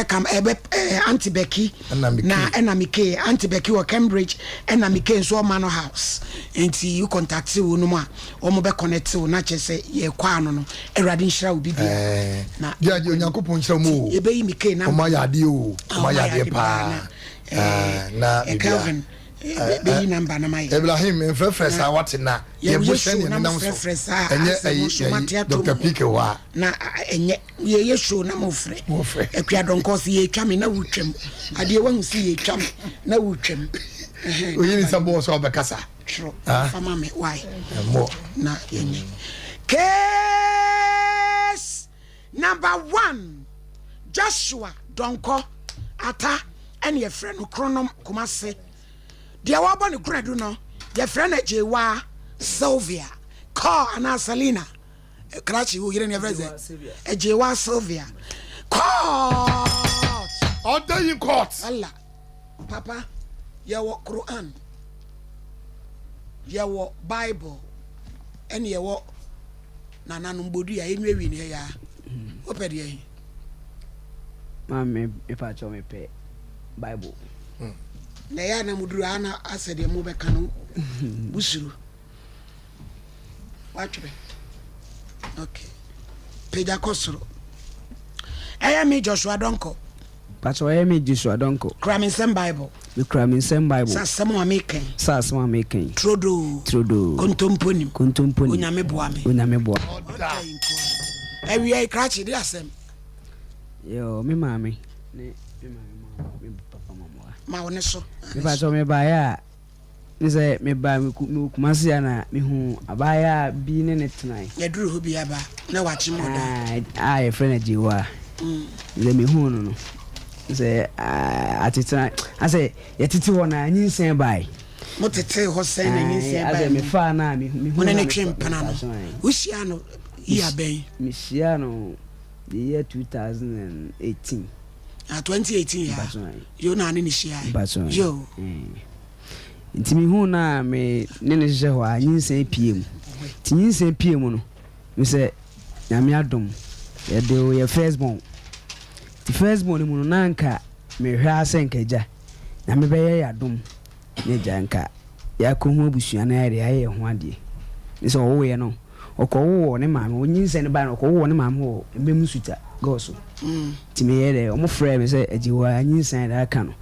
Ɛka ɛbɛ ɛɛ Aunty Becky na ɛna Mike Aunty Becky wɔ Cambridge ɛna Mike nso wɔ Manor House nti wo contact wo nom a wɔn bɛ connect wo na kyerɛ sɛ yɛ kɔ ano no Awurade nhyira wo bibia na deɛ Onyankopɔn nhyira mu o yɛbɛyi Mike na wɔn ayɛ adeɛ o wɔn ayɛ adeɛ paa na bibia Kelvin bɛyi number na ma yɛ Ibrahim mfrɛfrɛ saa wate na yɛbɔ hyɛn ne nenam so ɛnyɛ ɛyi Dr. PK hɔ a na ɛnyɛ Yɛyɛ show na mofrɛ. Mofrɛ. Akua Donkor se yɛtwa me na wotwam. Adeɛ wahu se yɛtwa me na wotwam. Oyi ne sɛ bɔɔ sɛ ɔbɛkasa. Twerɛ fa ma me why. Mmɔ. Na yɛnyɛ. Case number one Joshua Donkor Ata ɛne yɛfrɛ no Kronom Kumase. Deɛ wɔbɔ ne koradu no yɛfrɛ no Agyewaa Sylvia Call anaa Selina. Krakye wo yere ne ɛfrɛ sɛ Agyewa Sylvia court. Order in court. Allah papa yɛwɔ Quran yɛwɔ Bible ɛne yɛwɔ nananom bodua yɛnwie wi ne ɛyɛ a wopɛ deɛ he. Maame mepa kyɛw mepɛ Bible. Na ɛyɛ a na moduru a na asɛ deɛ mobɛka no wosuro. Watwerɛ. Okay. Pagya kɔ soro. Ɛyɛ me Joshua Donkor. Pastor ɛyɛ me Joshua Donkor. Kura me nsɛm Bible. Me kura me nsɛm Bible. Sɛ asɛm a meka yi. Sɛ asɛm a meka yi. Turodoo. Turodoo. Kontompo nim. Kontompo nim. Onyame boa me. Onyame boa. Ɔda yi nko ara. Awia yi krakye de asɛm. Yo, me maame ne me maame ma me papa ma mo. Ma wo ne so. Me pastor me baeɛ a. Ne sɛ mebaa mewɔ Kumasi a na mehuu abaayewa bi ne no tenae. Yɛduru hɔ bi aba na wakye mu ɔda. A yɛfrɛ no Agyewaa. Sɛ mehuu no no, sɛ atetena asɛ yɛtete hɔ na nyinsɛn bae. Mo tetee hɔ sɛn na nyinsɛn bae mu? Asɛ mefaa no a mehuu no. Wo ne no twe mpena no, wohyiaa no year bɛn? Mehyiaa no the year 2018. Ah, 2018 ya. Yo na ne ne hyia. Yo. Nti me hu na me ne ne hyehyɛ hɔ a nyinsɛn pie mu. Nti nyinsɛn pie mu no, me sɛ Nyame adom yɛde wo yɛ first born. Nti first born no mu no na nka mehwɛ ara sɛ nka agya Nyame bɛyɛ yɛ adom na agya nka yɛakɔhu abusua na yɛde ayɛ yɛn ho adeɛ. Ne sɛ ɔwoeɛ no Ɔkɔwoo wɔ ne maame hɔ, nyinsɛn no bae no ɔkɔwoo wɔ ne maame hɔ wɔ Mmem Nsuta Gɔɔ so. Nti meyɛɛ dɛ, ɔmo frɛɛ me sɛ agye hɔ ara nyinsɛn de aka no.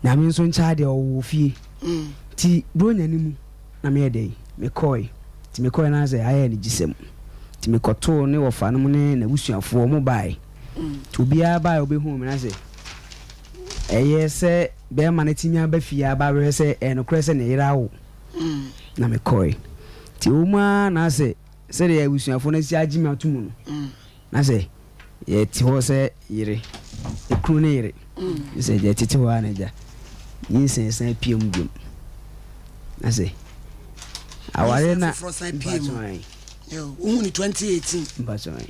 Nyame nso nkyɛ adeɛ ɔwoo wɔ fie. Nti Buronya no mu na meyɛɛ dɛn, mekɔɔe. Nti mekɔɔe no ara sɛ ayɛ anigyesɛm. Nti mekɔtoo ne wɔfanom ne n'abusuafoɔ, ɔmo bae. Nti obiara bae a ɔbɛhuu me na sɛ ɛyɛ sɛ bɛɛma no atumi aba fie aba abɛhwɛ sɛ ɛyɛ nokorɛ sɛ ne yere awo. Na mekɔe. Nti ɛwɔ mu ara na sɛ sɛdeɛ abusuafoɔ no asi agye me ato mu no, na sɛ yɛte hɔ sɛ yere, ekunu ne yere, sɛ yɛtete hɔ ara na agya nyinsɛn san pue mu biom. Na sɛ aware na Nyinsɛn foforɔ san pue mu. Wohu ne 2018. Mpatsɔ.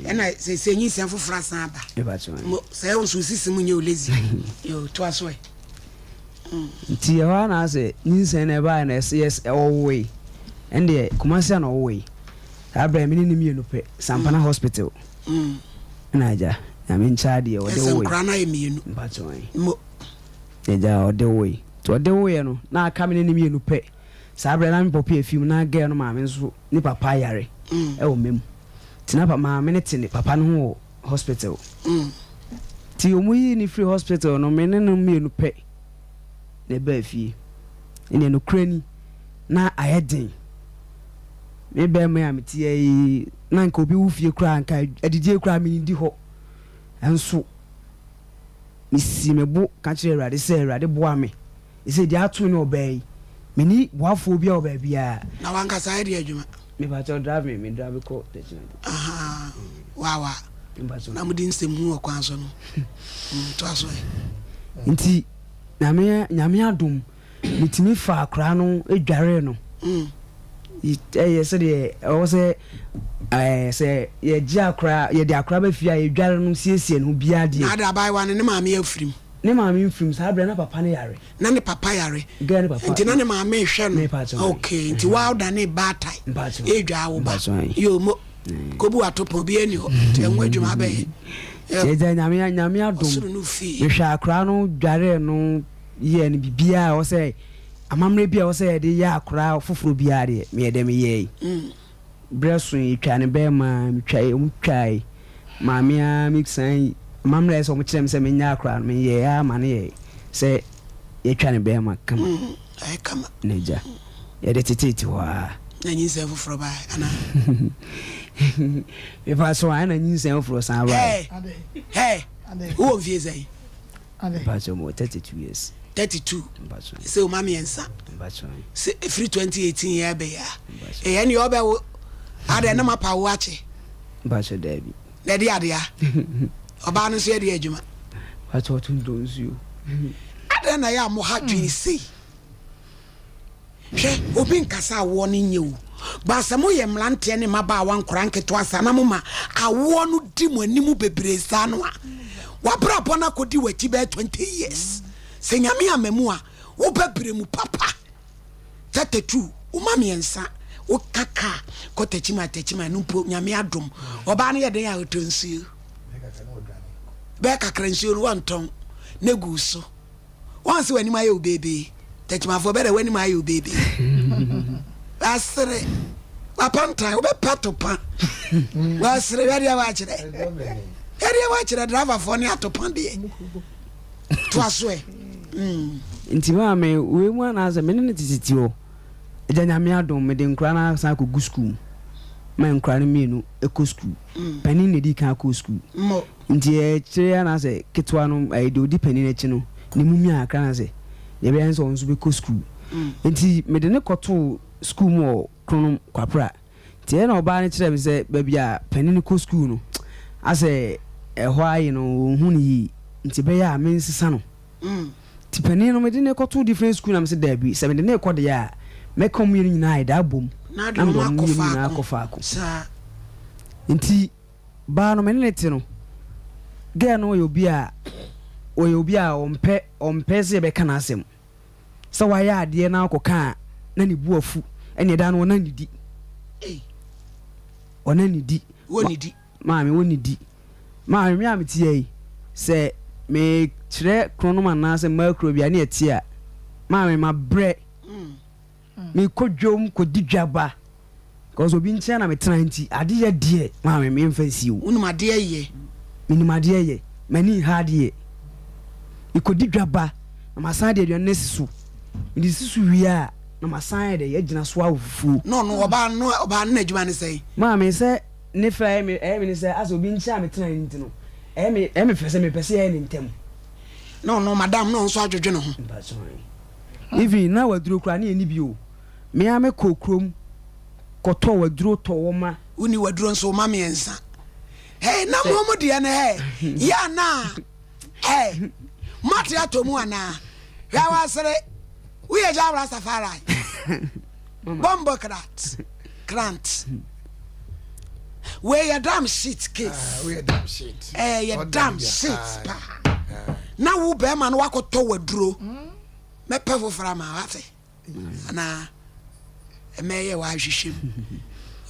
Ɛna sɛ sɛ nyinsɛn foforɔ asan aba. Mpatsɔ. Sɛ nso sisi mu nyɛ o lazy. Yo, toa so ɛ. Nti ɛhɔ ara na asɛ nyinsɛn no ɛbaeɛ no ɛsɛ yes ɔwoe ɛndeɛ Kumasi a na ɔwoe saa berɛ me ne no mmienu pɛ Sampana hospital ɛna agya Nyame nkyɛ adeɛ ɔde Ɛsɛ woe nkora no ayɛ mmienu mpakyɛw mo. Agya ɔde woe nti ɔde woeɛ no na aka me ne no mmienu pɛ saa berɛ na me pɔpi afi mu na girl no maame nso ne papa yare ɛwɔ mɛ mu nti na maame no te ne papa no ho wɔ hospital Nti ɔmo yii no firii hospital no me ne no mmienu pɛ na ɛbaa fie. Ɛnneɛ nokorɛ ni na ayɛ den. Me barima yi a mete ha yi na nka obi wo fie koraa nka adidie koraa mennidi hɔ. Nso mesii me bo ka kyerɛɛ Awurade sɛ Awurade boa me. Ɛsɛ deɛ ato me ne ɔbaa yi menni boafoɔ biara wɔ baabiara. Na wankasa ayɛ deɛ adwuma? Mepakyɛw drive me, me drive kɔ Techiman. Ahaa wawa na mode nsɛm hu wɔ kwan so no toa so ɛ. Nti nyame nyame adom metumi faa akwadaa no dwaree no ɛyɛ sɛdeɛ ɛwɔ sɛ ɛɛ sɛ yɛgye akwadaa yɛde akwadaa ba fie a yɛdware no siesie ne ho biara deɛ. Na ada abaayewa no ne maame afirim. Ne maame mfirim saa berɛ na papa no yare. Na ne papa yare. Girl ne papa. Nti na ne maame rehwɛ no. Okay, nti wa wodane baatan. Edwaa wo ba. Yo mo. Kobu atopɔn obi ani hɔ. Nti ɛho adwuma abɛyɛ. Nti agya Nyame Nyame adom mehwɛ akora no dwaree no yɛɛ no biribiara a ɛwɔ sɛ amammerɛ bi a ɛwɔ sɛ yɛde yɛ akora foforɔ biara deɛ meyɛ dɛ meyɛe. Berɛ so yɛtwaa no bɛɛma metwae ɔmo twae maame ara me san amammerɛ a ɛsɛ sɛ ɔmo kyerɛ me sɛ menyɛ akora no meyɛɛ ara ma no yɛɛ sɛ yɛtwa no bɛɛma kama na agya yɛde teteete hɔ ara. Na nyinsɛn foforɔ bae anaa? Mepa so a ɛna nyinsɛn foforɔ san bae. Hey, hey, wowɔ mfie sɛn? Mepa so mewɔ 32 years. 32. Sɛ woma mmiɛnsa. Sɛ ɛfiri 2018 yɛ ɛbɛyɛ a. Ɛyɛ ne ɔbɛwo adɛ ne mapa wo akyɛ. Mepa so daabi. Na ɛde adea. Ɔbaa no nso yɛ de adwuma. Mepa so ɔtontɔn nsuo. Adɛn na yɛ a mo ha dwen sei? Hwɛ, obi nkasa awoɔ no nyɛ o, but sɛ moyɛ mmeranteɛ ne mmabaawa nkwadaa nketewa saa na moma awoɔ no di mo anim bebree saa no a, w'abrabɔ no akɔdi w'akyi bɛyɛ 20 years. Sɛ Nyame amma mu a, wobɛbrɛ mu papa. 32, woma mmiɛnsa, woka kaa kɔ Techiman Techiman no mpo Nyame adom. Ɔbaa no yɛ dɛn a ɔtɔ nsuo? Bɛyɛ kakra nsuo no wɔntɔn na egu so. Wɔn sɛ w'anim ayɛ wo beebee. Tɛkyimafoɔ bɛdɛ w'anim ayɛ wo beebee. Wasere. Wapantan wobɛpa topa. Wasere hwɛdeɛ wakyerɛ. Hwɛdeɛ wakyerɛ driverfoɔ ne atopa deɛ. Toa so ɛ. Mm. Nti maame wei mu anaasɛ me ne no tetete hɔ. Agya Nyame adom mede nkora no asan akɔgu sukuu mu. Ma nkora no mmienu kɔ sukuu. Panin na ɛdii kan kɔɔ sukuu. Nti akyire anaasɛ ketewa no ɛyɛ deɛ ɔdi panin akyi no ne mu mia kakra anaasɛ deɛ ɛbɛyɛ ne sɛ ɔno nso bɛkɔ sukuu. Nti mede no kɔtoo sukuu mu wɔ Kronom Kwapra. Nti ɛna ɔbaa no kyerɛɛ me sɛ baabi a panin no kɔ sukuu no asɛ ɛhɔ aye no ɔnhu no yie nti ɛbɛyɛ a mensesa no. Nti panin no mede no kɔtoo different school na mese daabi sɛ mede no rekɔ deɛ a mɛka wɔn mmienu nyinaa ayɛ dɛ abom na mede wɔn mmienu nyinaa akɔ faako. Nti Baa no me ne no te no, girl no yɛ obi a ɔyɛ obi a ɔmpɛ ɔmpɛ sɛ yɛbɛka n'asɛm. Sɛ wayɛ adeɛ na ɔkɔka a na ne bo afu, ɛnneɛ daa no ɔna ne di. Ɔna ne di. Wɔnnidi. Maame wɔnnidi. Maame me a mete ha yi, sɛ mekyerɛ kronom anaasɛ mmaa kuro bi a ne ɛte a, maame mabrɛ. Mekɔ dwom kɔdi dwa ba. Cause obi nkyɛn na metena nti adeyɛ deɛ maame me nfa nsi o. Wonim adeɛ yɛ. Menim adeɛ yɛ. M'ani nha adeɛ. Mekɔdi dwa ba na masan de aduane no asi so. Mede si so wie a na masan ayɛ dɛ agyina so awɔ fufuo. Na ɔno ɔbaa no ɔbaa no n'adwuma ne sɛn? Maame sɛ ne fɛ a ɛyɛ me ɛyɛ me ne sɛ asɛ obi nkyɛn a metena nti no ɛyɛ me ɛyɛ me fɛ sɛ mepɛ sɛ yɛyɛ no ntɛm. Na ɔno madam na ɔno nso adwodwo ne ho. Mpakyɛw even na waduro koraa ne yɛnni bi o. Me ara mekɔɔ kurom kɔtɔɔ waduro tɔɔ wɔn ma. Wonni waduro nso wo ma mmiɛnsa. Hey, na mo mo deɛ no hey, yɛ anaa hey, moate atɔ mu anaa? Hwɛ wasere, woyɛ gya Rastafari. Bombo krat, krant. Wei yɛ dam shit case. Ah, wei yɛ dam shit. Eh, yɛ dam shit ah, paa. Ah. Na wo bɛrima no wakɔtɔ waduro. Mɛpɛ foforɔ ama wate. Anaa ɛmɛ yɛ w'ahwehwɛ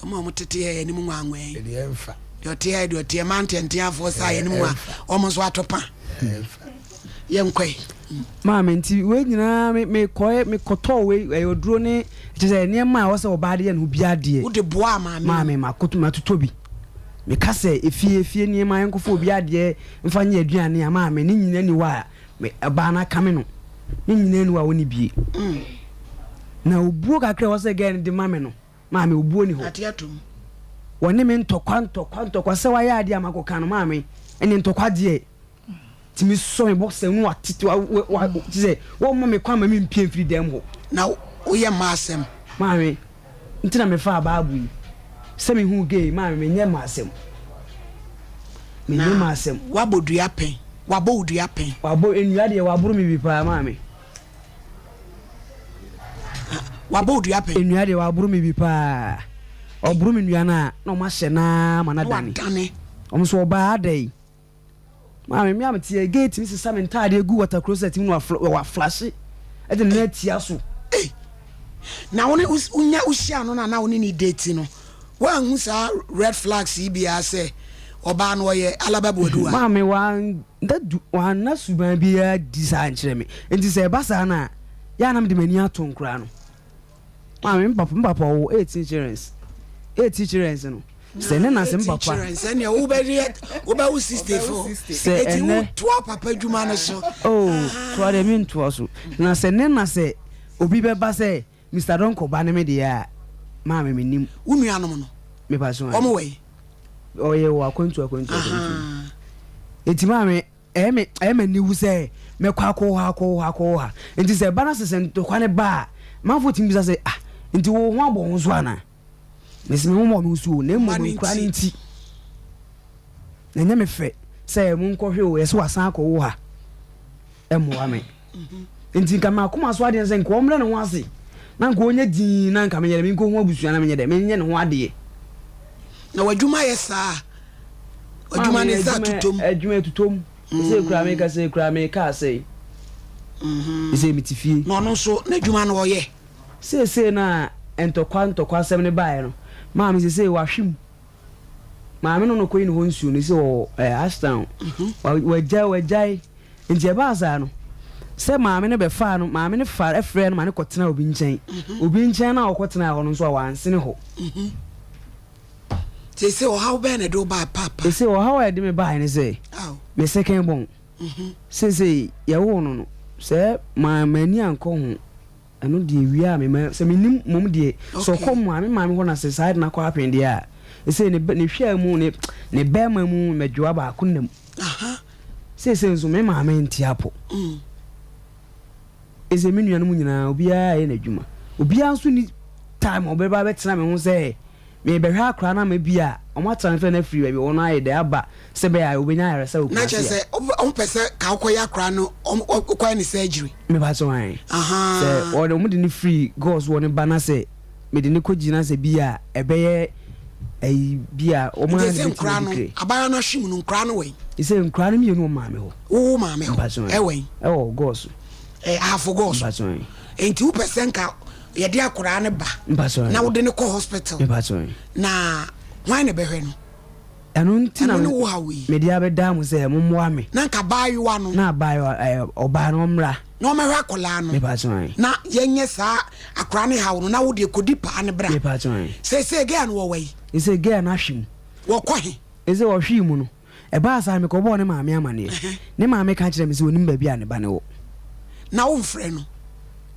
mu. Wɔn a wɔtete yɛ anim nwanwa yi. Deɛ ɛmfa. Deɛ ɔte yɛ deɛ ɔte yɛ mmaa nteanteafoɔ saa yɛ anim nwa. Wɔn nso ato pa. Yɛn kɔ yi. Maame nti wei nyinaa me me kɔɛ me kɔtɔɔ wei ɛyɛ oduro ne kyerɛ sɛ nneɛma a ɛwɔ sɛ ɔbaa de yɛ ne ho biara deɛ. Wode boaa maame. Maame ma koto ma totɔ bi. Meka sɛ efie efie nneɛma yɛnkɔfa obi adeɛ mfa nyɛ aduane a maame ne nyinaa ni hɔ a Me ɛbaa no akame no ne nyinaa ni hɔ a ɔnni bie. Na obuo kakra a ɛwɔ sɛ gɛɛ no de ma me no, maame obuo ni hɔ. Ate atom. Wɔne me ntɔkwa ntɔkwa ntɔkwa sɛ wayɛ adeɛ a makɔka no maame ɛne ntɔkwa deɛ tumi sɔ me bɔksɛ no watete wa wa te sɛ wɔmma me kwan ma me mpie mfiri dɛm hɔ. Na woyɛ mmaa asɛm. Maame nti na mefaa Bible yi sɛ mehuu gay maame menyɛ mmaa asɛm. Menyɛ mmaa asɛm. Wabɔ dua pɛn. Wabɔ wo dua pɛn. Wabɔ nnua deɛ waboro me bi paa maame. Wabɔ wo dua pɛn. Nnua deɛ waboro me bi paa. Ɔboro me nnua no a na ɔmo ahyɛ no ara ma no adane. Wadane. Ɔmo nso ɔbaa ada yi. Maame me a mete yɛ gate mi sesa me ntaadeɛ gu water closet mu na waflashe ɛde ne nan atia so. Ei na wo ne wonya wohyia no na na wo ne ne date no woanhu saa red flags yi biara sɛ. ɔbaa no ɔyɛ Alaba Boadu a. Maame wanda du wanna suban biara di saa nkyerɛ me. Nti sɛ ɛba saa no a, yɛ a na mede m'ani ato nkoraa no. Maame me papa me papa ɔwɔ 18 childrens. 18 childrens no. Sɛ ne na sɛ me papa. 18 childrens ɛnna wobɛyɛ wobɛwo 64. Sɛ ɛnɛ. Eti wotoa papa adwuma no so. Oh, toa deɛ mentoa so. Na sɛ ne na sɛ obi bɛba sɛ Mister Donkor ba ne me deɛ a, maame mennim. Wo nuanom no? Mepa so Wɔn wɔ he? Ɔyɛ wɔ akwantu akwantu akwantu. Eti maame ɛyɛ me ɛyɛ me aniwu sɛ mɛkɔ akɔwɔ ha akɔwɔ ha akɔwɔ ha. Nti sɛ ɛba na sɛ sɛ ntɔkwa no ba a, manfo tumi bisa sɛ ah nti wo ho abɔ wo so anaa? Mesi me ho mmɔ me ho so o, na mmom nkura no nti. Na ɛnyɛ me fɛ sɛ monkɔhwɛ o, yɛsɛ wasan akɔwo ha. Ɛmmoa me. Nti nka m'akoma so adeɛ sɛ nka ɔmmrɛ ne ho ase na nka ɔnyɛ dinn na nka menyɛ dɛ menkɔhu abusua na menyɛ dɛ menyɛ ne ho adeɛ. Na w'adwuma yɛ saa a? W'adwuma ne sɛ atutom? Adwuma atutom. Sɛ kura meka sɛ kura meka asɛe. Sɛ mete fie. Na ɔno nso n'adwuma no ɔyɛ? Seesei no a ntɔkwa ntɔkwa asɛm no baeɛ no, maame seesei wahwe mu. Maame no na ɔkɔyi ne hɔ nsuo no, seesei ɔwɔ ɛɛ Ashtown. Wagyae wagyae. Nti ɛbaa saa no, sɛ maame no bɛfaa no, maame no faa frɛɛ no ma no kɔtenaa obi nkyɛn. Obi nkyɛn no a ɔkɔtenaa hɔ no nso a wansene hɔ. Seesei ɔhaw bɛn na ɛde wo baa paapa? Seesei ɔhaw a ɛde me baeɛ ne sɛ, me second born. Seesei yɛwoo no no, sɛ m'ani ankɔ ho, ɛno deɛ wie a me ma, sɛ mennim mmom deɛ, sɛ ɔkɔ maame maame hɔ na sɛ saa de no akɔ happen deɛ a, seesei ne ne hwɛa mu, ne ne bɛrima mu mmɛdwoa baako nna mu. Seesei nso me maame nte apɔ. Seesei me nuanom nyinaa obiara yɛ n'adwuma. Obiara nso nni time a ɔbɛba abɛtena me ho sɛ merebɛhwɛ akwadaa no ama bi a wɔatransfer no afiri baabi a ɔwɔ no ayɛ dɛ aba sɛ ɛbɛyɛ a ɔbɛnya ayaresa wɔ Na Kumasi kyerɛ a. sɛ wɔpɛ sɛ ka wokɔyɛ akwadaa no wokɔyɛ ne surgery. Mepa so ae. Sɛ wɔde wɔde no firi gɔs wɔ ne ba na sɛ mede no kɔgyina sɛ bi a ɛbɛyɛ ayi bi a wɔn Nti ara sɛ na bɛtumi nkoraa adi no kire. abaayewa no ahwe mu no nkoraa no wɛn? Sɛ nkoraa no mmienu wɔ maame hɔ. Wo wo maame hɔ Mpaso ɛwɛn? Ɛwɔ gɔs. Ɛ ahafo gɔs. Mpaso Nti wopɛ sɛ nka yɛde akoraa no ba Mpaso na wode no kɔ hospital Mpaso na hwan na ɛbɛhwɛ no? Ɛno nti na Ɛno ne wo haw yi. mede abɛdaa mo sɛ mommoa me. Na nka abaayewa no. Na abaayewa ɛɛ ɔbaa no ɔmmra. Na ɔmmɛhwɛ akwadaa no. Mepakyɛw ae. Na yɛnyɛ saa akwadaa no haw no na wo deɛ kɔdi paa no bra. Mepakyɛw ae. Seesei girl no wɔwɔ he? Seesei girl no ahwe mu. Wɔkɔ he? Seesei ɔhwee mu no, ɛbaa saa no mekɔbɔɔ ne maame amaneɛ. Ne maame ka kyerɛɛ me sɛ ɔnim baabi a ne ba no wɔ. Na womfrɛ no?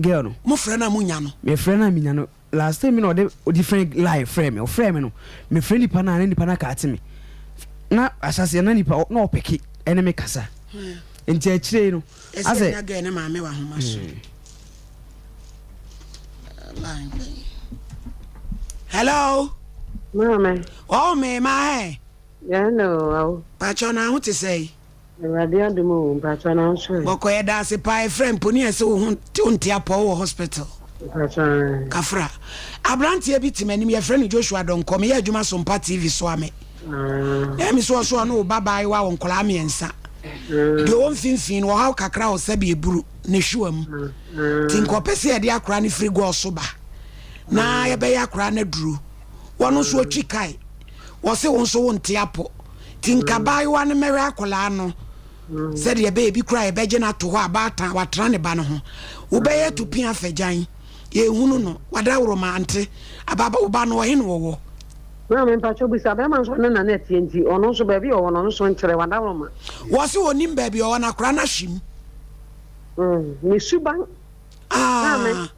Girl no. Mofrɛ no a monnya no? Mefrɛ no a menya no. Last time bi na ɔde different line frɛɛ me, ɔfrɛɛ me no, mefrɛ nipa no a na nipa no aka ate me. Na ahyɛaseɛ na nipa na ɔpeke ɛne me kasa. Nti akyire yi no, Ɛsɛ asɛ. nya girl ne maame wɔ ahoma so. Line bɛn. Hello. Maame. Oh me ma hɛ. Hello awo. Pakyɛ na ho te sɛn? Awurade adom o, mpakyɛ na nso ɛ? Bɔkɔ yɛda ase paa ɛfrɛ mponi ɛsɛ wo ho wo nte apɔ wɔ hospital. Mpakyɛ ae. Kafra. Abranteɛ bi te m'anim yɛfrɛ no Joshua Donkor meyɛ adwuma Sompa TV so ame. Na ɛmi so ɔso ɔne wo ba baayewa wɔ nkɔlaa mmiɛnsa. Deɛ ɔwɔ mfimfini no ɔhaw kakra wɔ sɛbi eburu ne hwewa mu. Ti nka ɔpɛ sɛ yɛde akora no firi gɔɔ so ba na yɛbɛyɛ akora no aduro. Wɔn nso ɔtwi kae. Wɔse wo nso wo nte apɔ. Nti nka abaayewa no mmɛhwɛ akwadaa no sɛdeɛ ɛbɛyɛ bi koraa yɛbɛgye no ato hɔ a baatan watena ne ba no ho. Wobɛyɛ to pia fagyan. Yɛnhunu no. Wadaworo ma ante. Ababa wo ba no ɔhe na ɔwɔ? Maame mpakyɛw bisa bɛrima nso ɔne na na ɛteɛ nti ɔno nso baabi a ɔwɔ no ɔno nso nkyerɛ wadaworo ma. Wɔse ɔnim baabi a ɔwɔ no akwadaa no ahwe mu. Ne suban. Ah. Maame.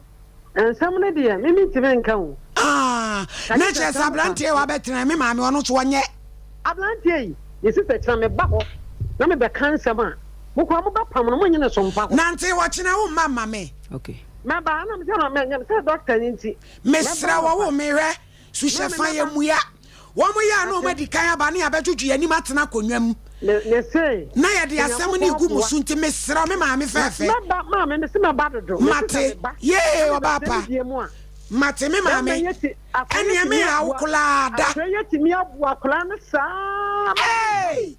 Nsɛm no deɛ, me mentumi nka o. Ah, na kyerɛ sɛ aberanteɛ yi wabɛtena me maame ɔno nso ɔnyɛ. Aberanteɛ yi, ne sista kyena meba hɔ na mebɛka nsɛm a, mo koraa mobɛpam no, monnye ne so mfa hɔ. Nante ɔkyena wo mma mma me. Okay. Mɛba, ɛna mesɛ na mɛnyɛ sɛ dɔkta ni nti. Mesrɛ wɔ wo mehwɛ. Suhyɛ fa yɛ mmua. Wɔn yɛ a na wɔn adi kan aba ne abɛdwodwo yɛn anim atena akonnwa mu. Na yɛde asɛm no regu mo so nti mesrɛ wo me maame fɛɛfɛ. Mate, yee ɔbaa pa. Mate me maame. Ɛneɛ me ha wo koraa da. Hey!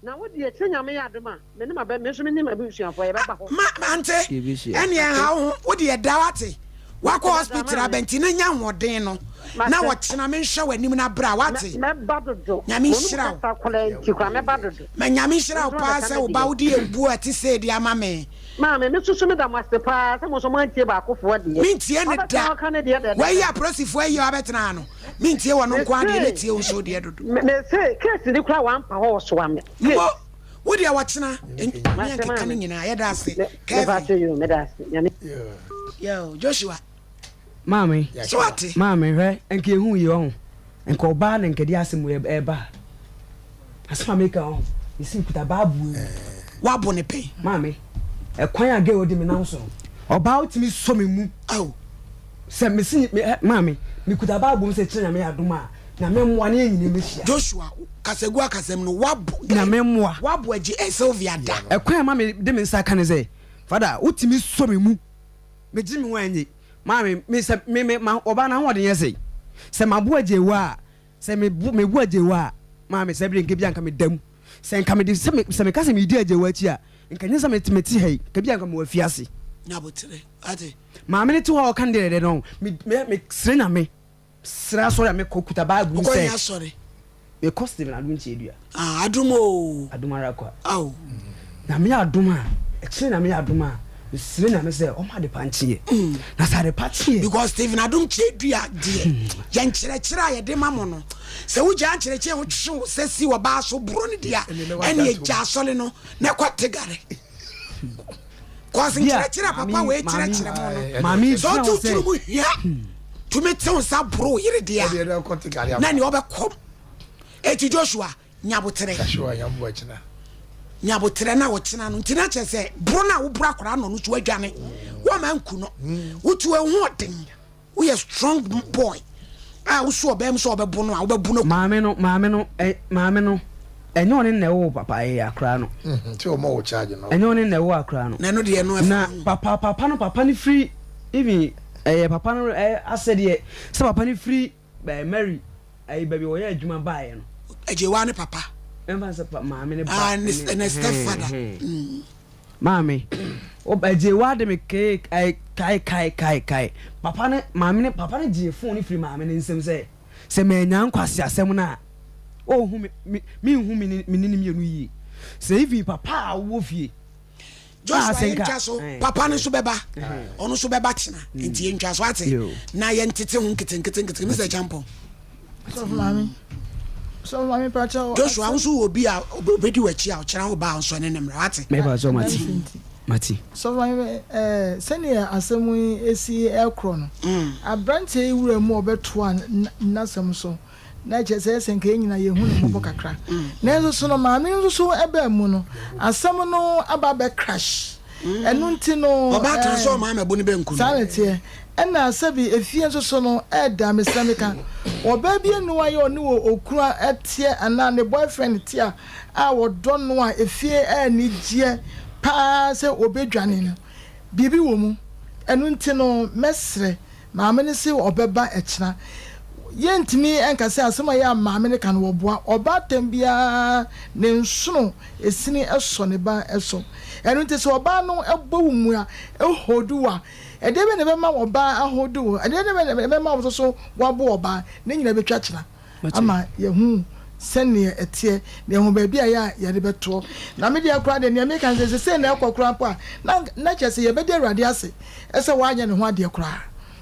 Na wo deɛ sɛ Nyame yɛ adom a, me ne m'aba, me nso me ne m'abusuafoɔ yɛbɛba hɔ. Ma, ante, Yɛbɛhyia. ɛneɛ nha wo ho, wo deɛ da wate. Wakɔ hospital aba nti na nya ahoɔden no na ɔkyena menhwɛ w'anim na bra wate. Nyame nhyira wo. Ma Nyame nhyira wo paa sɛ wo ba wode ebuo a ɛte sei de ama me. Maame, me soso meda mo ase paa sɛ mo nso moantie baakofoɔ deɛ. Mentie no da. Wayi apolisifoɔ ayi a wabɛtena ha no, mentie wɔn nko ara deɛ, mɛtie wo nso deɛ dodo. Mese case no koraa wampa hɔ ɔsoa me. Mo, wo deɛ ɔkyena, ne yɛnkeka no nyinaa, yɛda ase. Kevin. Yo, Joshua. Maame, So wate? maame hwɛ, nka ehu yi ɔho, nka ɔbaa na nka de asɛm wei ɛba ha. Asɛm a meka ɔho, mesi mekuta Bible yi. Wabo ne pɛn. Maame, ɛkwan a girl di me nam so no, ɔbaa wotumi sɔ me mu. Ao. Sɛ mesi, me, ɛ, maame, mekuta Bible mu sɛ kyerɛ Nyame adom a, Nyame mmoa ne yɛn nyinaa mɛhyia. Joshua, kasagu akasam no, wabo. Nyame mmoa. Wabo agye ɛ, Sylvia da. Ɛkwan a ma me de me nsa ka ne sɛ, Father, wotumi sɔ me mu. Megye me ho annye. Maame, me sɛ me me ma ɔbaa no ahoɔden yɛ sɛn? Sɛ maboa Gyewa a, sɛ me bo meboa Gyewa a, maame saa bere nka bi a nka meda mu. Sɛ nka mede sɛ me sɛ meka sɛ meredi Agyewa akyi a, nka nyɛ sɛ mete mete ha yi, nka bi a nka mewɔ afiase. Nyabotere, wate? Maame no te hɔ a ɔka ne deɛ dɛdɛ no, me me mesrɛ Nyame. Srɛ asɔre a mekɔ kuta bible mu Wokɔ sɛ. he asɔre? Mekɔ Stephen Adom Kyedua. Ah adom oo. Adom ara kwa. Ao. Nyame adom a, ɛkyene Nyame adom a, mesrɛ Nyame sɛ ɔma adepa nkyeɛ. Na sɛ adepa kyeɛ. Because Stephen Adom Kyedua deɛ, yɛ nkyerɛkyerɛ a yɛde ma mo no, sɛ wogyaa nkyerɛkyerɛ a wotwe wo sɛ si ɔbaa so boro no deɛ a, ɛneɛ gya asɔre no na kɔ tegare. Cause nkyerɛkyerɛ papa wei kyerɛkyerɛ mu no, sɛ ɔte tiri mu hia tumi te nsa boro yere deɛ a, na nea ɔbɛkɔm. Eti Joshua nyabotrɛ. Nyabotrɛ na ɔkyena no nti na kyerɛ sɛ boro no a woboro akwadaa no no so adwane wɔma nku no wotu ehu ɔden. Woyɛ strong boy a woso ɔbaa mu sɛ ɔbɛbo no a wobɛbo no aku. Maame no maame no ɛ maame no ɛnyɛ ɔne na ɛwoo papa ɛyɛ akora no. Nti ɔmɔ wo charge no. Ɛnyɛ ɔne na ɛwoo akora no. Na ɛno deɛ ɛno ɛfa Na ho. papa papa no papa no firi even ɛyɛ papa no ɛ asɛdeɛ sɛ papa no firi ɛ Mary ɛyi baabi a ɔyɛ adwuma baeɛ no. Agyewa ne papa. Ɛmfa nsɛ pa maame ne ba. Ah ne ne step father. Mm. Maame, wo ba gyee w'ade me kee kae kae kae kae kae. Papa no maame no papa no gyee phone no firi maame no nsam sɛ sɛ mannya nkwaseasɛm no a ɔnhu me me menhu me ne me ne no mmienu yie. Sɛ even papa a wowɔ fie a Joshua sɛ nka yɛntwa so papa no nso bɛba ɔno nso bɛba kyena nti yɛntwa so ate na yɛntete ho nketenkete nketenkete Mr. Champon. Sɔfo maame. Sɔfo maame pakyɛ. Joshua wo nso wɔ obi a obedi w'akyi a ɔkyerɛ wo ba a nso ɛne ne mmra wate. Me pakyɛ mate mate. Sɔfo maame ɛɛ sɛnea asɛm yi esi ɛkorɔ no mm. aberanteɛ yi wura mu ɔbɛtoa n'asɛm so na kyerɛ sɛ ɛsɛ nka yɛn nyinaa yɛhu ne mmɔbɔ kakra mm. nanso so no maame no nso so ɛbaa mu no asɛm no aba abɛ crash mm. ɛno nti no ɔbaatan sɛ ɔmaa mɛbo no bɛnku no saa na ɛteɛ Ɛna sɛbi efie nso so no ɛɛda mesrɛ meka ɔbaa bi anu ayɛ ɔne okunu teɛ anaa ne boyfriend te a a ɔdɔ no a efie anigyeɛ paa sɛ ɔbɛdwane no biribi wɔ mu ɛno nti no mɛsrɛ maame no se ɔbɛba ɛkyena yɛntumi nka sɛ asɛm a ɛyɛ a maame no ka no wɔboa ɔbaatan biara ne nsono ɛsini sɔ ne ba so ɛno nti sɛ ɔbaa no bɔ wo mua ɛhodu wo a Ɛdeɛ bɛn na ɛbɛma ɔbaa ahodo wo? Ɛdeɛ bɛn na ɛbɛma wo nso so woabo ɔbaa? Ne nyinaa bɛtwa kyena ama yɛahu sɛdeɛ ɛteɛ, na yɛahu baabi a ɛyɛ a yɛde bɛtoɔ. Na me deɛ koraa deɛ, deɛ meka ne sɛ, seesei na ɛkɔ koraa mpo a, na na kyerɛ sɛ yɛbɛda Awurade ase sɛ wanyɛ ne ho adeɛ koraa.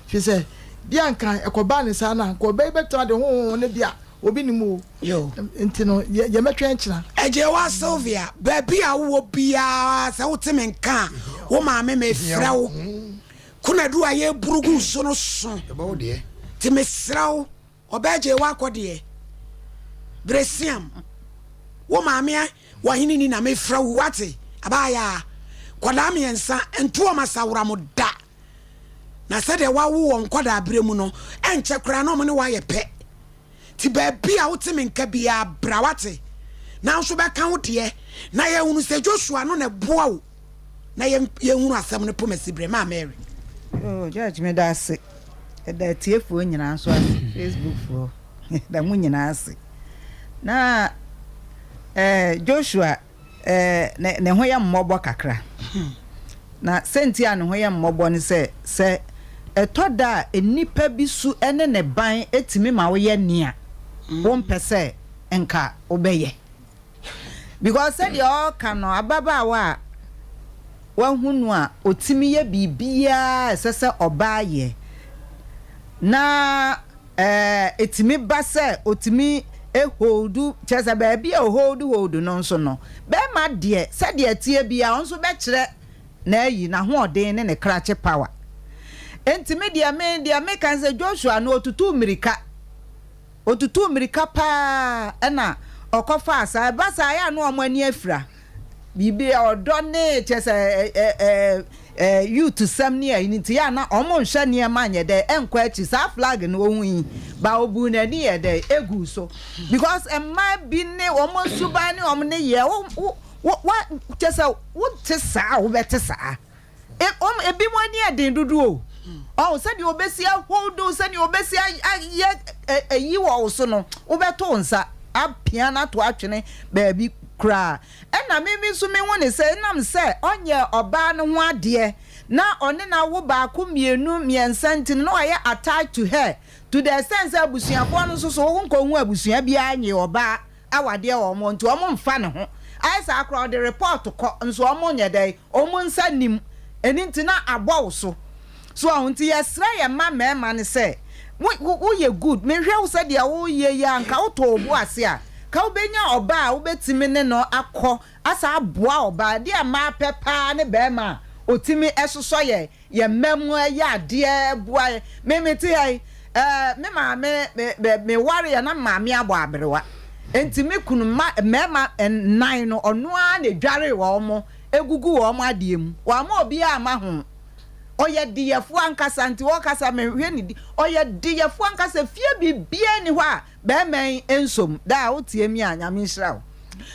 Firi sɛ, bi a anka ɛkɔbaa ne saa no a, anka ɔbaa yi bɛtena de honhom no bi a obi nnim o. Yo. Nti no, yɛ yɛmɛtwɛn kyena. Agyewa Sylvia, baabi a wowɔ biara sɛ wote me nka a, wo maame mefrɛ wo. Konadu a yɛburu gu so no so. Nti mesrɛ wo, ɔbaa Agyewa akɔ deɛ, Beresiam, wo maame wɔhene ni na mefrɛ wo, wate? Abaayaa, nkwadaa mmiɛnsa, nto wɔn asawora mo da. Na sɛdeɛ woawo wɔn nkwadaa berɛ mu no, ɛnkyɛ koraa na wɔn ne wo ayɛ pɛ. Nti baabi a wote me nka biara, bra, wate? Na wo nso bɛka wo deɛ, na yɛahunu sɛ Joshua no na ɛboa wo, na yɛnhunu asɛm no poma siberɛ. Maa Mary. Oh, George, meda ase. Ɛda atiefoɔ nyinaa nso ase, Facebookfoɔ, ɛda mo nyinaa ase. Na eh, Joshua eh, ne, ne ho yɛ mmɔbɔ kakra. Na sɛnti a ne ho yɛ mmɔbɔ ne sɛ, sɛ. Ɛtɔ da a nnipa bi su ne ne ban tumi ma woyɛ nea wompɛ sɛ nka wobɛyɛ. Because sɛdeɛ ɔreka no, ababaawa a wahu no a ɔtumi yɛ biribiara a ɛsɛ sɛ ɔbaa yɛ, na ɛtumi ba sɛ ɔtumi hold, kyerɛ sɛ baabi a ɔhold hold no nso no, bɛrima deɛ sɛdeɛ ɛteɛ biara ɔno nso bɛkyerɛ n'ayi, n'ahoɔden ne ne krakye power. Enti me deɛ me deɛ meka ne sɛ Joshua no ɔtutuu mmirika, ɔtutuu mmirika paa ɛna ɔkɔfaa saa, ɛba saa ɛyɛ a na wɔn ani afira biribi, ɔdɔ ne kyerɛ sɛ ɛ ɛ ɛ youth sɛm ne ayi nti yɛ a na wɔn nhwɛ nneɛma nyɛ dɛ ɛnkɔ akyi, saa flag no ohun yi ba obuu n'ani yɛ dɛ egu so because mmaa bi ne wɔn suban ne wɔn ne yɛ wo wo Wo, wa, kyerɛ sɛ, wonte saa a, wobɛte saa. E, wɔn, ebinom ani yɛ den dodo o. Ɔho, sɛdeɛ wɔbɛsi ahodo, sɛdeɛ wɔbɛsi ayɛ ayi wɔ wo so no, wobɛto wo nsa apia no ato atwene baabi koraa. Ɛna me, me nso mehu ne sɛ, ɛnam sɛ ɔnyɛɛ ɔbaa no ho adeɛ, na ɔne no awo baako, mmienu, mmiɛnsa nti no, na wayɛ attached to her, to the extent sɛ abusuafoɔ no nso so, wonkɔhu abusua biara nyee ɔbaa awadeɛ wɔ wɔn nti wɔn nfa ne ho ayɛ saa koraa ɔde report kɔ nso wɔn nyɛ dɛn wɔn nsa nnim ɛno nti na abɔ wo so so ɔho nti yɛsrɛ yɛn mma mmarima no sɛ wo wo yɛ good mehwɛ wo sɛ deɛ woyɛ yi a nka wotɔ wo bo ase a ka wobɛnya ɔbaa a wobɛtumi ne no akɔ asa aboa ɔbaa deɛ mmaa pɛ paa ne barima a ɔtumi sosɔ yɛn Yɛn mma mu yɛ adeɛ boa yɛn. Me mete ha yi, eh, me maame, me, me, me wareɛ na me maame abɔ aberewa. Enti me kunu mma mmarima nnan no, ɔno ara na edwaree wɔn, egugu wɔn adeɛ mu. Wamma obiara amma ho. Ɔyɛ deyɛfoɔ ankasa, nti ɔkasa mehwɛ ne di. Ɔyɛ deyɛfoɔ ankasa, fie biribiara nni hɔ a barima yi nsom. Daa wotie me a, Nyame nhyira wo.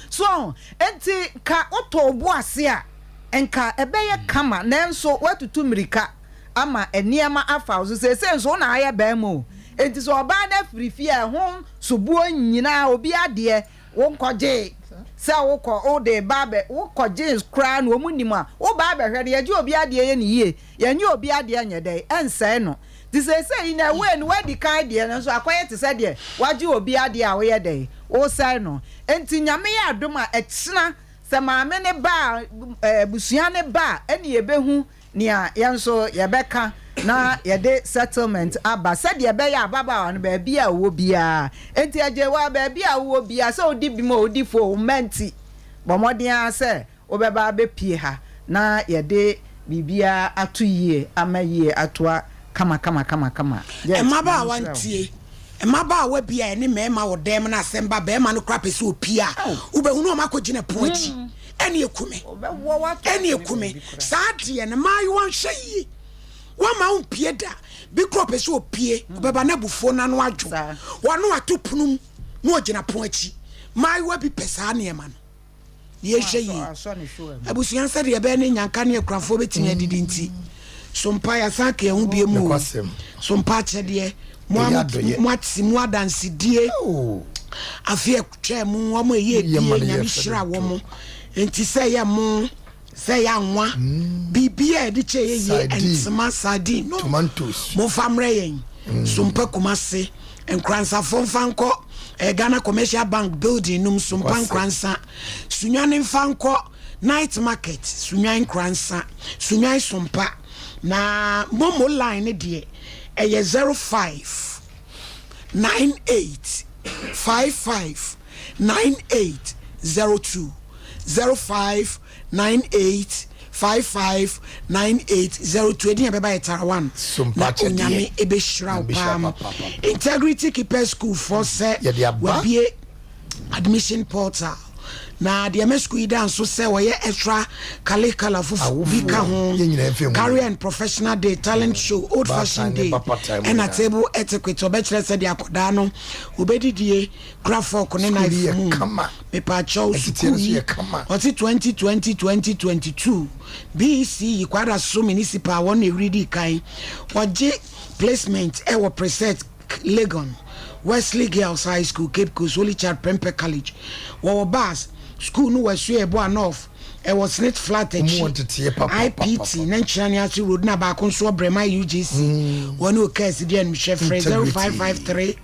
So, enti ka wotɔ wo bo ase a, Nka ɛbɛyɛ kama nanso woatutu mmirika ama nneɛma afa wo so. Seesei nso wo na ayɛ barima o. Enti sɛ ɔbaa no afiri fie a, ɛho soboɔ nyinaa obi adeɛ wonkɔgyee. Sɛ wokɔ wode reba abɛ wokɔgyee koraa na wɔn nnim a, woba abɛhwɛ no. Yɛgye obi adeɛ yɛ no yie, yɛnnye obi adeɛ nyɛ dɛn? Ɛnsɛe no. Nti seesei yi na wei no woadi kan deɛ nanso akɔyɛ te sɛ deɛ woagye obi adeɛ a woyɛ dɛn? Wosɛe no. Enti Nyame yɛ adom a ɛkyena Sɛ maame no ba a, abusua no ba a, ɛne yɛbɛhu nea yɛn nso yɛbɛka na yɛde settlement aba sɛdeɛ ɛbɛyɛ a ababaawa no baabi a ɔwɔ biara. Enti Agyewa, baabi a wowɔ biara, sɛ wodi bem o, wodi fo o, wo mma nti, bɔ mmɔden ara sɛ wobɛba abɛpue ha na yɛde biribiara ato yie ama yie atoa kama kama kama kama. Jet, Nyame Mmabaawa nhyira wo. ntie. Mmabaawa bi a ɛne mmarima wɔ dan mu na asɛm ba, barima no koraa pɛ sɛ opue a, wobɛhu na wɔakɔgyina pon akyi. Ɛne aku me. Ɛne aku me. Saa adeɛ no, mmaayewa nhwɛ yie. Wɔmma wompue da. Bi koraa ɔpɛ sɛ opue, ɔbɛba na abufuo no ano adwo. Wɔno ato pono mu na ɔgyina pon akyi. Mmaayewa bi pɛ saa nneɛma no. Yɛhwɛ yie. Abusua sɛdeɛ ɛbɛyɛ ne nyanka ne akurafoɔ bɛtumi adidi nti, so mpa yɛasan aka yɛn ho bie mu o. So mpa akyɛdeɛ, mo a mo ate mu adansedie, afe atwaa mu, wɔn ɛyɛ ebie, Nyame hyira wɔn. Nti sɛ ɛyɛ mo, sɛ ɛyɛ anwa, biribi a yɛde kyɛ yɛ yie, ntoma, sardine, no, momfa mmerɛ yɛn. Sompa Kumase, Nkoransafoɔ mfa nkɔ eh, Ghana Commercial Bank building nom Sompa Nkoransa, Sunyani mfa nkɔ Night Market, Sunyan Nkoransa, Sunyan Sompa. Na momo line no deɛ ɛyɛ 05 98 55 98 02 05 98 55 98 02 edin a ɛbɛba yɛ Tarawan na Onyame ɛbɛhyira wo paa. Integrity Keepers School foɔ sɛ wabie admission portal na deɛ ɛma sukuu yi da nso sɛ wɔyɛ extra curricular foforɔ bi ka ho, career and professional day, talent show, old fashion day ɛna table etiquette. Ɔbɛkyerɛ sɛ deɛ akwadaa no obɛdidie kura fork ne knife mu. Mepaakyɛw sukuu yi ɔse 2020 2022 BEC yi Kwadaso Municipal wɔn na ɛredi kan wɔgye placement ɛwɔ Presec Legon, Wesley Girls High School, Cape Coast, Holy Child Prempeh College. Wɔwɔ bus, school no wɔ Asuo Yeboah North. Ɛwɔ Snit Flat Ɔmo wɔ akyi, nteteeɛ IPT, papapapapa. ne Nkyerane Ase Road na baako nso wɔ Brɛma UGC. Wɔne Okɛs di animhwɛ. Frɛ Integrity. 0553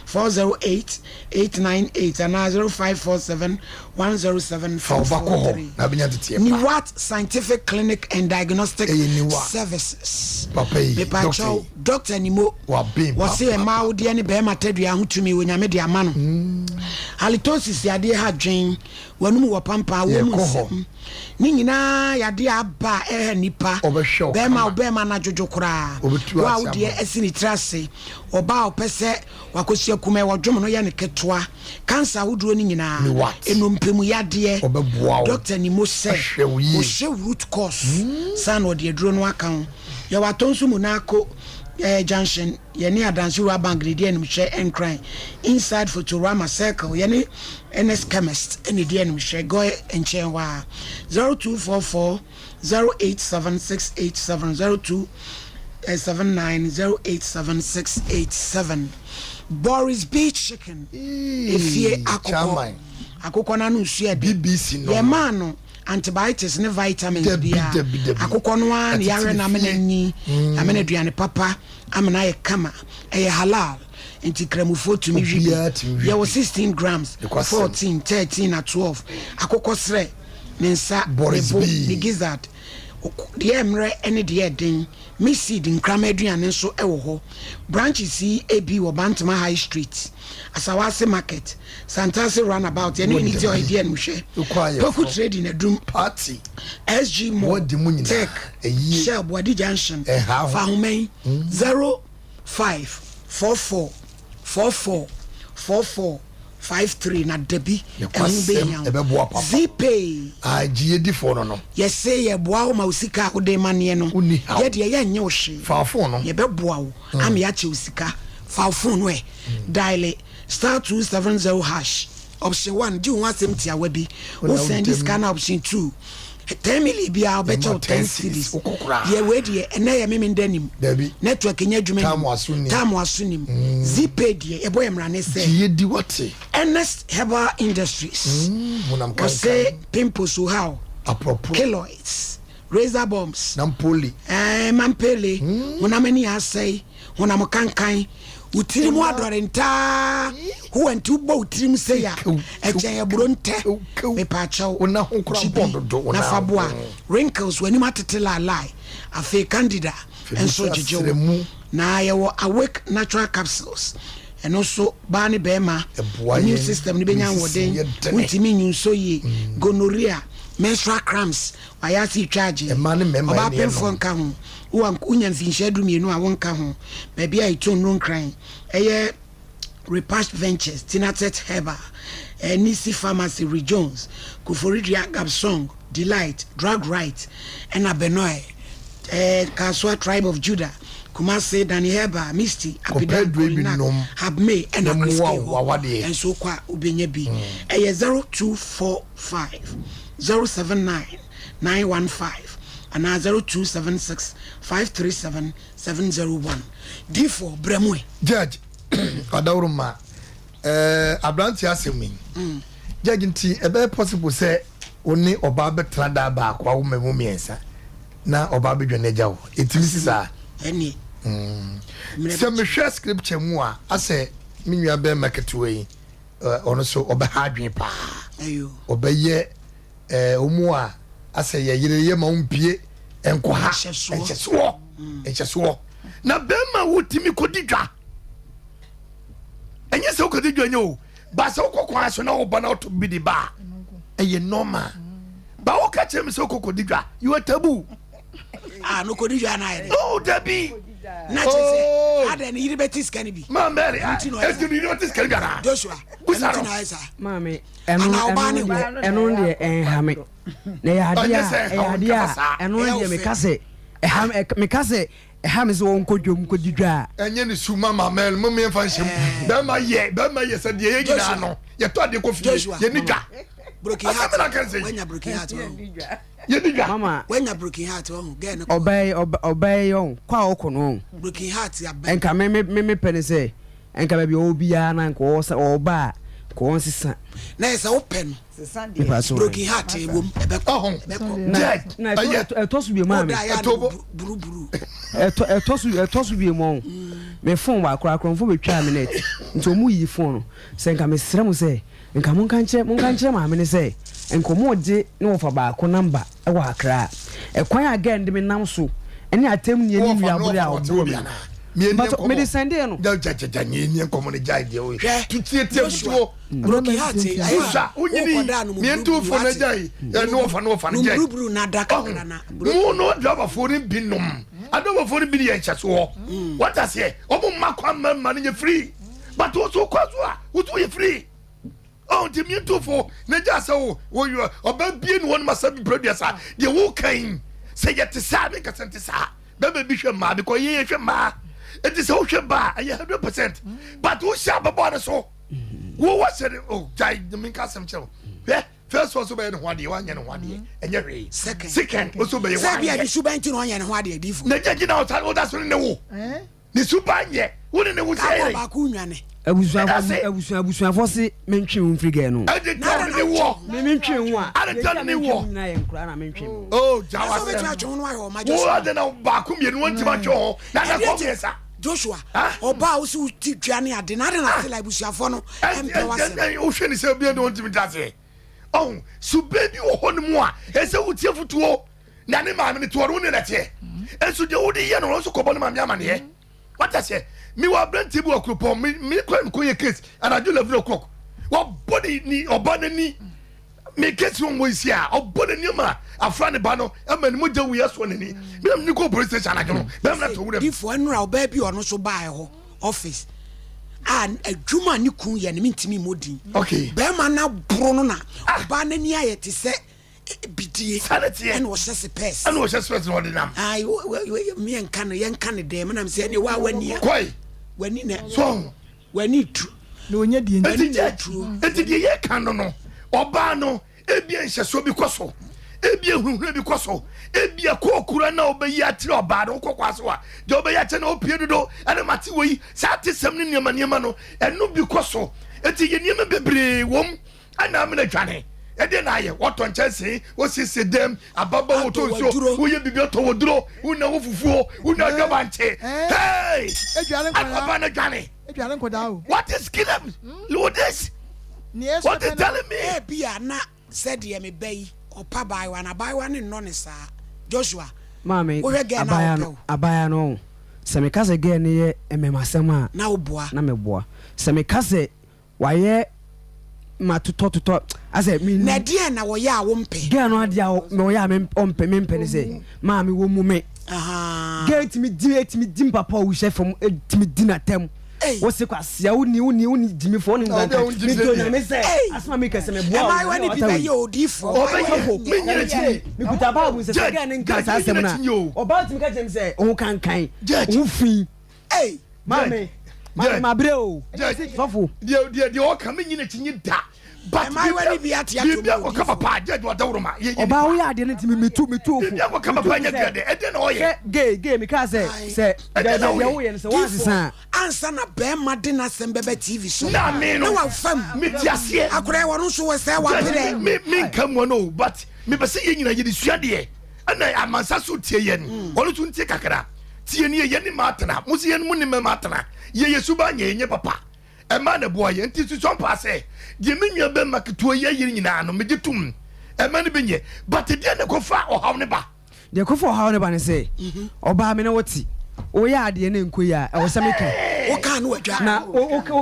408 898 anaa 0547 107 Fa wo ba kɔ hɔ 443. na abɛnya nteteeɛ pa. Niwat Scientific Clinic and Diagnostic Ɛyɛ Niwa. Services. Papa yi, doctor Mepakyɛw, yi. Doctor Nimo, Waben wɔse papapapa. mmaa awodeɛ ne bɛrima tadua ho tumi Onyame de ama no. Halitosis yadeɛ ha dwen, w'anum wɔ pampan, wɔ mu Yɛkɔ hɔ. nsɛm. Ne nyinaa yadeɛ a aba a ɛha nnipa. Ɔbɛhwɛ wo Bɛrima kama. wo bɛrima no adwodwo koraa. Ɔbɛtu Wo a ase wo ama deɛ wo. asi ne tiri ase. Ɔbaa a ɔpɛ sɛ wakɔsua kumɛ, wɔdwom no yɛ no ketewa. Cancer ahodoɔ no nyinaa. Ne what? Nnompe mu yadeɛ. Ɔbɛboa wo. Doctor Nimo sɛ Ahwɛ wo yie. ɔhyɛ root cause saa na ɔde aduro no aka ho. Yɛwɔ Atonso Munaako eh, junction. Yɛne Adansi Rural Bank na ɛdi animhwɛ Nkran inside Fotorama Circle yɛne Ernest Chemist na ɛdi animhwɛ Goy nkyɛn hɔ ara 0244 087 687 0279 087 687 Boris B Chicken efie akokɔ akokɔ no ano nsuo ɛdɛ yɛmaa no antibiotics ne vitamins biara akokɔ no ara na yɛahwɛ no amena nyi amena aduane papa Amena ayɛ kama, ɛyɛ halal nti kramofoɔ tumi we bi. Yɛwɔ 16 grams, 14, 13 na 12. Akokɔ srɛ, ne nsa, ne bo, ne gizzard, deɛ ɛmmerɛ ne deɛ ɛden. Mixed seed nkraman aduane nso wɔ hɔ. Branches yi bi wɔ Bantama High Street, Asawase Market, Santase Runabout, yɛne Unity Oil di animhwɛ, Poku Trading Adum, SG Mall, Tech, Shell, Boadi Junction, fa ahoma yi, 0544 44 44 53 na dabi ɛho bɛhia wo. Zeepay. Yɛse yɛboa wo ma wo sika a wode maneɛ no, yɛdeɛ yɛnyɛ wo hwee. Yɛbɛboa wo ama yɛakyɛ wo sika. Fa wo phone no ɛ, diale star 270 hash. Option one, gye wo ho asɛm tiawa bi. Wo sɛnde sika no a option 2, 10 million biara wobɛkyɛ wo 10 cedis. Yɛ wei deɛ ɛnɛ yɛ memenda nim. Network nyɛ adwuma nim. Time aso nim. Zeepay deɛ yɛbɔ yɛ mmara ne sɛ. Ernest Herbal Industries. Wɔse pimples wo haw. Keloids, razor bumps. Ɛɛ mampele. Honam ani asɛe. Honam kankan, wo tiri mu adɔre ntaa, ho wɔ nti wobɔ wo tirim sei a, ɛkyɛn aburo ntɛ. Mepaakyɛw, gye bi na fa boa. Wrinkles, w'anim atete laalae, afei candida nso gyegye wo. Na yɛwɔ Awake Natural Capsules, ɛno nso baa ne bɛrima, immune system no bɛnya ahoɔden, wontumi nyu nsɔ yie, gonorrhea, menstrual cramps, wayɛ ase retwa agye. Ɔbaa pemfoɔ nka ho. Wo a wonya mfinhyia 12 a wonka ho. Baabi a yɛtɔn nnuro nkran yɛ Repash Ventures, Tinatet Herbal, Nisi Pharmacy, Rick Jones, Koforidua, Gabsong, Delight, Drug Right, ɛna Benoy, Kasoa Tribe of Judah, Kumasi, Danny Herbal, Misty, Apidan, Kolinak, Habmay, ɛna Chris K hɔ nso wokɔ a wobɛnya bi. Ɛyɛ 0245 079 915 anaa 0276 537 701. Difoɔ, brɛ mu ɛ. Judge Adaworoma eh, aberanteɛ asɛm yi. Mm. Judge nti ɛbɛyɛ possible sɛ wo ne ɔbaa bɛtena daa baako awo mmamu mmiɛnsa na ɔbaa bɛdwane agya wo ɛtumi si saa? Ɛneɛ. Mm. Sɛ mehwɛ scripture mu a asɛ me nua bɛrima ketewa yi ɔno so ɔbɛha adwene paa ɔbɛyɛ Ɛɛ wɔn a asɛ yɛ yere yɛ ma wɔn mpie nkɔ ha nhyɛsoɔ nhyɛsoɔ na bɛrima wotumi kɔdi dwa ɛnyɛ sɛ wokɔdi dwa nyɛ o ba sɛ wokɔ kwan so na woba na woto bi de ba a ɛyɛ normal ba woka kyerɛ me sɛ wokɔ kɔdi dwa you are taboo ah no kɔdi dwa na ayɛ dɛ oh dabi na kyerɛ sɛ oh. adɛ ne yere bɛte sika no bi ma mary ɛti ne yere bɛte sika no bi anaa Joshua busa no maame ɛno ɛno deɛ ɛno deɛ ɛnha me na ɛyɛ adeɛ a ɛyɛ adeɛ a ɛno deɛ meka sɛ ɛha meka sɛ ɛha me sɛ wɔnkɔ dwom kɔdi dwa a. Ɛnyɛ ne su ma maame mo mmiɛnfa nhyɛ mu bɛrima yɛ bɛrima yɛ sɛ deɛ yɛ nyinaa no yɛtɔ adeɛ kɔ fie yɛ ni dwa asɛm na kɛse wanya broken heart wɔn yɛ ni dwa mama wanya broken heart wɔn gɛɛ no ɔbaa yi ɔbaa yi ɔn kɔ a ɔkɔ no ɔn broken heart abɛn nka me me me pɛ ne sɛ. Nka baabi a ɔwɔ biara na nka ɔwɔ sɛ ɔba a, Kɔ wɔn sesa. Na yɛ sɛ wopɛ no. Sesa deɛ. Broken heart ɛwom ɛbɛkɔ ɛbɛkɔ. Na na ɛtɔ so bi maa mi. Buruburu. Ɛtɔ ɛtɔ so ɛtɔ so bi mu ɔn. Me phone baako akorɔmfo bɛ twaa me net nti ɔmo yi phone no sɛ nka me srɛ mo sɛ nka mo nka nkyerɛ mo nka nkyerɛ maame no sɛ nka ɔmo gye ne wɔfa baako number wɔ Accra. Ɛkwan a girl no de me nam so ne atɛmnie ne nnuabere a ɔbɔɔ me no, mpakyɛ mede sɛndee no. Hwɛ, Joshua, broken heart yi, ayɛ a wokɔdaa no mu buruburu wate. Nom buruburu na da kakra na broken. Mu no adrɔbafoɔ no bi nom adrɔbafoɔ no bi yɛ nhyɛsoɔ wate aseɛ ɔmo mma kwan mma mma no nyɛ free but wo so kɔ so a wo so yɛ free. Oh, nti mi ntu fo na gya sɛ wo wo yɔ ɔbɛ bie ne wɔn ma sɛ bi pere sa deɛ wo kan sɛ yɛ te saa mi nkasa nte saa bɛbɛ bi hwɛ mmaa because yɛ yɛ hwɛ mmaa eti sɛ wohwɛ baa ɛyɛ 100% but wo hyɛ ababɔ ne so wo wɔ hyɛ ne oh gya mi nka asɛm kyerɛ wo hwɛ first one so bɛyɛ ne ho adeɛ wanyɛ ne ho adeɛ ɛnyɛ hwee second o so bɛyɛ wanyɛ sɛ bi a ne suban ti na ɔnyɛ ne ho adeɛ difo na gya gyina ɔsa ɔda so ne ne wo. Ne suban nyɛ wo ne ne wo sɛ yere. Baako nwane. Abusuafo abusua abusuafo se mentwe wo mfiri gɛɛ no. Ɛde tɛ ne ne wɔ. Me mentwe wo a. Ɛde tɛ ne ne wɔ. Nyinaa yɛ nkura na mentwe mo. Oh gya wa sɛm. Wo ade na baako mmienu wɔn ntoma twɛ hɔ na na kɔ mmiɛnsa. Joshua ɔbaa a wosi wo ti dua ne ade na ade na ase la abusuafo no ɛmpɛ wasɛm. Wohwɛ ne sɛ obi ne wɔn ntumi ntra aseɛ. Ɔho suban bi wɔ hɔ no mu a ɛsɛ wotie futuo. Na ne maame no te hɔ no, wo ne na teɛ. Nso deɛ wode yɛ no, ɔno nso kɔbɔ ne maame amaneɛ. Wate aseɛ? Mewɔ aberanteɛ bi wɔ kuropɔn, me me kɔ mekɔ yɛ case anadwo 11 o'clock. Wabɔ ne ne ɔba n'ani. Me case wɔn wɔ esi a, ɔbɔ n'ani ama afra ne ba no ama ne mogya wui asoɔ n'ani. Me na me kɔ police station anadwo no, bɛrima no ato wuram. Difo ɛnora ɔbaa bi ɔno nso baa ɛhɔ office a adwuma a ne kun yɛ no mentumi mmɔ din. Okay. Bɛrima no aboro no na ɔbaa n'ani ayɛ te sɛ bidie ɛna ɔhyɛ sepɛs ɛna ɔhyɛ sepɛs na ɔde nam ayi yɛnka no yɛnka no dɛm nam sɛ ɛne wa wani a kɔi wani na so wani tu na onye die nti deɛ nti deɛ yɛ kan no no ɔbaa no ebi nhyɛsoɔ bi kɔ so ebi ehunhun bi kɔ so ebi ɛkɔɔkura na ɔbɛyi akyerɛ ɔbaa no ɔkɔ kɔ ase wa deɛ ɔbɛyi akyerɛ na ɔpie dodo ɛna mate wɔ yi saa te sɛm ne nneɛma nneɛma no ɛno bi kɔ so eti yɛ nneɛma bebree wɔm. Ɛna amena dwane. Ɛdeɛ na ayɛ? Wɔtɔ nkyɛnsee, wɔsiesie dɛm, ababa, wɔtɔ nsuo, woyɛ biribi, ɔtɔ wɔduro, wona wo fufuo, wona adwa bankye. Hey! Akɔba no dwane. What is killing with this? What is telling me? Ebia na sɛdeɛ me ba yi ɔpa abaayewa no, abaayewa no nnɔ no saa. Joshua, Maame, wohwɛ girl no a abaayewa ɔpɛ no, wo. abaayewa no ɔho. Sɛ meka sɛ girl no yɛ mmɛmasɛm a, Na woboa. na meboa. Sɛ meka sɛ Wayɛ ma totɔ totɔ asɛ me. Na ɛdeɛn na wɔyɛ a wompɛ? Girl no adeɛ a ɔyɛ a ɔmpɛ mempɛ ne sɛ maame wɔ mu me. Girl tumi di etumi di mpapa a ɔhyɛ fam etumi di n'atɛm. Wose kwasia woni woni woni gyimifo woni nkankan me do nyame sɛ asɛm a meka sɛ meboa wo. Mmaayewa no bi bɛyɛ odiifoɔ. Ɔbɛyɛ me nyina kyinyi. Mekuta Bible sɛ sɛ girl no nka saa asɛm no a ɔbaa tumi ka kyerɛ me sɛ wo ho kankan wo ho fi. Ei! Maame, maame mabrɛ o. Sɔfo. Deɛ deɛ deɛ ɔka mi nyina kyi nyi da. But Mmaayewa no bi ate ato mu biribi akɔka papa judge ɔdaworo ma. Ɔbaa woyɛ adeɛ no nti mi tu mi tu ofo. Biribi akɔka papa nyɛ deɛ deɛ ɛdeɛ na ɔyɛ. Sɛ gay gay mi kaa sɛ sɛ deɛ deɛ woyɛ no sɛ wɔn asesa. Ansa na bɛrima de n'asɛm bɛbɛ TV so. Na mi no. Na wafa mu. Mi ti aseɛ. Akora wɔn nso wɔ sɛ wapere. Mi mi nka mu no but mi bɛ sɛ yɛ nyina yɛ de sua deɛ ɛna amansa so tie yɛn ɔno nso ntie kakra. Tie nie, yɛne mmaa tena, mo se yɛn mo ne mmarima atena, yɛ yɛ suban nyɛ, yɛnyɛ papa, ɛmmaa na ɛboa yɛn, nti susua mpaa sɛ, deɛ me nua bɛmma ketewa yi ayɛ nyinaa no, megye tom, ɛmma no bi nyɛ, but deɛn na ɛkɔfa ɔhaw no ba? Deɛ ɛkɔfa ɔhaw no ba ne sɛ, ɔbaa me ne wo te, woyɛ adeɛ na ɛnkɔ yie a, ɛwɔ sɛ meka. Wokaa no wadwa. Na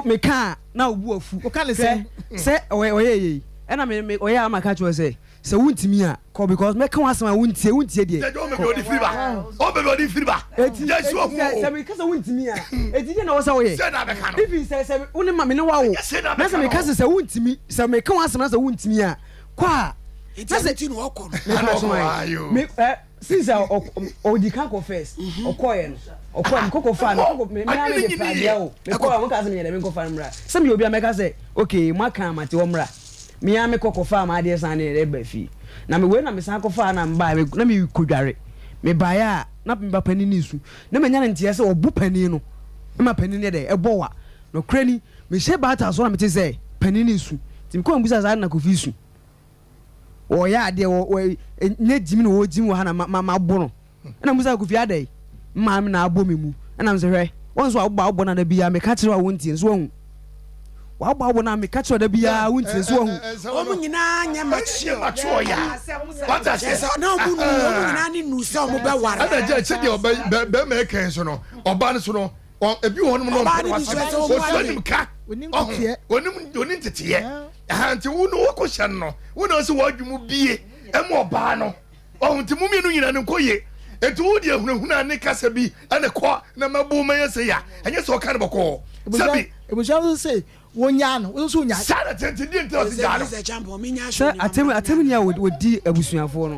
meka a, na wo bo afu. Woka ne sɛn? Hwɛ, sɛ ɔyɛɛ yei, ɛna me, me, ɔyɛ a maka akyerɛ wo sɛ, Sɛ wontumi a, kɔ because mɛka w'asɛm a wontie, wontie deɛ, Gyagya wɔn baabi a wɔde firi ba, wɔn baabi a wɔde firi ba. Eti, Gyagya eti wɔn sɛ, o. sɛ meka sɛ wontumi a, eti deɛ na ɛwɔ sɛ woyɛ? Sɛ na abɛka no. Even sɛ, sɛ wo ne ma, me ne wo awo, Ɛnyɛ sɛ na na sɛ abɛka meka no. sɛ sɛ wontumi, sɛ meka w'asɛm na sɛ wontumi a, kɔ a. Enti Na ɛno sɛ, nti na ɔkɔ no. mepa Ɛna so ɔkɔ, ae. ayo. Me, ɛ, since a ɔk, ɔdi kan kɔ first, ɔkɔeɛ no, ɔkɔeɛ, mekɔ kɔfaa no, mekɔ kɔ, me, me ara Adwene mede nyini pragea yɛ. o, mekɔɔ a, wɔkaa sɛ menyɛ dɛ, menkɔfa no mmra. Sɛ meyɛ obi a mɛka sɛ, okay, moaka a mate, ɔmmra. Me ara mekɔ kɔfaa m'adeɛ san ne reba fie. Na me wei na mesan kɔfaa na mebaeɛ me na merekɔdware. Mebaeɛ a na me ba panin no resu. Na manya no nteɛ sɛ ɔbo panin no ma panin no yɛ dɛ ɛbɔ wa. Nokorɛ ni, mehyɛ baata so na mete sɛ. panin no resu. Nti mekɔɔ mebisa sɛ adɛn na Kofi resu? Wɔyɛ adeɛ wɔ wɔ nyɛ gyimi na wɔgyimi wɔ ha na ma ma mabo no. Ɛna mebisa Kofi adɛn? Me maame na abɔ me mu. Ɛna mesɛ hwɛ, wɔn nso abobɔ abobɔ no da biara meka kyerɛ wo a wontie nso wahu. Wabɔ abobɔ no a meka kyerɛ wo da biara wontie nso wahu. Wɔn nyinaa nyɛ mature. Mature ya. Wata sɛ. Sɛ na wɔn nu wɔn nyinaa ne nu sɛ wɔn bɛ ware. Ɛna gye sɛdeɛ ɔbɛ bɛrima ɛkɛn so no ɔbaa no so no ebi wɔ hɔnom no ɔmpɛ no wasɛm ɔsua nim ka ɔho onim onim teteɛ ɛha nti wo no wɔkɔ hyɛ no wo na ɔsɛ wɔadwe mu bie ɛmu ɔbaa no ɔho nti mu mmienu nyina no nkɔ yie nti wo deɛ hunahuna ne kasa bi ɛne kɔ na mɛbo mɛyɛ sɛ ya ɛnyɛ sɛ ɔka no bɔkɔɔ sɛbi ebusua nso sɛ wonyaa no wo nso nyaa saa na tete deɛ nti ɔse gyaa no sɛ atem atem ni a wɔdi abusuafoɔ no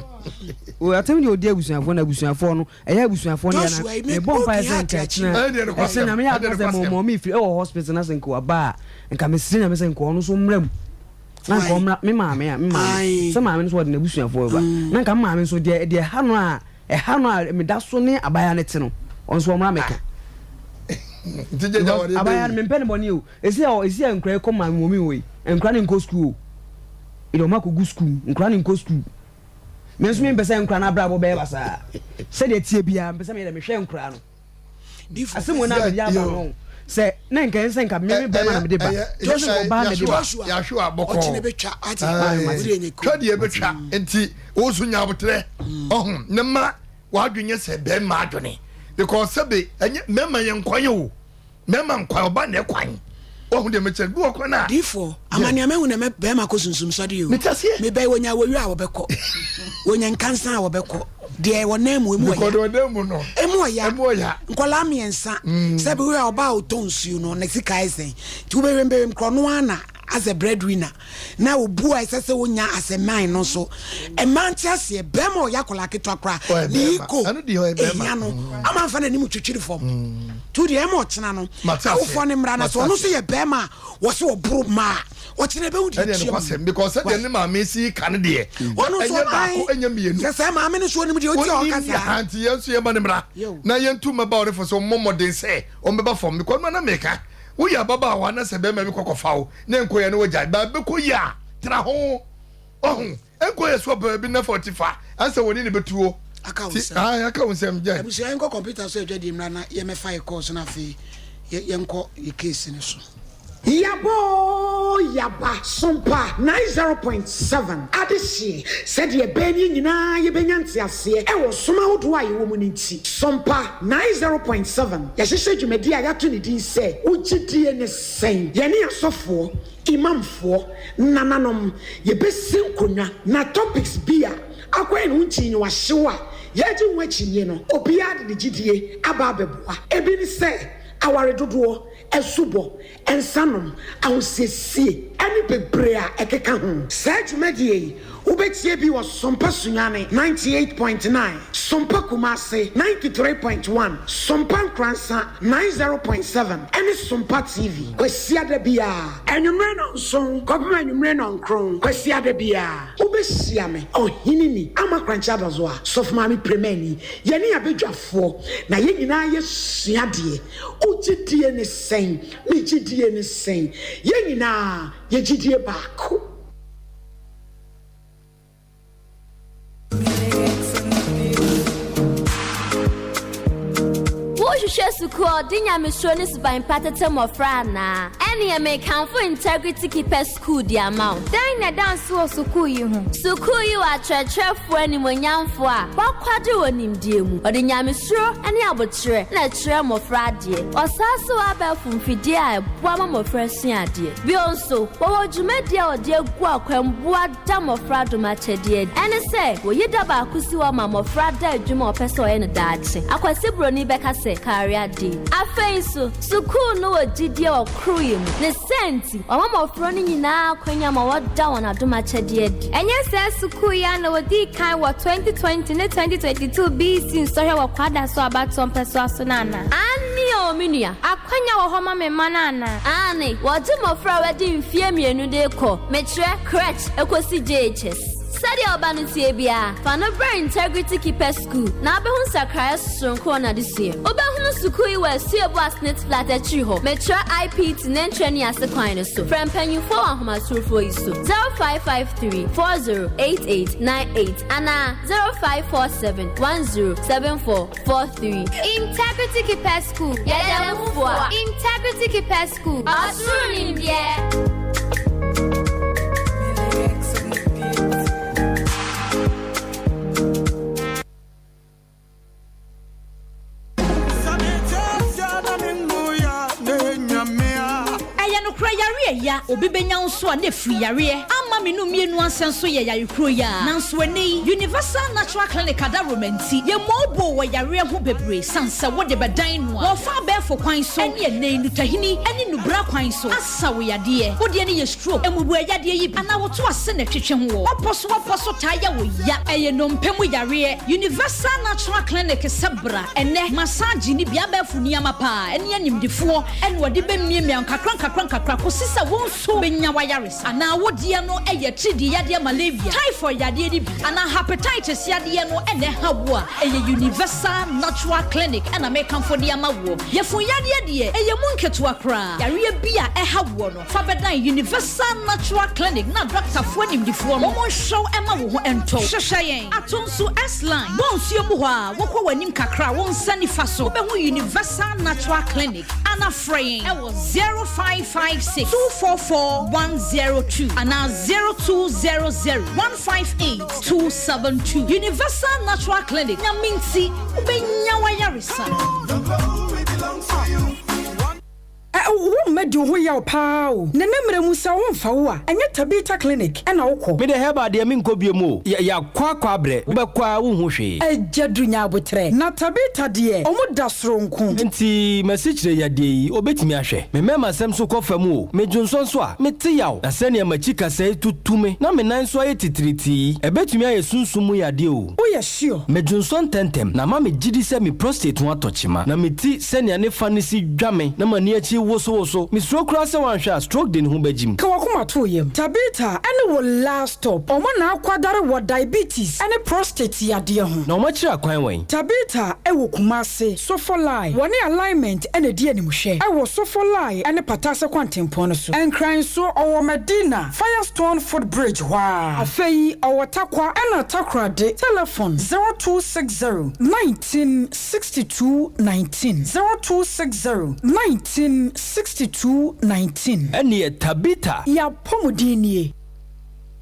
atem ni a wɔdi abusuafoɔ no abusuafoɔ no Ɛyɛ abusuafoɔ no yɛ na mebɔ mpaeɛ sɛ nka ɛkyena ɛkyena Nyame yɛ adom sɛ mɔmɔ me firi ɛwɔ hospital na sɛ nka waba a nka mesrɛ Nyame sɛ nka ɔno nso mmra mu na nka ɔmmra me maame a me maame sɛ maame no nso ɔde n'abusuafoɔ bɛba na nka me maame nso deɛ deɛ ɛha no a ɛha no a meda so ne abaayewa no te no ɔno nso ɔmmra mɛka because abaayewa no mempɛ ne bɔne o ɛsi a ɛsi a nkura yi kɔ maame mɔmi wɔ yi nkura no nkɔ sukuu o ɛde ɔmo akɔgu sukuu nkura no nkɔ sukuu. Me nso mempɛ sɛ nkora no abrabɔ bɛyɛ basaa. Sɛdeɛ ɛteɛ biara, mepɛ sɛ meyɛ dɛ mehwɛ nkora no. Asɛm wei na mede aba no sɛ na nka ɛnsɛ nka me me bɛrima na mede ba. Joshua ɔbaa na de ba. Yahweh bɔkɔɔ. Twa deɛ bɛtwa nti wo nso nya aboterɛ ɔho ne ma w'adwene nyɛ sɛ bɛrima adwene because sɛbe ɛnyɛ mmarima yɛ nkwan o. Mɛma nkwan, ɔba na ɛkwan. Wahu deɛ mekyerɛ bi wɔ kwan a. Diifoɔ, ama nea mahu na mɛ bɛrima kɔ sunsum sɔde o. Mete aseɛ. Mebɛn wɔnya awɔwia a wɔbɛkɔ, wɔnya nkansa a wɔbɛkɔ. Deɛ wɔ nan mu emu ɔya. Because deɛ ɔdan mu no. Emu ɔya. Emu ɔya. Nkwadaa mmiɛnsa. Sɛ bi wohwɛ ɔbaa a ɔtɔ nsuo no ne sika ayɛ sɛn. Nti wobɛhwɛ mbɛhwɛ korɔ no ara na as a breadwinner na obu a ɛsɛ sɛ wonya as a man no nso mmaa nte aseɛ bɛrima ɔyɛ akwadaa ketewa koraa ne ego ehia no ama nfa n'anim twitwiri fam tu deɛ ɛma ɔkyena no awofoɔ ne mmara na sɛ ɔno nso yɛ bɛrima a wɔsɛ ɔboro mmaa ɔkyena ɛbɛhu deɛ tua mu because sɛdeɛ ne maame si ka no deɛ ɔno nso ɔbaako ɛnyɛ mmienu sɛ sɛ maame no so onim deɛ ɔti a ɔka saa nti yɛn nso yɛma ne mmara na yɛntu mmabaawa no fo sɛ ɔmmɔ mmɔden sɛ ɔmbɛba fam because ɔno na meka Woyɛ ababaawa na sɛ bɛrima bi kɔ kɔfa wo na ɛnkɔ yɛ na wagyae, baa bɛkɔ yie a, tra ho. Wahu? Ɛnkɔ yɛ so baabi na fa ɔti fa ansa wɔne ne bɛtuo. Aka wo Ti, nsɛm. ae, aka wo nsɛm, gyae. Abusua yɛnkɔ computer so adwadie mmra na yɛmmɛfa yɛ course na afei yɛnkɔ yɛ case no so. Yaba oo yaba, Sompa 90.7 adehyeɛ, sɛdeɛ ɛbɛyɛ ne yɛn nyinaa yɛbɛnya nteaseɛ wɔ som ahodoɔ a yɛwɔ mu no nti, Sompa 90.7 yɛahyehyɛ dwumadie a yɛato ne din sɛ Wo Gyidie Ne Sɛn? Yɛne asɔfoɔ, imamfoɔ, nananom, yɛbɛsi nkonnwa na topics bi a akɔ yɛn ho nkyinyiwahyew a yɛregye ho akyinnye no, obiara de ne gyidie aba abɛboa. Ebi ne sɛ, aware dodoɔ, asubɔ, nsanom, ahosiesie, ne bebree a ɛkeka ho. Saa dwumadie yi, wobɛtie bi wɔ Sompa Sunyani 98.9, Sompa Kumasi 93.1, Sompa Nkoransa 90.7 ne Sompa TV, Kwasiada biara, anwummere nnɔnson kɔpem anwummere nnɔnkron, Kwasiada biara. Wobɛhyia me, Ɔheneni Ama Korankye Adazoa, Sɔfo Maame Premani, yɛne abadwafoɔ, na yɛn nyinaa yɛsua adeɛ. Wo gyedie ne sɛn? Me gyedie ne sɛn? Yɛn nyinaa yɛ gyedie baako. Worehwehwɛ sukuu a ɔde nyamesuro ne suban pa tete mmɔfra anaa? Ɛnneɛ mekamfo Integrity Keepers School de ama wo. Dɛn na ɛda nsow wɔ sukuu yi ho? Sukuu yi wɔ akyerɛkyerɛfo animuonyamfo a wɔakwadare wɔ nimdeɛ mu. Wɔde nyamesuro ne aboterɛ na ɛkyerɛ mmɔfra adeɛ. Wɔsan nso wɔ abɛɛfo mfidie a ɛboa ma mmɔfra sua adeɛ. Bio nso, wɔwɔ dwumadie a wɔde agu akwan boa da mmɔfra dom akyɛdeɛ adi. Ɛne sɛ, wɔyi da baako si hɔ ma mmɔfra da adwuma a wɔpɛ sɛ wɔyɛ no daakye. Akwasi Broni bɛka sɛ, Career Day. Afei nso, sukuu no wɔ gyidie wɔ koroyɛ mu. Ne saa nti, wɔma mmɔfra no nyinaa akwanya ma wɔda wɔn adom akyɛdeɛ adi. Ɛnyɛ saa sukuu yi ara na wɔdii kan wɔ 2020 ne 2022 BEC nsɔhwɛ wɔ Kwadaso abatoɔ mpɛsoa so no anaa? Aane o, me nua. Akwanya wɔ hɔ ma me mma no anaa? Aane, wɔgye mmɔfra a wɔadi mfeɛ mmienu de rekɔ, mekyerɛ, crèche, kɔsi JHS. Sɛdeɛ wo ba no teɛ biara, fa no bra Integrity Keepers School na wobɛhu nsakraeɛ soronko wɔ n'adesua mu. Wobɛhunu sukuu yi wɔ Asuobu Asnit Flat akyiri hɔ, mekyerɛ IPT Nantwi Ani Ase kwan no so. Frɛ mpanyimfoɔ wɔ ahomatorofoɔ yi so, 0553 4088 98 anaa 0547 10 74 43. Integrity Keepers School, yɛda mu fua. Integrity Keepers School, ɔsoro nimdeɛ. Ɛyɛ nokorɛ yareɛ ya obi bɛnya wo nso a na ɛfiri yareɛ ama me no mmienu ansɛ nso yɛ yare kuro yi ara nanso ɛnnɛ yi Universal Natural Clinic adaworoma nti yɛmmɔɔ boo wɔ yareɛ ho bebree sane sɛ wode bɛdan no a wɔfa abɛɛfo kwan so ɛne ɛnnɛ yi nutahini ɛne nubra kwan so asa wo yadeɛ wo deɛ no yɛ stroke mmubuɛ yadeɛ yi bi anaa woto ase na ɛtwetwe ho wɔ wapɔ so wapɔ so taa yɛ wo ya ɛyɛ nnompe mu yareɛ Universal Natural Clinic sɛ bra ɛnnɛ massage ne bi abɛɛfo nneɛma paa ɛne animdefoɔ ɛna wɔde bɛmiamia nkakra nkakra nkakra kɔsi sɛ wo nso bɛnya w'ayaresa. Anaa wo deɛ no yɛ tiridii yadeɛ malaria, typhoid yadeɛ no bi, anaa hepatitis yadeɛ no na ɛha wo a, ɛyɛ Universal Natural Clinic na mekamfo de ama woɔ. Yafunu yadeɛ deɛ, ɛyɛ mu nketewa koraa. Yareɛ bi a ɛha woɔ no, fa bɛdan Universal Natural Clinic na dɔktafoɔ animdefoɔ no wɔnhwɛ wo mma wo ho ntɔ wo. Hwehwɛ yɛn Atonsu S-Line, bɔ nsuo mu hɔ a, wokɔ w'anim kakra a, wo nsa nifa so, wobɛhu Universal Natural Clinic. Ana frɛ yɛn wɔ 0556 244 102 anaa 0200 158 272. Universal Natural Clinic, Nyame nti wobɛnya w'ayaresa. Wo mma di wo ho yaw paa o. Nana mmerɛ mu sɛ wo mfa wo a, ɛnyɛ Tabitha clinic na wo kɔ. Me deɛ herbal deɛ menkɔ biom o, yɛakɔ akɔ abrɛ, wobɛkɔ a wonhu hwee. Agya du nya aboterɛ. Na Tabitha deɛ ɔmo da soronko. Nti m'asikyire yadeɛ yi obetumi ahwɛ? Me mɛɛma sɛm nso kɔ fam o, me dwonsɔ nso a, mete yaw, na sɛnea m'akyi kasɛe tutu me na me nan nso ayɛ titiritii yi, ɛbɛtumi ayɛ sunsum mu yadeɛ o. Woyɛ sure? Me dwonsɔ ntɛntɛm, na ama me gyidi sɛ me prostate ho atɔ kyema, na me ti sɛnea ne fa no si dwa me na m'ani akyi wosowoso. Misuro koraa sɛ wanhwɛ a stroke de ne ho bɛgyim. Ka w'akoma to wo yam. Tabitha ne wo last stop. Wɔn na akwadare wɔ diabetes ne prostate yadeɛ ho. Na wɔakyerɛ akwan wɛn? Tabitha wɔ Kumasi, Sofolai. Wɔne Alignment na ɛdi animhwɛ wɔ Sofolai ne Patase kwantempɔn no so. Nkran nso, ɔwɔ Madina, Firestone foot bridge hɔ ara. Afei ɔwɔ Tarkwa ɛna Takoradi. Telefon, 0260 19 62 19 0260 19 62 19. Ɛnneɛ Tabitha. Y'apɔmuden nie.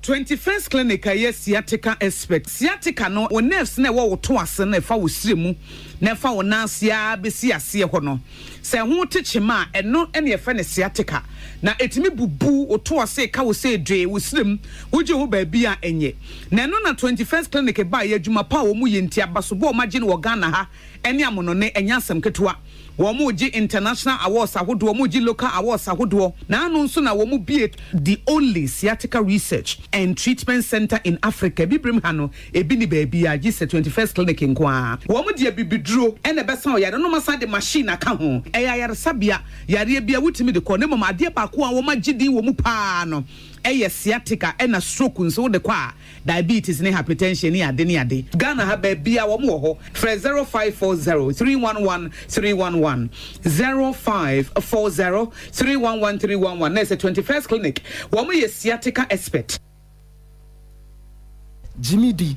21st Clinic a ɛyɛ sciatica expert. Sciatica no, wo nerves no a ɛwɔ wo to ase no a ɛfa wo srɛ mu na ɛfa wo nan ase ara bɛsi aseɛ hɔ no, sɛ ɛho te kyema a, ɛno na yɛfrɛ no sciatica. Na ɛtumi bubu wo to ase, ka wo sɛ dwee, wo srɛ mu, wogye ho baabi a ɛnyɛ. Na ɛno na 21st Clinic baeɛ, adwuma pa a wɔyɛ nti, abasobɔ a wɔagye no wɔ Ghana ha ne amonone, ɛnyɛ asɛm ketewa. Wɔregye international awards ahodoɔ, wɔregye local awards ahodoɔ, na ano nso na wɔbue the only sciatica research and treatment centre in Africa. Abibirem ha no, ebi nni baabiara gye sɛ 21st Clinic nko ara. Wɔde abibiduro na ɛbɛsa ɔyare no na wɔasan de machine aka ho. Ɛyɛ ayaresabea, yareɛ biara wotumi de kɔ, na mmom adeɛ baako a wɔagye din wɔ mu pa ara no yɛ sciatica ɛna stroke nso wode kɔ a, diabetes ne hypertension ne ade ne ade. Ghana ha baabia wɔn wɔ hɔ, frɛ 0540 311 311, 0540 311 311 na ɛsɛ 21st clinic, wɔn yɛ sciatica expert. Gye me di,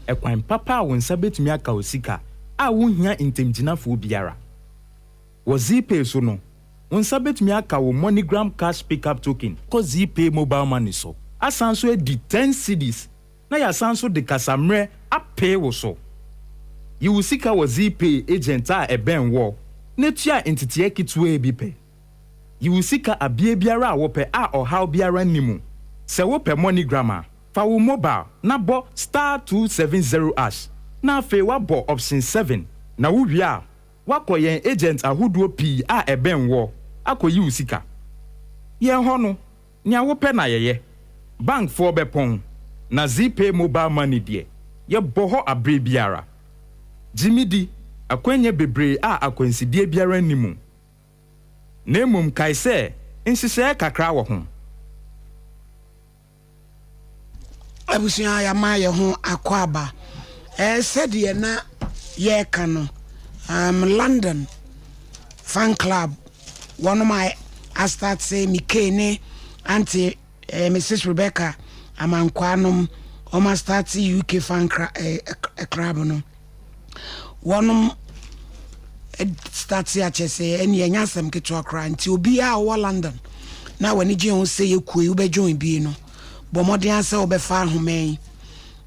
ɛkwan papa a wo nsa bɛtumi aka wo sika a wonhia ntamgyinafoɔ biara. Wɔ Zeepay so no, wo nsa bɛtumi aka wo MoneyGram Cash Pickup Token kɔ Zeepay Mobile Money so, asan nso adi ten cedis na yɛasan nso de kasammerɛ apee wo so. Yi wo sika wɔ Zeepay agent a ɛbɛn woɔ na tua nteteɛ ketewaa bi pɛ. Yi wo sika abeɛ biara a wopɛ a ɔhaw biara nni mu. Sɛ wopɛ MoneyGram a, fa wo mobile na bɔ star 270 ash na afei woabɔ option 7 na wowie a, Woakɔ yɛn agent ahodoɔ pii a ɛbɛn woɔ akɔyi wo sika. Yɛn hɔ no, nea wopɛ na yɛyɛ. Bankfoɔ bɛpɔn, na Zeepay mobile money deɛ, yɛbɔ hɔ aberɛ biara. Gye me di, akwannya bebree a akwansideɛ biara nni mu. Na mmom kae sɛ, nhyehyɛeɛ kakra wɔ ho. Abusua yɛama yɛn ho akwaaba. Ɛɛ sɛdeɛ na yɛreka no, um, London fan club wɔnom a astate Mike ne Auntie eh, Mrs Rebecca Amankwaa nom wɔn astate UK fan eh, eh, club no. Wɔnom starte akyɛ sɛ ɛne ɛnyɛ asɛm ketewa koraa nti obiara a ɔwɔ London na w'ani gye ho sɛ yɛ kuo yi wobɛ join bi no bɔ mmɔden ara sɛ wobɛfa ahoma yi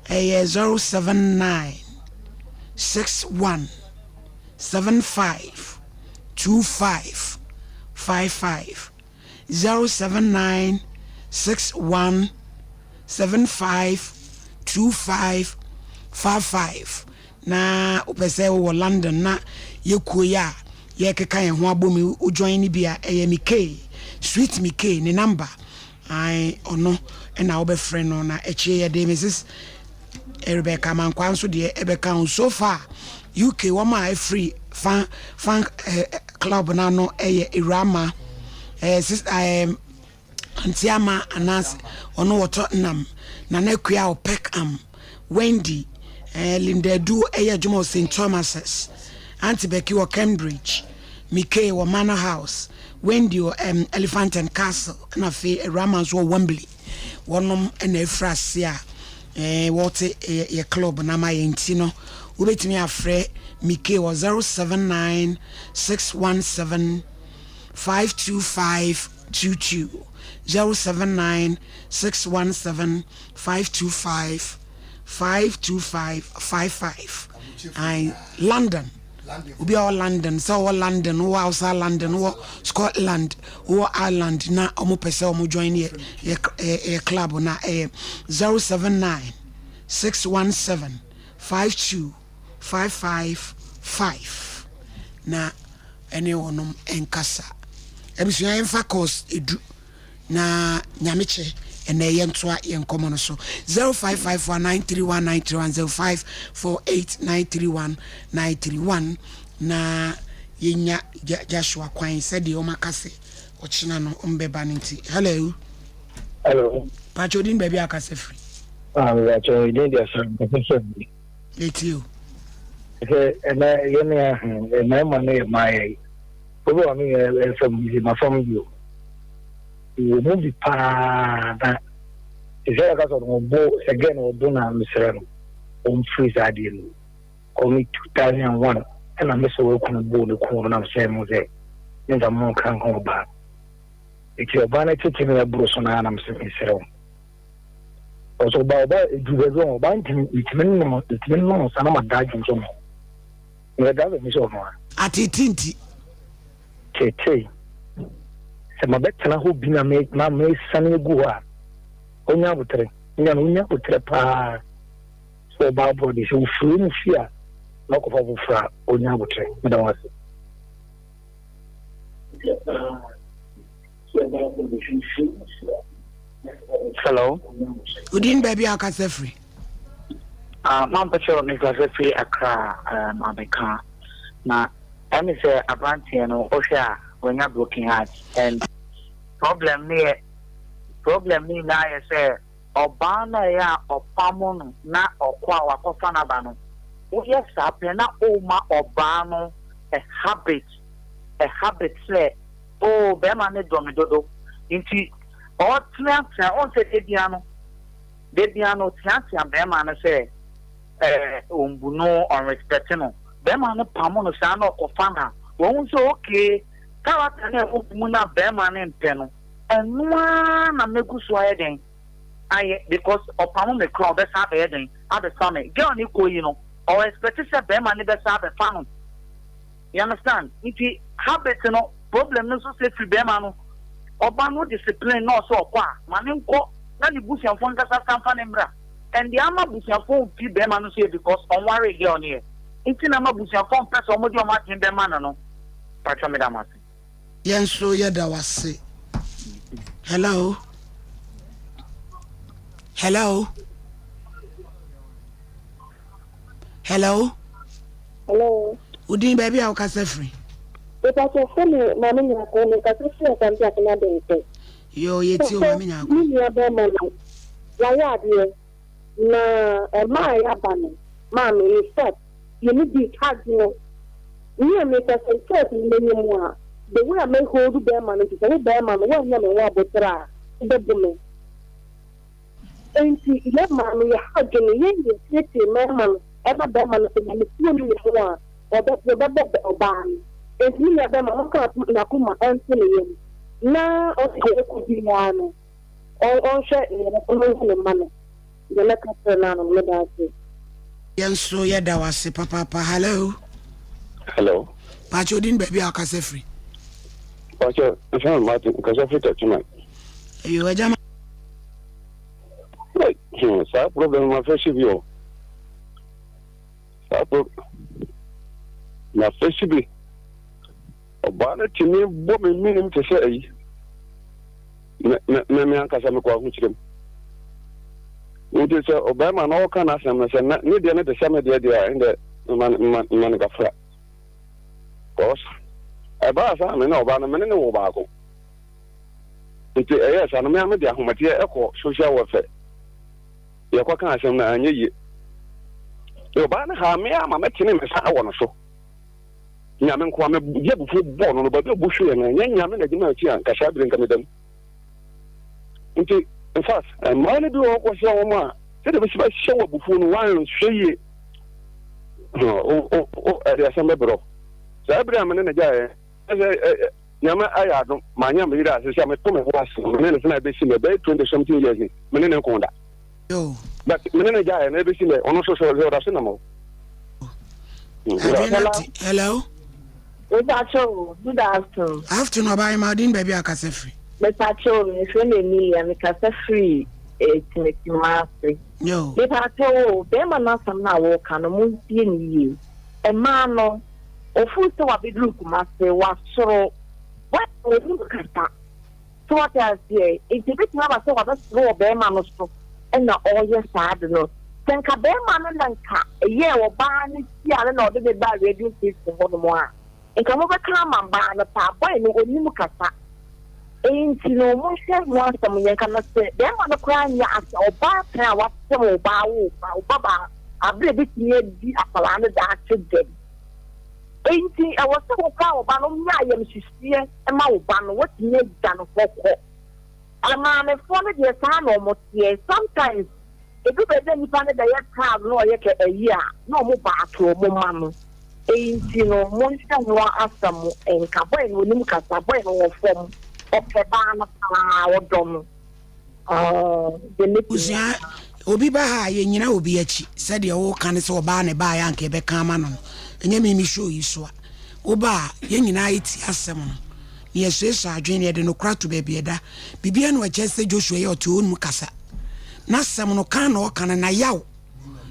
ɛyɛ 079 61 75 25 55 079 61 75 25 55 na wopɛ sɛ wowɔ London na yɛ kuo yi a yɛkeka yɛn ho abom yi wo join no bi a ɛyɛ Mikey Sweet Mikey ne number ae ɔno na wobɛfrɛ no na akyire yɛde Mrs Rebecca Amankwaa nso deɛ ɛbɛka ho so far UK wɔn a ɛfiri fan fan eh, club no ano ɛyɛ Ewurama eh, sister eh, Auntie Ama anaasɛ ɔno wɔ Tottenham, Nana Akua wɔ Peckham, Wendy, eh, Linda Adu ɛyɛ adwuma wɔ St Thomas's, Auntie Becky wɔ Cambridge, Mike wɔ Manor House, Wendy wɔ um, Elephant and Castle, ɛna afei Awurama nso wɔ Wembley. Wɔnom ɛna afiri ase a eh, wɔte eh, yɛ club no ama yɛn nti no wobɛtumi afrɛ Mike wɔ 079 617 525 22 079 617 525 525 55 ae London obi a ɔwɔ London sɛ ɔwɔ London wɔ outside London wɔ Scotland wɔ Ireland na ɔmo pɛ sɛ ɔmo join yɛ yɛ yɛ club na ɛyɛ 079 617 52 555 na ɛne wɔnom nkasa. Abusua yɛmfa course edu na nyame kyɛ ɛnɛ yɛntoa yɛn nkɔmmɔ no so 0554931931 0548931931 na yɛnya Joshua kwan sɛdeɛ wɔn aka sɛ ɔkyena no ɔmbɛba no nti. Hello. Hello. Pakyɛ odin baabi a akasa firi. Ah, pakyɛ odin deɛ sɛ mpɛsɛ sɛ bi. Metie o. Sɛ ɛnɛ yɛne ahu mmarima no yɛ mmaayɛ yi. Obi wɔ me yɛ ɛfam bi ma fam bi o. Wɔ mu bi paa na sɛ yɛka sɛ ɔno ɔbo sɛ gɛ na ɔbo na mesrɛ no ɔmfiri saa adeɛ no. Kɔ me 2001 ɛna me sɛ wɔakunu boo ne kunu no na mesɛ mo sɛ ne nka mo nka nka ɔbaa. Eti ɔbaa no tete me aburo so na na mesɛ mesrɛ wo. Ɔsɛ ɔba ɔba edu baabi a ɔba ntumi ntumi nom ntumi nom nsa na ma da adwene so no. Meyɛ driver mi sɛ ɔno a. Atete nti. Tete. Sɛ ma bɛtena hɔ bi na me ma mesane agu hɔ a onya abotere. Nya no onya abotere paa. Sɛ ɔba aborɔ de sɛ ofiri mu fi a na ɔkɔfa foforɔ a onya abotere. Meda wo ase. Hello. Odin baabi a ɔkasa firi. Ah, mampɛ sɛ mekasa firi Accra um, abɛka. Na ɛne sɛ aberanteɛ no wohwɛ a wanya broken heart and problem ne yɛ problem ne nyinaa yɛ sɛ ɔbaa no a ɛyɛ a ɔpamo no na ɔkɔ a wakɔfa no aba no woyɛ saa pɛ na woma ɔbaa no a habit a habit sɛ Oh, bɛrima no dɔ me dodo. Nti ɔteatea, ɔn sɛ da bia no, da bia no ɔteatea bɛrima no sɛ ɛɛ ɔmbu no, ɔnrespɛte no. Bɛrima no pamo no saa na ɔkɔfa no a, wahu sɛ okay, character no a ɛwɔ me mu no a bɛrima no mpɛ no, ɛno ara na mɛgu so ayɛ dɛn ayɛ because ɔpamo me koraa ɔbɛsan abɛyɛ dɛn abɛfa me. Girl no kɔ yi no, ɔ expect sɛ bɛrima no bɛsan abɛfa no. You understand? Nti habit no problem no nso sɛ firi bɛrima no. Ɔba no discipline na ɔsɛ ɔkɔ a, ma no nkɔ na ne busuafoɔ nkasa nsa mfa no mmra. And deɛ ama busuafoɔ mfi bɛrima no nso yɛ because ɔnwaree girl no yɛ. Nti na ama busuafoɔ mpɛ sɛ wɔde wɔn adwene bɛma no no. Patrɔ meda mo ase. Yɛn nso yɛda wo ase. Hello. Hello. Hello. Hello. Wo din baabi a wokasa firi? Mepakyɛ fɛ me maame nyako me kasa firi asante akoma dɛntɛ. Yoo yɛ tie o maame nyako. Me nua bɛrima no wayɛ adeɛ. Na mmaa a yɛaba no, maame, in fact, yɛn mu bi adwene Me a meka sɛ first no menye mo a, the way a mɛ hold bɛɛma no nti sɛ wo bɛɛma no woannya me ho aboterɛ a, wobɛbo me. Enti yɛ maa no yɛ ha adwene, yɛn na yɛteetee mɛɛma no ɛma bɛɛma no sɛ nyamesuo nni ne ho a, ɔbɛ yɛbɛbɔ ɔbaa no. Enti me nua bɛɛma monka n'akoma nto ne yam na ɔne deɛ ɛkɔ biara no ɔnhwɛ deɛ ɛbɛkɔ na ɔnyɛ ne mma no. Deɛ mɛka kyerɛ no ano no, meda ase. Yɛn nso yɛda wo ase papaapa. Hello. Hello. Pakyɛ odin baabi a ɔkasa firi. Pakyɛ nfa mi Martin nkasa firi Techiman. Eyo agya ma. Hmm, saa problem ma fɛ si bi o. Saa pro ma fɛ si bi. Ɔbaa no tumi bɔ me minim te sɛ ayi. Me me me ankasa mekɔ ahokyerɛ mu. Nti sɛ ɔbarima na ɔka n'asɛm no sɛ na ne deɛ no te sɛ me deɛ deɛ a ɛndɛ mma mma mma no kafra. Cause ɛbaa saa me ne ɔbaa no me ne ne wɔ baako. Nti ɛyɛɛ saa no me a mede ahomateɛ ɛkɔ social welfare. Yɛkɔ ka asɛm no anyɛ yie. Ɔbaa no haa me ama mɛtene me nsa wɔ no so. Nyame nkoa me di abufuo bɔɔ no no baabi a ɔbu hweeɛ no ɛnyɛ Nyame na gyina akyi a nka saa bere nka meda mu nti in fact mmaa no bi wɔ hɔ kɔhyia wɔn a sɛdeɛ bɛsi bɛhyɛ wɔ abufuo no wanhwɛ yie ɛde asɛm bɛbrɛ saa bere a me ne no gyaeɛ ɛsɛ Nyame ayɛ adom manyɛ me yere ase sɛ meto me ho ase me ne no tena ɛbɛsi mɛ bɛyɛ 20 something years ni me ne ne nko da but me ne no gyaeɛ na ɛbɛsi mɛ ɔno nso so ɔda so nam hɔ. Hello. Mepacho, good afternoon. Afternoon, ɔbaa ma ɔdin baabi a ɔkasa firi. Mepacho, mefrɛ no Emilia, mekasa firi eh, Timatima ase. Yo. Mepacho, bɛrima no asɛm no a wɔka no, montie no yie. Mmaa no, ofuu sɛ wabɛduru Kumase, wasoro, wɔnim kasa. So wate aseɛ? Enti ɛbɛtumi aba sɛ wabɛsoro wɔ barima no so na ɔreyɛ saa ade no. Sɛ nka barima no na nka ɛyɛɛ ɔbaa no hyia no na ɔde no baa radio station hɔnom a, nka mobɛka ama baa no paa. Boy no ɔnim kasa. Enti no monhwɛ ho asɛm nyɛ nka na sɛ barima no koraa nyɛ asɛ ɔbaatan a wasɛm wo ba awo wo ba, wo ba baa aberɛ bɛtumi adi akwadaa no daakye dɛm. Enti ɛwɔ sɛ wo koraa wo ba no nya ayamhyehyeɛ ma wo ba no, woatumi agya no hɔ kɔ. Amaamefoɔ no deɛ saa na wɔn teɛ, sometimes ɛdu baabi a nipa no bɛyɛ proud na ɔyɛ kɛ ayi a na wɔn baake wɔn mma no. Enti no monhwɛ ho asɛm nka, boy no ɔnim kasa, boy no wɔ fam, ɔpɛ baa no paa, ɔdɔ no. Abusua, obi ba ha a, yɛnnyina obi akyi. Sɛdeɛ woka no sɛ ɔbaa na ɛbaeɛ a anka yɛbɛka ama no no, ɛnyɛ me me show yi so a. Woba a, yɛn nyinaa yɛtie asɛm no, na yɛsuasua adwene, na yɛde nokorɛ ato baabi a ɛda. Biribiara nni hɔ a ɛkyerɛ sɛ Joshua yɛ ɔte hɔ ɔnnim kasa. N'asɛm no, ka na ɔka no, na yaw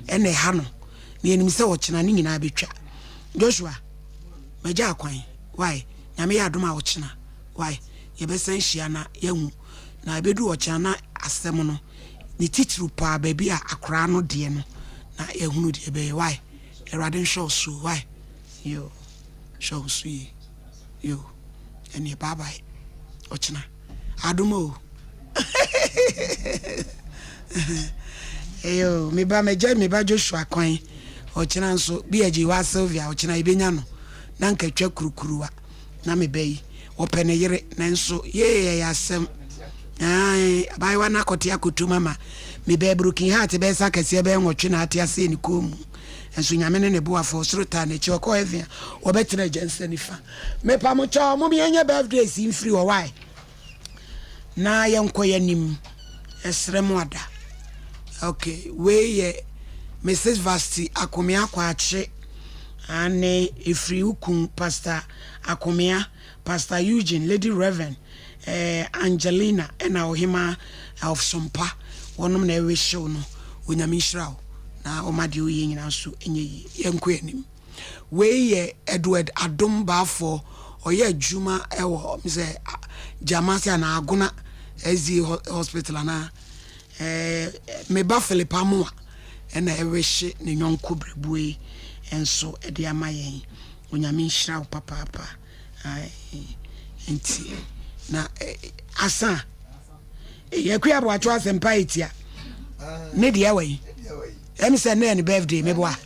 na ɛha no. Na yɛnim sɛ ɔkyena ne nyinaa bɛtwa. Joshua, magya akwan. Wai? Nyame yɛ adom a ɔkyena. Wai? Yɛbɛsan hyia na yɛahu. Na ɛbɛduru ɔkyena na asɛm no, ne titiriw paa baabi a akoraa no deɛ no, na yɛahunu deɛ ɛbɛyɛ. Wai? Awurade nhwɛ wo so. Wai? Yoo. Hwɛ wo so yie. Yoo. Ɛneɛ bye bye. Ɔkyena. Adom o. Eyo, me ba, magya me ba Joshua kwan. Ɔkyena nso, bi agye wa Sylvia, ɔkyena yɛbɛnya no. Na nka twa kurukuruwa. Na me ba yi, ɔpɛ ne yere, nanso yee ɛyɛ asɛm. Ae, abaayewa no akɔte akotom ama me ba broken heart bɛyɛ sɛ akɛseɛ bɛyɛ nwɔtwe na ate asɛe ne kɔn mu. Nanso Nyame ne ne boafoɔ, ɔsoro taa n'akyi, ɔkɔ heaven a, wɔbɛtena agya nsa nifa. Mepa mo kyɛw, mom yɛnyɛ birthdays yi mfiri hɔ, why? Na yɛnkɔ yɛnim, yɛsrɛ mo ada. Okay, wei yɛ Mrs. Vasti Akomea Kwakye. Aane, ɛfiri wo kun Pastor Akomea, Pastor Eugene, Lady Rev. Eh, Angelina ɛna Ɔhemaa of Sompa, wɔnom na ɛwehyew no. Onyame nhyira wo na ɔma deɛ woyɛ nyinaa nso nyɛ yie. Yɛnkɔ anim. Wei yɛ Edward Adom Baafoɔ, ɔyɛ adwuma ɛwɔ sɛ Gyama sɛ anaa Agona SDA Hospital anaa. Eh, me ba Philip Amoah ɛna ɛrehye ne yɔnko berɛboɔ yi nso de ama yɛn. Onyame nhyira wo papaapa. Ae, nti na eh, asa. Eh, Akua Aboakyew asɛmpa etia. Ne deɛ wɔ yi. Ɛmi sɛ nnɛ yɛ ne birthday meboa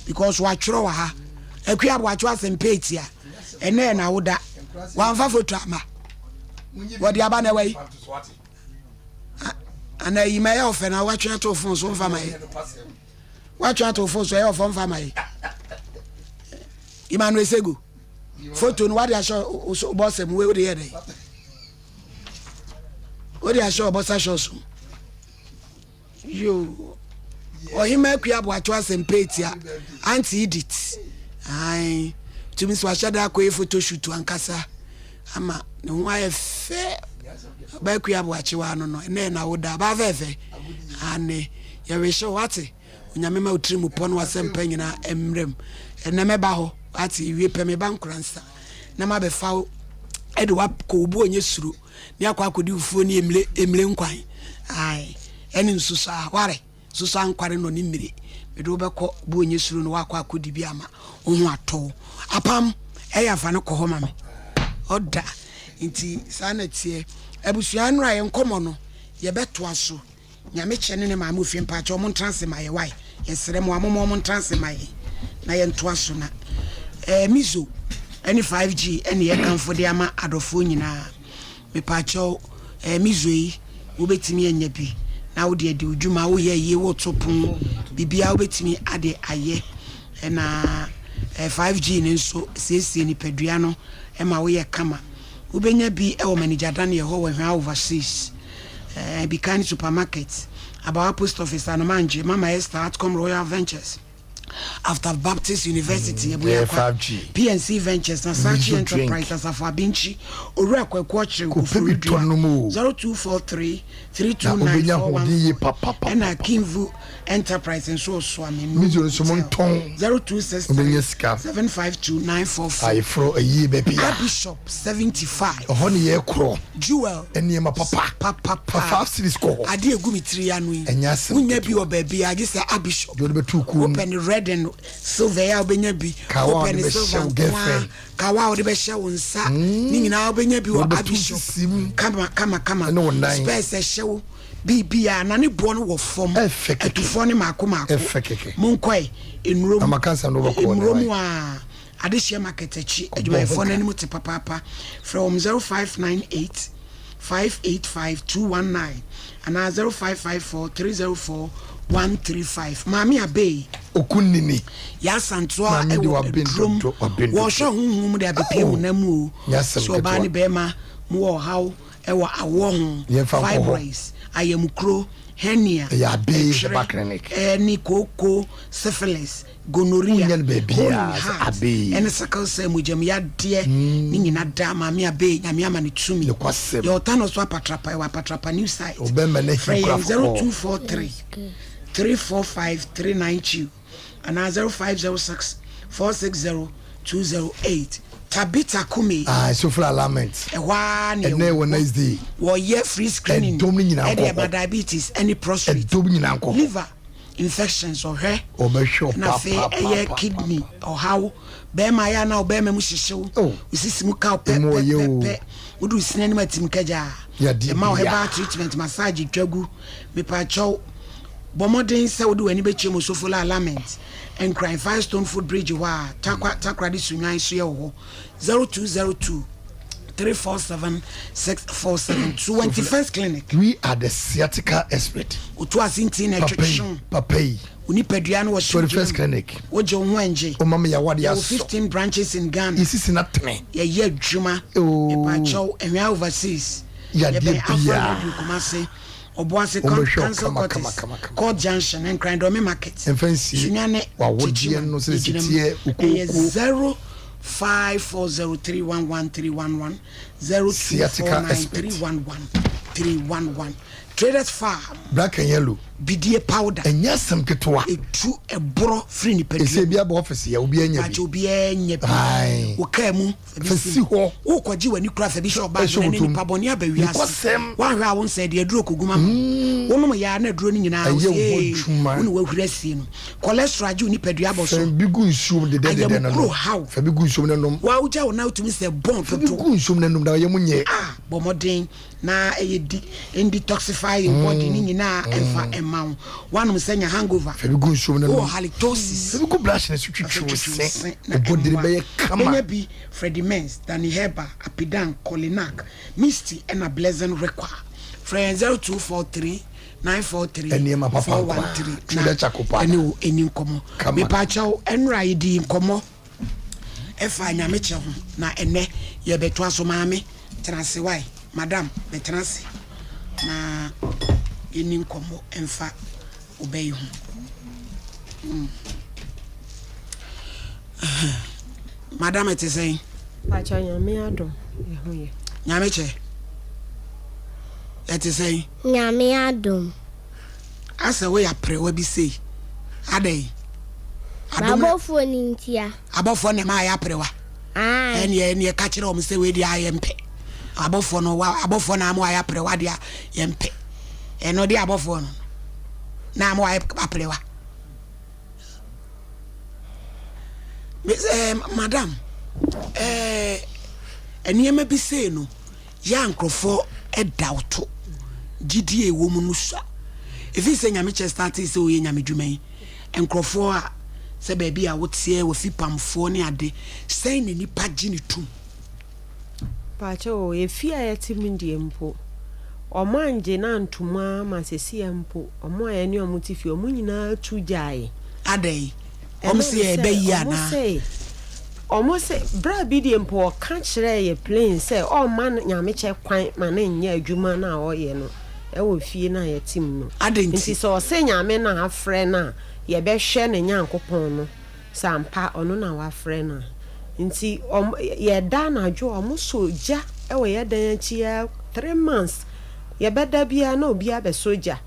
because watwerɛ wɔ ha. Akua Aboakye asɛm page a ɛnnɛ yɛ n'awoda. Wamfa foto ama. Wɔde aba na ɛwɔ yi. Ana yi ma ɛyɛ ɔfɛ na watwe ato fon so mfa ma yɛ. Watwe ato fon so ɛyɛ ɔfɔ mfa ma yɛ. Emmanuel Sego. Foto no wade ahyɛ bɔsɛ mu wode yɛ dɛ. Wode ahyɛ ɔbɔsa hyɛ so. Yoo. Ɔhema Akua Aboakye asɛm pɛ etia Auntie Edith. Ae. Tumi so ahyɛ da akɔyɛ photo shoot ankasa ama ne ho ayɛ fɛ. Ɔba Akua Aboakye wa no no ɛnɛ na woda aba fɛfɛ. Ane yɛrehyɛ wate. Onyame ma wotiri mu pɔ no asɛm pɛ nyinaa mmerɛm. Ɛnɛ mɛba hɔ wate ewie pɛ meba nkoransa na mabɛfa wo ɛde wakɔ obu onye suro. ne akɔ akɔdi fufuo ne emire emire nkwan ae ɛne nsusu ahware nsusu ankware no ne mmire mede wobɛkɔ bu onye suro no wakɔ akɔdi bi ama wo ho atɔ wo apam ɛyɛ afa no kɔ hɔ ma me ɔda nti saa na teɛ abusua nnora yɛ nkɔmmɔ no yɛbɛtoa so Nyame kyɛ ne ne maame ofie mpakyɛw ɔmo ntra ase ma yɛ wai yɛsrɛ mo a moma ɔmo ntra ase ma yɛn na yɛn toa so na ɛɛ mizo ɛne 5G ɛne yɛ kanfo de ama adɔfoɔ nyinaa mepakyɛw ɛɛ mizo yi wobɛtumi anya bi na wode adi wo dwuma woyɛ ayie woto pon biribiara wobɛtumi ade ayɛ ɛna ɛɛ 5G no nso siesie nipadua no ɛma woyɛ kama wobɛnya bi ɛwɔ manager Daniel hɔ wɔ Hwaa Overseas. Eh, Bikani Supermarket, Abawa Post Office, Anomangye, Mama Esther, Atcom Royal Ventures, After Baptist University, mm, Abuakwa, PNC Ventures, Nasachi Enterprise, Asafo Abinkyi, Owura Kwaku Ɔkyere, Koforidua, 0243 329 414, ɛna Kinvu Enterprise nso ɔsoa me nu. Mizo nso mo ntɔn. 0263 752 944. Ayeforo ayie bɛ bia. Bishop 75. Ɛhɔ ne yɛ korɔ. Jewel. Nneɛma papa. Papapa. Fa 5 cedis kɔ hɔ. Ade egu me tiri ano yi. Ɛnyɛ asɛm ketewa. Wonya bi wɔ baabi a gye sɛ Abishop. Deɛ ɔde bɛto kuo mu. Wopɛ ne red and silver yi a wobɛnya bi. Kawa a Wopɛ ɔde ne bɛhyɛ silver wo nko ara. girlfriend. Kawa a wode bɛhyɛ wo nsa. Ne nyinaa wobɛnya bi Deɛ wɔ ɔde bɛto Abishop. sisi mu. Kama kama kama. Ɛne wo nan. Spurs ɛhyɛ wo. Biribiara na ne boɔ no wɔ fam. Ɛfɛ kɛkɛ. Atufoɔ ne maako maako. Ɛfɛ kɛkɛ. Monkɔe. Nnuro mu. Ama kansa no wobɛkɔ hɔ Nnuro ne mu a. Adehyeɛ market akyi. Kɔbɔ Adwumayɛfoɔ ho no ka. anim te papaapa. Frɛ wɔn 0598 585 219 anaa 0554 304 135. Maame Abey. Okunnini. Yaa Asantewaa Maame de wɔ waben adurom. dodo, waben dodo. Wɔrehwɛ honhom mu de abɛpue Ao! honam mu o. Nyɛ asɛm Sɛ ɔbaa ne ketewa. barima mowɔ ɔhaw wɔ awoɔ ho, Yɛmfa nkɔ hɔ. fibroids, ayamukuro, hernia, Ɛyɛ Abey Herbal ɛtwerɛ, Clinic. ɛne kooko, syphilis, gonorrhea, Wonya no hole in baabiara sɛ heart, Abey. ɛne sickle cell mogya mu yadeɛ ne nyina da Maame Abey Nyame ama no tumi. Nokwasɛm. Yɛwɔ Tano so Apatrapa, ɛwɔ Apatrapa new site. Ɔbɛma no Frɛ ahi yɛn kora fɔkɔɔ. 0243 345 392 anaa 0506 460 208. Tabitha Kumi. Ah, Sofra Lament. Ɛhɔ ara na Ɛnɛ ɛwɔ. Wednesday. Wɔyɛ free screening. Ɛdɔm no nyinaa Ɛde nkɔ ɛma hɔ. diabetes ɛne prostate. Ɛdɔm nyinaa nkɔ hɔ. Liver infections ɔhwɛ. Ɔbɛhwɛ Na afei ɔpa pa ɛyɛ pa pa. kidney ɔhaw. Bɛrima ayɛ ana ɔbɛrima mu hyehyew. Oh. Osisi mu kaw pɛ Emu pɛ ɔyɛ pɛ o. pɛ. Wode osini anim atim kagyaa. Yadeɛ Ɛma wo biara. herbal treatment massage twa gu. Mepaakyɛw bɔ mmɔden sɛ wode w'ani bɛkyerɛ mu Sofola Lament, Nkran Firestone Foot Bridge hɔ a Tarkwa Takoradi Sunyani nso yɛ wɔ hɔ. 0202 347 647 Suwanti First Clinic. We are the sciatica expert. Otu ase nti na Papa yi, ɛtwetwe wo. papa yi. Wo nipadua no wɔ hyew Twenty First gyina mu. Clinic. Wogye wo ho ɛngye. Ɔma me yawa de Yɛwɔ asɔ. 15 branches in Ghana. Yɛsisi na tene. Yɛyɛ adwuma. Oh. Mepaakyɛw, Ɛhwea Overseas. Yadeɛ Yɛbɛn Alpha biara. Radio Kumasi. Ɔboase Wɔn bɛhwɛ wo Council kama Quarters, kama kama kama. Court Junction, Nkran Dɔme Market, Mfa nsie Sunyani, w'awodeɛ Techiman, no sɛ yɛgyina mu. siteɛ Ɛyɛ okooko. 0540311311, Sciatica expert. 0249311311. Traders Farm. Black and yellow. Bidie powder. Ɛnyɛ asɛm ketewa. Etu ɛborɔ firi nipadua Ɛsɛ bi aba office yɛ obi anya bi. Bàtɛ obiara nya bi. Ae. Wo kaa mu. Fa si hɔ. Wokɔgye w'ani kura fa bi hyɛ ɔbaa Ɛhyɛ na wo tom. nipa bɔne aba wiase. Nokwasɛm. Woanhwɛ a wo nsa de aduro kɔgu ma ma. Wonom yɛ a na aduro no nyinaa Ɛyɛ wo wo ho sɛ adwuma. wo ne wahuri asie no. Cholesterol agye wo nipadua abɔ so. Fa bi gu nsuom dedɛdedɛ no Ayamkuro nom. haw. Fa bi gu nsuom no nom. Wa wogya wo na wotumi sɛ bɔn Fa bi dodo. gu nsuom no nom na ɔyɛ mu nyɛ. Ah, bɔ mmɔden na ɛyɛ di, detoxify. Purify your body ne nyinaa ɛmfa ɛma wo. Woanom sɛ nya hangover. Fa bi gu nsuom na nom. Wowɔ halitosis. Fa bi gu brush no so twitwi wo se. Wo body no bɛyɛ kama. Bɛnya bi Freddie Mens, Danny Herbal, Apidan, Kolinak, Misty ɛna Blessing Requa. Frɛ yɛn 0243 943 Nneɛma papa nko ara. 413 Twe dɛ charcoal powder. ɛne wo ɛni nkɔmmɔ. Kama. Mepaakyɛw ɛnora yɛdii nkɔmmɔ ɛfa nyamekyɛ ho na ɛnɛ yɛbɛtoa so. Maame tena ase wae, madam bɛtena ase na yɛni nkɔmmɔ ɛmfa ɔbɛ yi ho. Madam ɛte sɛn? Pakyɛ Nyame adom yɛ ho yɛ. Nyamekyɛ ɛte sɛn? Nyame adom. Asɛ woyɛ aprewa bi sei adɛn? Adom na. M'abɔfoɔ no ntia. Abɔfoɔ na ɛma ayɛ aprewa? Ae. Ɛneɛ ɛneɛ ka kyerɛ wɔn sɛ wei deɛ ayɛ mpɛ. Abɔfoɔ no wa abɔfoɔ na ama wayɛ aprewa deɛ yɛ mpɛ. Ɛno deɛ abɔfoɔ no na ama wayɛ aprewa. Miss eh, madam eh, nneɛma bi sei no yɛ a nkurɔfoɔ da wo to gyidie a ɛwɔ mu no sua. Ɛfiri sɛ Nyamekyɛ startee sɛ ɔyɛ Nyame dwuma yi, nkurɔfoɔ a sɛ baabi a woteɛ, w'afipamfoɔ ne ade, sɛn na nnipa gye no tom? Mpakyɛw o, efie a yɛte mu deɛ mpo, ɔmo angye no anto mu ara ma sesia mpo, ɔmo a yɛne ɔmo te fie, ɔmo nyinaa tu gyae. Adɛn? Ɔmo Ɛnam se sɛ ɛbɛ yie ɔmo anaa? se, ɔmo se, bra bi deɛ mpo ɔka kyerɛɛ yɛ plain sɛ ɔmma Nyamekyɛ kwan ma no nyɛ adwuma no a ɔyɛ no ɛwɔ fie no a yɛte mu no. Adɛn nti? Nti sɛ ɔse Nyame na afrɛ no a, yɛbɛhwɛ ne Nyankopɔn no. Sɛ ampa ɔno na wafrɛ no a. Nti ɔmo, yɛda anadwo a, ɔmo sɔ gya wɔ yɛ dan akyi ara 3 months. Yɛbɛda biara na obi abɛsɔ gya.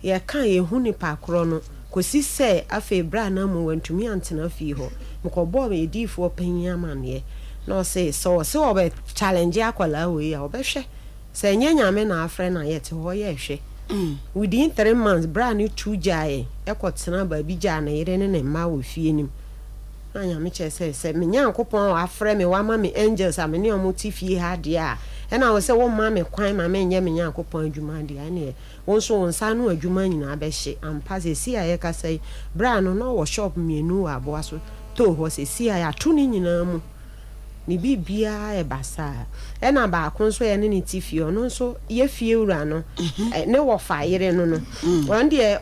Yɛka a yɛnhu nipa korɔ no. Kɔsi sɛ afei berɛ a na mu wantumi antena fie hɔ. Mekɔbɔɔ me adiyifoɔ panin amaneɛ. Na ɔse sɛ ɔse ɔbɛ challenge akwadaa wei a, ɔbɛhwɛ. Sɛ ɛnyɛ Nyame na afrɛ no a, yɛte hɔ yɛhwɛ. Within 3 months, berɛ a ne tu gyaeɛ kɔ tenaa baabi gyaa ne yere ne ne mma wɔ fie no mu. Na Nyame kyerɛ sɛ, sɛ me Nyankopɔn a wafrɛ me, wama me angels a me ne wɔn te fie ha deɛ a, ɛna wo sɛ womma me kwan ma menyɛ me Nyankopɔn adwuma deɛ a, ɛneɛ wo nso wo nsa ano adwuma nyinaa bɛhye. Ampa, seesei a yɛkasa yi, berɛ a no na ɔwɔ shop mmienu wɔ Aboa so too hɔ, seesei a yɛato ne nyinaa mu. Ne biribiara yɛ basaa. Ɛna baako nso a yɛne no te fie, ɔno nso yɛ fiewura no ne wɔfa yere no no, ɔno deɛ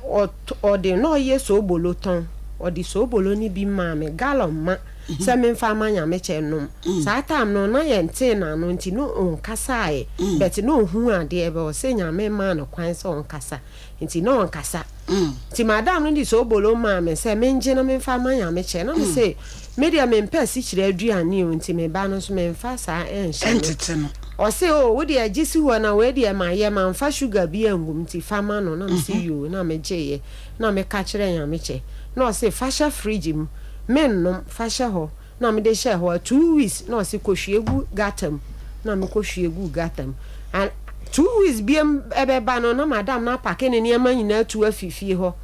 ɔde na ɔyɛ soobolo tɔn. Ɔde soobolo no bi maa me, gallon ma, sɛ memfa mma Nyamekyɛ nnom. Saa time no na yɛntee n'ano nti na ɔnkasaeɛ, but na ɔhu adeɛ, but ɔse Nyame mmaa no kwan sɛ ɔnkasa. Nti na ɔnkasa. Nti madam no de soobolo maa me sɛ mengye na memfa mma Nyamekyɛ. Na mese, me deɛ mempɛ asikyire aduane o, nti me ba no nso memfa saa nhyɛ no. Ɛntete no. Ɔse, oh, wo deɛ gye si hɔ na wei deɛ mayɛ, mamfa sugar bi angu mu nti fa ma no. Na mese, yoo, na megyeeɛ. Na meka kyerɛɛ Nyamekyɛ. Na ɔse, fa hyɛ fridge mu. Mennom, fa hyɛ hɔ. Na mede hyɛɛ hɔ a 2 weeks na ɔse kɔhwie gu gutter mu na mekɔhwie guu gutter mu and 2 weeks biam ɛbɛba no na madam no apake ne nneɛma nyinaa atu afi fie hɔ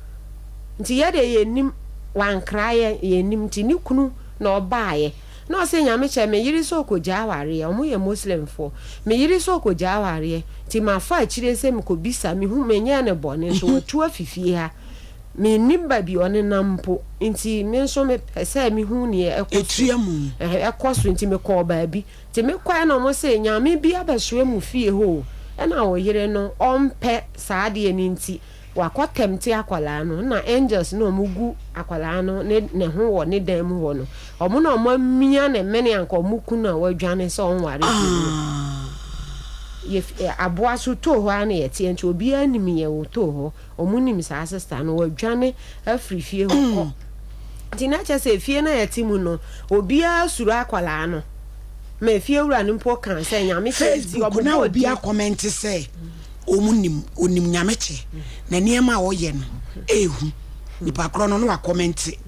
nti yɛ deɛ yɛnnim wankra yɛ yɛnnim nti ne kunu na ɔbaeɛ na ɔse Nyame kyɛ me yere sɛ ɔkɔgyaa awareɛ ɔmo yɛ Muslimfoɔ me yere sɛ ɔkɔgyaa awareɛ nti mafa akyire sɛ mekɔbisa mehu menyɛɛ no bɔne nso watu afi fie ha. Mennim baabi a ɔnenam mpo, nti me nso mepɛ sɛ mehu neɛ ɛkɔ so. Ɛtua mu. Ɛhɛ, ɛkɔ so, nti mekɔɔ baabi. Nti mekɔɛ na wɔn se, Nyame bi abɛsoɛ mo fie hɔ o, ɛna wo yere no ɔmpɛ saa adeɛ no nti, wakɔ tɛmte akwadaa no, ɛna angels no a wɔn gu akwadaa no ne ne ho wɔ ne dan mu hɔ no, wɔn na wɔn amia ne mene anka wɔn ku no a wadwane sɛ ɔnware bio no. Yɛ, aboa so too hɔ ara na yɛteɛ, nti obiara nim yɛn wɔ too hɔ. Ɔmo nim saa sister no wadwane afiri fie hɔ kɔ nti na kyerɛ sɛ efie no a yɛte mu no obiara suro akwadaa no ma efie wura no mpo kaa sɛ nyame kyɛ nti Facebook na ɔbobɔ obi din. akɔmɛnte sɛ ɔmo nim onim nyame kyɛ na nneɛma a ɔyɛ no ehu nipa korɔ no na wakɔmɛnte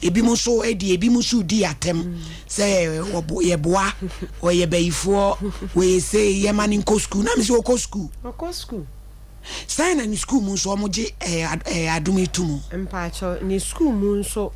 ebi mo nso ɛdi ebi mo nso di atɛm sɛ wɔbo yɛboa wɔyɛ bayifoɔ wɔyɛ sei yɛma no nkɔ sukuu na me sɛ ɔkɔ sukuu. Ɔkɔ sukuu. Sɛn na ne sukuu mu nso wɔn gye ɛɛ adom yi to mu? Mpakyɛw, ne sukuu mu nso,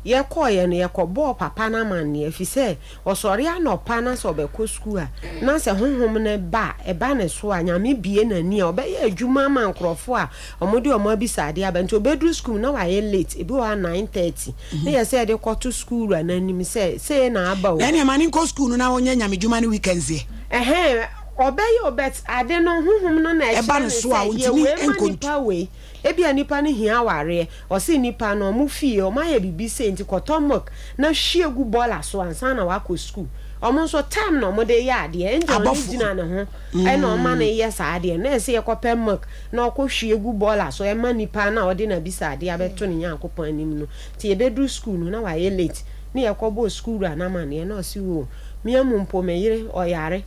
Yɛkɔeɛ no, yɛkɔbɔɔ papa no amanneɛ, ɛfiri sɛ ɔsɔre anɔpa na sɛ ɔbɛkɔ sukuu a, na sɛ honhom no ba a, ɛba ne so a, Nyame bue n'ani a, ɔbɛyɛ adwuma ama nkorɔfoɔ a wɔde wɔn abisadeɛ aba. Nti ɔbɛduru sukuu mu na wayɛ late, ebi wɔ hɔ a 9:30, na yɛ sɛ yɛde kɔto sukuu wura no anim sɛ sei na aba o. Na ɛneɛ ma no nkɔ sukuu no na ɔnyɛ nyamedwuma no weekends deɛ. Ɛhɛn, ɔbɛyɛ o, but ade no, honhom no na Ɛba ɛkyerɛ no no so a, sɛ yɛ ɔntumi wei ma nkɔ nipa wei. Ebia nipa no hia awareɛ, ɔse nipa no ɔmo fie ɔmo ayɛ biribi sei nti kɔtɔ milk na hwie gu bɔɔla so ansa na wakɔ school. Ɔmo nso time na ɔmo de yɛ adeɛ, angel no Abɔfoɔ. gyina ne ho ɛna ɔma no yɛ saa adeɛ no. Na ɛsɛ yɛkɔpɛ milk na ɔkɔ hwie gu bɔɔla so ɛma nipa no a ɔde n'abisa adeɛ abɛto ne Nyankopɔn anim no. Nti yɛbɛduru school no na wayɛ late ne yɛkɔbɔɔ school wura no amaneɛ na ɔse oo me amu mpo me yere ɔyare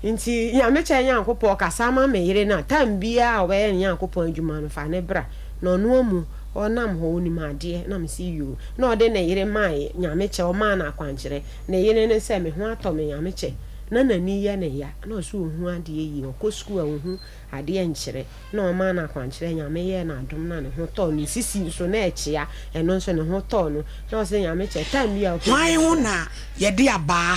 Nti Nyame kyɛ Nyankopɔn kasa ma me yere no a time biaa a ɔbɛyɛ ne Nyankopɔn adwuma no fa no bra na ɔno amu ɔnam hɔ ɔnim adeɛ na mese yoo na ɔde ne yere mae Nyame kyɛ ɔmaa no akwankyerɛ ne yere no sɛ me ho atɔ me Nyame kyɛ na nani yɛ no ya na ɔse ɔhu adeɛ yie ɔkɔ sukuu a ɔhu adeɛ nkyerɛ na ɔmaa no akwankyerɛ Nyame yɛɛ no adom na ne ho tɔɔ no ne sisi nso na ɛkyea ɛno nso ne ho tɔɔ no na ɔse Nyame kyɛ time biaa ɔpɛ Hwan ho na yɛde abaa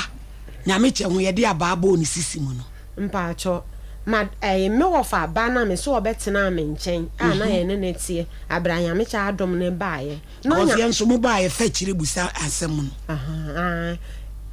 Nyame kyɛ ho yɛde abaa bɔɔ ne sisi mu no. Mpakyɛ, ma ɛɛ me wɔfa ba na me sɛ ɔbɛtenaa me nkyɛn a na yɛne no teɛ abrɛ a Nyame kyɛ adom no baeɛ na Cause nya. yɛn nso mo baa yɛfa akyire busa asɛm no. Ahaa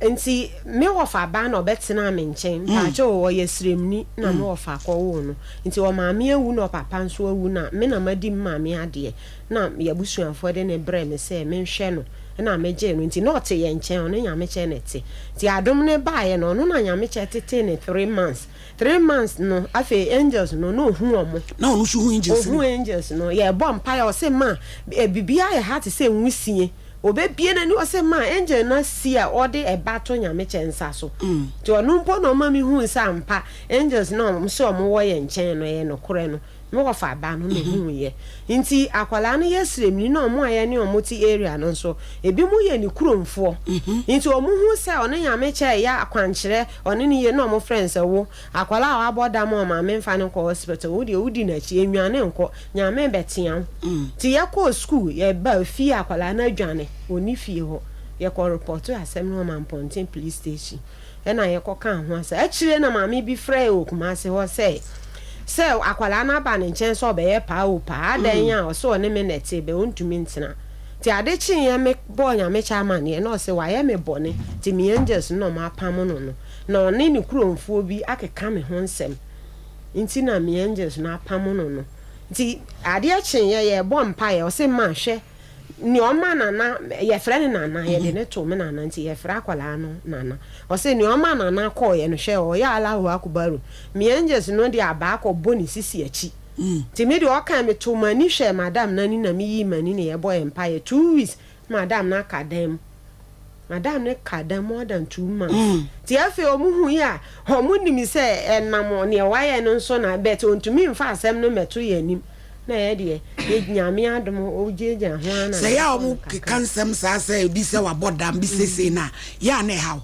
nti me wɔfa ba na ɔbɛtenaa me nkyɛn mpakyɛ o ɔyɛ sremni na me wɔfa kɔwoo no nti ɔmaame awu na ɔpapa nso awu na me na madi me maame adeɛ na y'abusuafoɔ de no brɛɛ me sɛ menhwɛ no na megyee no nti na ɔte yɛn nkyɛn ɔne Nyamekyɛ na ɛte nti adom no baeɛ no ɔno na Nyamekyɛ tetee no three months three months no afei angels no na ɔhu wɔn Na ɔno nso hu angels no ɔhu angels no yɛbɔ mpaeɛ ɔse ma biribiara yɛ ha te sɛ nwusie ɔbɛbie n'ani ɔse ma angel no asi a ɔde ɛba to Nyamekyɛ nsa so nti ɔno mpo na ɔma mehuu sɛ ampa angels no a wɔn se wɔn wɔ yɛn nkyɛn no ɛyɛ nokorɛ no Me wɔfa ba no na ohuuiɛ. Nti akwadaa no yɛ sremni na ɔmo a yɛne ɔmo te area no nso ebi mo yɛ ne kuromfoɔ. Nti ɔmo hu sɛ ɔne Nyamekyɛ reyɛ akwankyerɛ ɔne no yie na ɔmo frɛ no sɛ wo akwadaa a wabɔ dam a ɔmaame mfa no nkɔ hospital wo deɛ wodi n'akyi nnwane nkɔ Nyame bɛtea wo. Nti yɛkɔɔ school yɛbaa fie akwadaa no adwane ɔnni fie hɔ. Yɛkɔ repɔtoo asɛm no wɔ Mampɔnten police station. Ɛna yɛkɔkaa ho asɛm. Akyire na maame bi frɛɛ wɔ Kumasi hɔ sɛ, sɛ akwadaa no aba ne nkyɛn sɛ ɔbɛyɛ paa o paa, adɛn a ɔse ɔne me na ɛte bɛ ɔntumi ntena. Nti ade kyeeɛ me bɔɔ Nyamekyɛ amaneɛ na ɔse wayɛ me bɔne nti me angels no na ɔmo apamo no no na ɔne ne kuromfoɔ bi akeka me ho nsɛm nti na me angels no apamo no no. Nti adeɛ kyeeɛ yɛɛbɔ mpaeɛ ɔse ma hwɛ Nea ɔma Nana, yɛfrɛ no Nana, yɛde no too me nana nti yɛfrɛ akwadaa no Nana. Ɔse nea ɔma Nana kɔeɛ no, hwɛ ɔyɛ Allahu Akubaru, me angels no de abaa kɔbɔ ne sisi akyi. Nti me deɛ ɔkae, metoo m'ani hwɛɛ madam no ani na meyii m'ani na yɛbɔɔ mpaeɛ. Two weeks na madam no aka dan mu. Madam no kaa dan more than two months. Nti afei ɔmo hui a, ɔmo nim sɛ ɛnam nea wayɛ no nso na, but ɔntumi mfa asɛm no mmɛto yɛn anim. Na yɛ deɛ, yɛ Nyame adom, ɔgyiagyina ho ara na Sɛ ɛyɛ a yɛkɔ no wɔkeka kakra. nsɛm saa sɛ ebi sɛ wabɔ dam bi seesei no a, yɛ a na ɛha wo?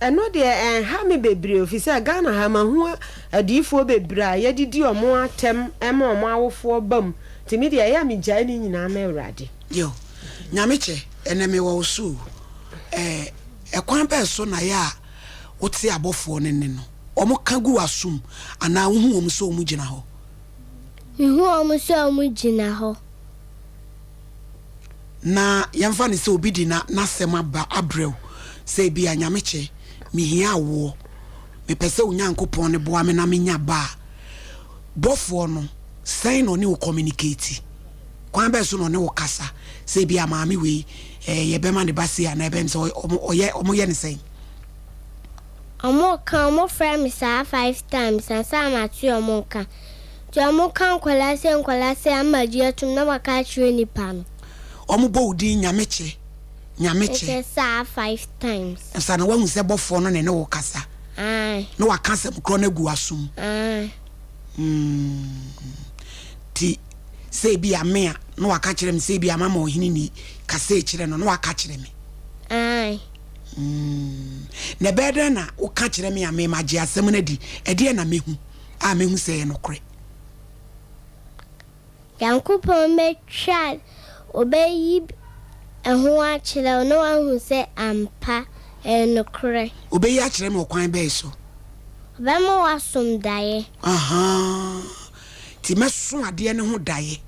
Ɛno deɛ ɛnha me bebree ɛfiri sɛ Ghana ha mahu adiyifoɔ bebree a yɛdidi wɔn atɛm ma wɔn awofoɔ ba mu nti me deɛ ɛyɛ a megyae ne nyinaa ma Awurade. Yo, Nyame kyɛ, ɛnɛ mewɔ wo so o. Eh, ɛkwan bɛn so na yɛ a wote abɔfoɔ no nne no? Wɔka gu w'asom anaa wohu wɔn sɛ wɔgyina hɔ? Mehu wɔn sɛ wɔgyina hɔ. Na yɛmfa no sɛ obi de n'asɛm aba abrɛ wo sɛ ebia, Nyamekye, mehia awoɔ, mepɛ sɛ wo Nyankopɔn no boa me na menya ba a, bɔfoɔ no, sɛn na ɔne wo communicate? Kwan bɛn so na ɔne wo kasa? Sɛ ebia maame wei, eh, yɛbɛma ne ba sei anaa ɛbɛyɛ sɛ ɔyɛ, wɔyɛ no sɛn? Ɔmo ka ɔmo frɛ me saa five times ansa na mate ɔmo nka. Nti ɔmo ka nkwadaa sei nkwadaa sei ama magye atum na maka akyerɛ nipa no. Ɔmo bɔ wo din Nyamekye, Nyamekye. Nkyɛ saa five times. Ansa na wahu sɛ bɔfoɔ no na ɛne wo kasa. Ae. Na waka asɛm korɔ no agu w'asom. Ae. Mm. Nti sɛ ebia me a, na waka kyerɛ me sɛ ebia mama ɔhene ni kasa kyerɛ no na waka kyerɛ me. Ae. Mm. Na ɛbɛyɛ dɛn na woka kyerɛ me a me magye asɛm no adi? Ɛdeɛn na mehu a mehu sɛ ɛyɛ nokorɛ? Nyankopɔn bɛtwa, ɔbɛyi Ɛho akyerɛ wo na woahu sɛ ampa, ɛyɛ nokorɛ. Ɔbɛyi akyerɛ me ɔkwan bɛn so? Ɔbɛma woasom daeɛ. Ahaa, nti mɛso adeɛ no ho daeɛ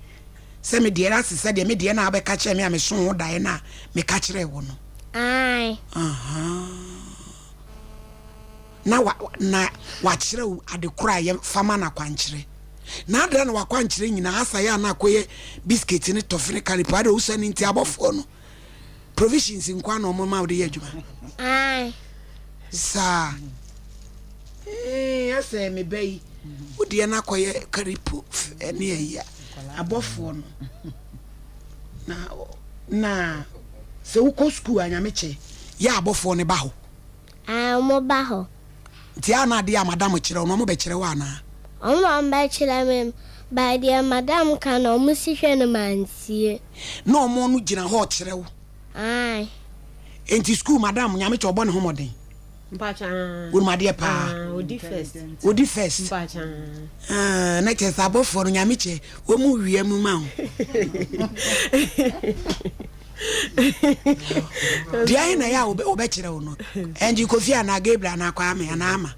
sɛ me deɛ ase sɛdeɛ me deɛ no a wobɛka kyerɛɛ me a mesoo ho daeɛ no a meka kyerɛɛ wo no. Aane. Ahaa. Na wa, na wakyerɛ wo ade korɔ a yɛ fa ma no akwankyerɛ. Na adɛn na w'akwankyerɛ nyinaa asa yɛ a na akɔyɛ biscuit ne tɔfe ne kalipo adɛn wosua no nti abɔfoɔ no provisions nkoa na wɔn ma wode yɛ adwuma. Ae. Saa. Ee asɛ me ba yi wodeɛ no akɔyɛ kalipo ne ayi a abɔfoɔ no na na sɛ wokɔ sukuu a nyame kyɛ yɛ abɔfoɔ no ba hɔ. Ae ɔmo ba hɔ. Nti a na adeɛ a madam kyerɛ wo no ɔmo bɛkyerɛ wo anaa? Ɔmo na ɔmo bɛkyerɛ me but deɛ madam ka no ɔmo si hwɛ no mantie. Na ɔmo no gyina hɔ kyerɛ wo? Ae. Nti school madam nyame kyɛ ɔbɔ ne ho mmɔden? Mpakyɛ aah. Wonim adeɛ paa? Aah odi first. Odi first? Mpakyɛ aah. Aah na kyerɛ sɛ abɔfoɔ no nyame kyɛ wɔn wia mu ma wo. Deɛ ahe na ɛyɛ a wɔbɛkyerɛ wo no? Ɛnti Kofi anaa Gabriel anaa Kwame anaa Ama?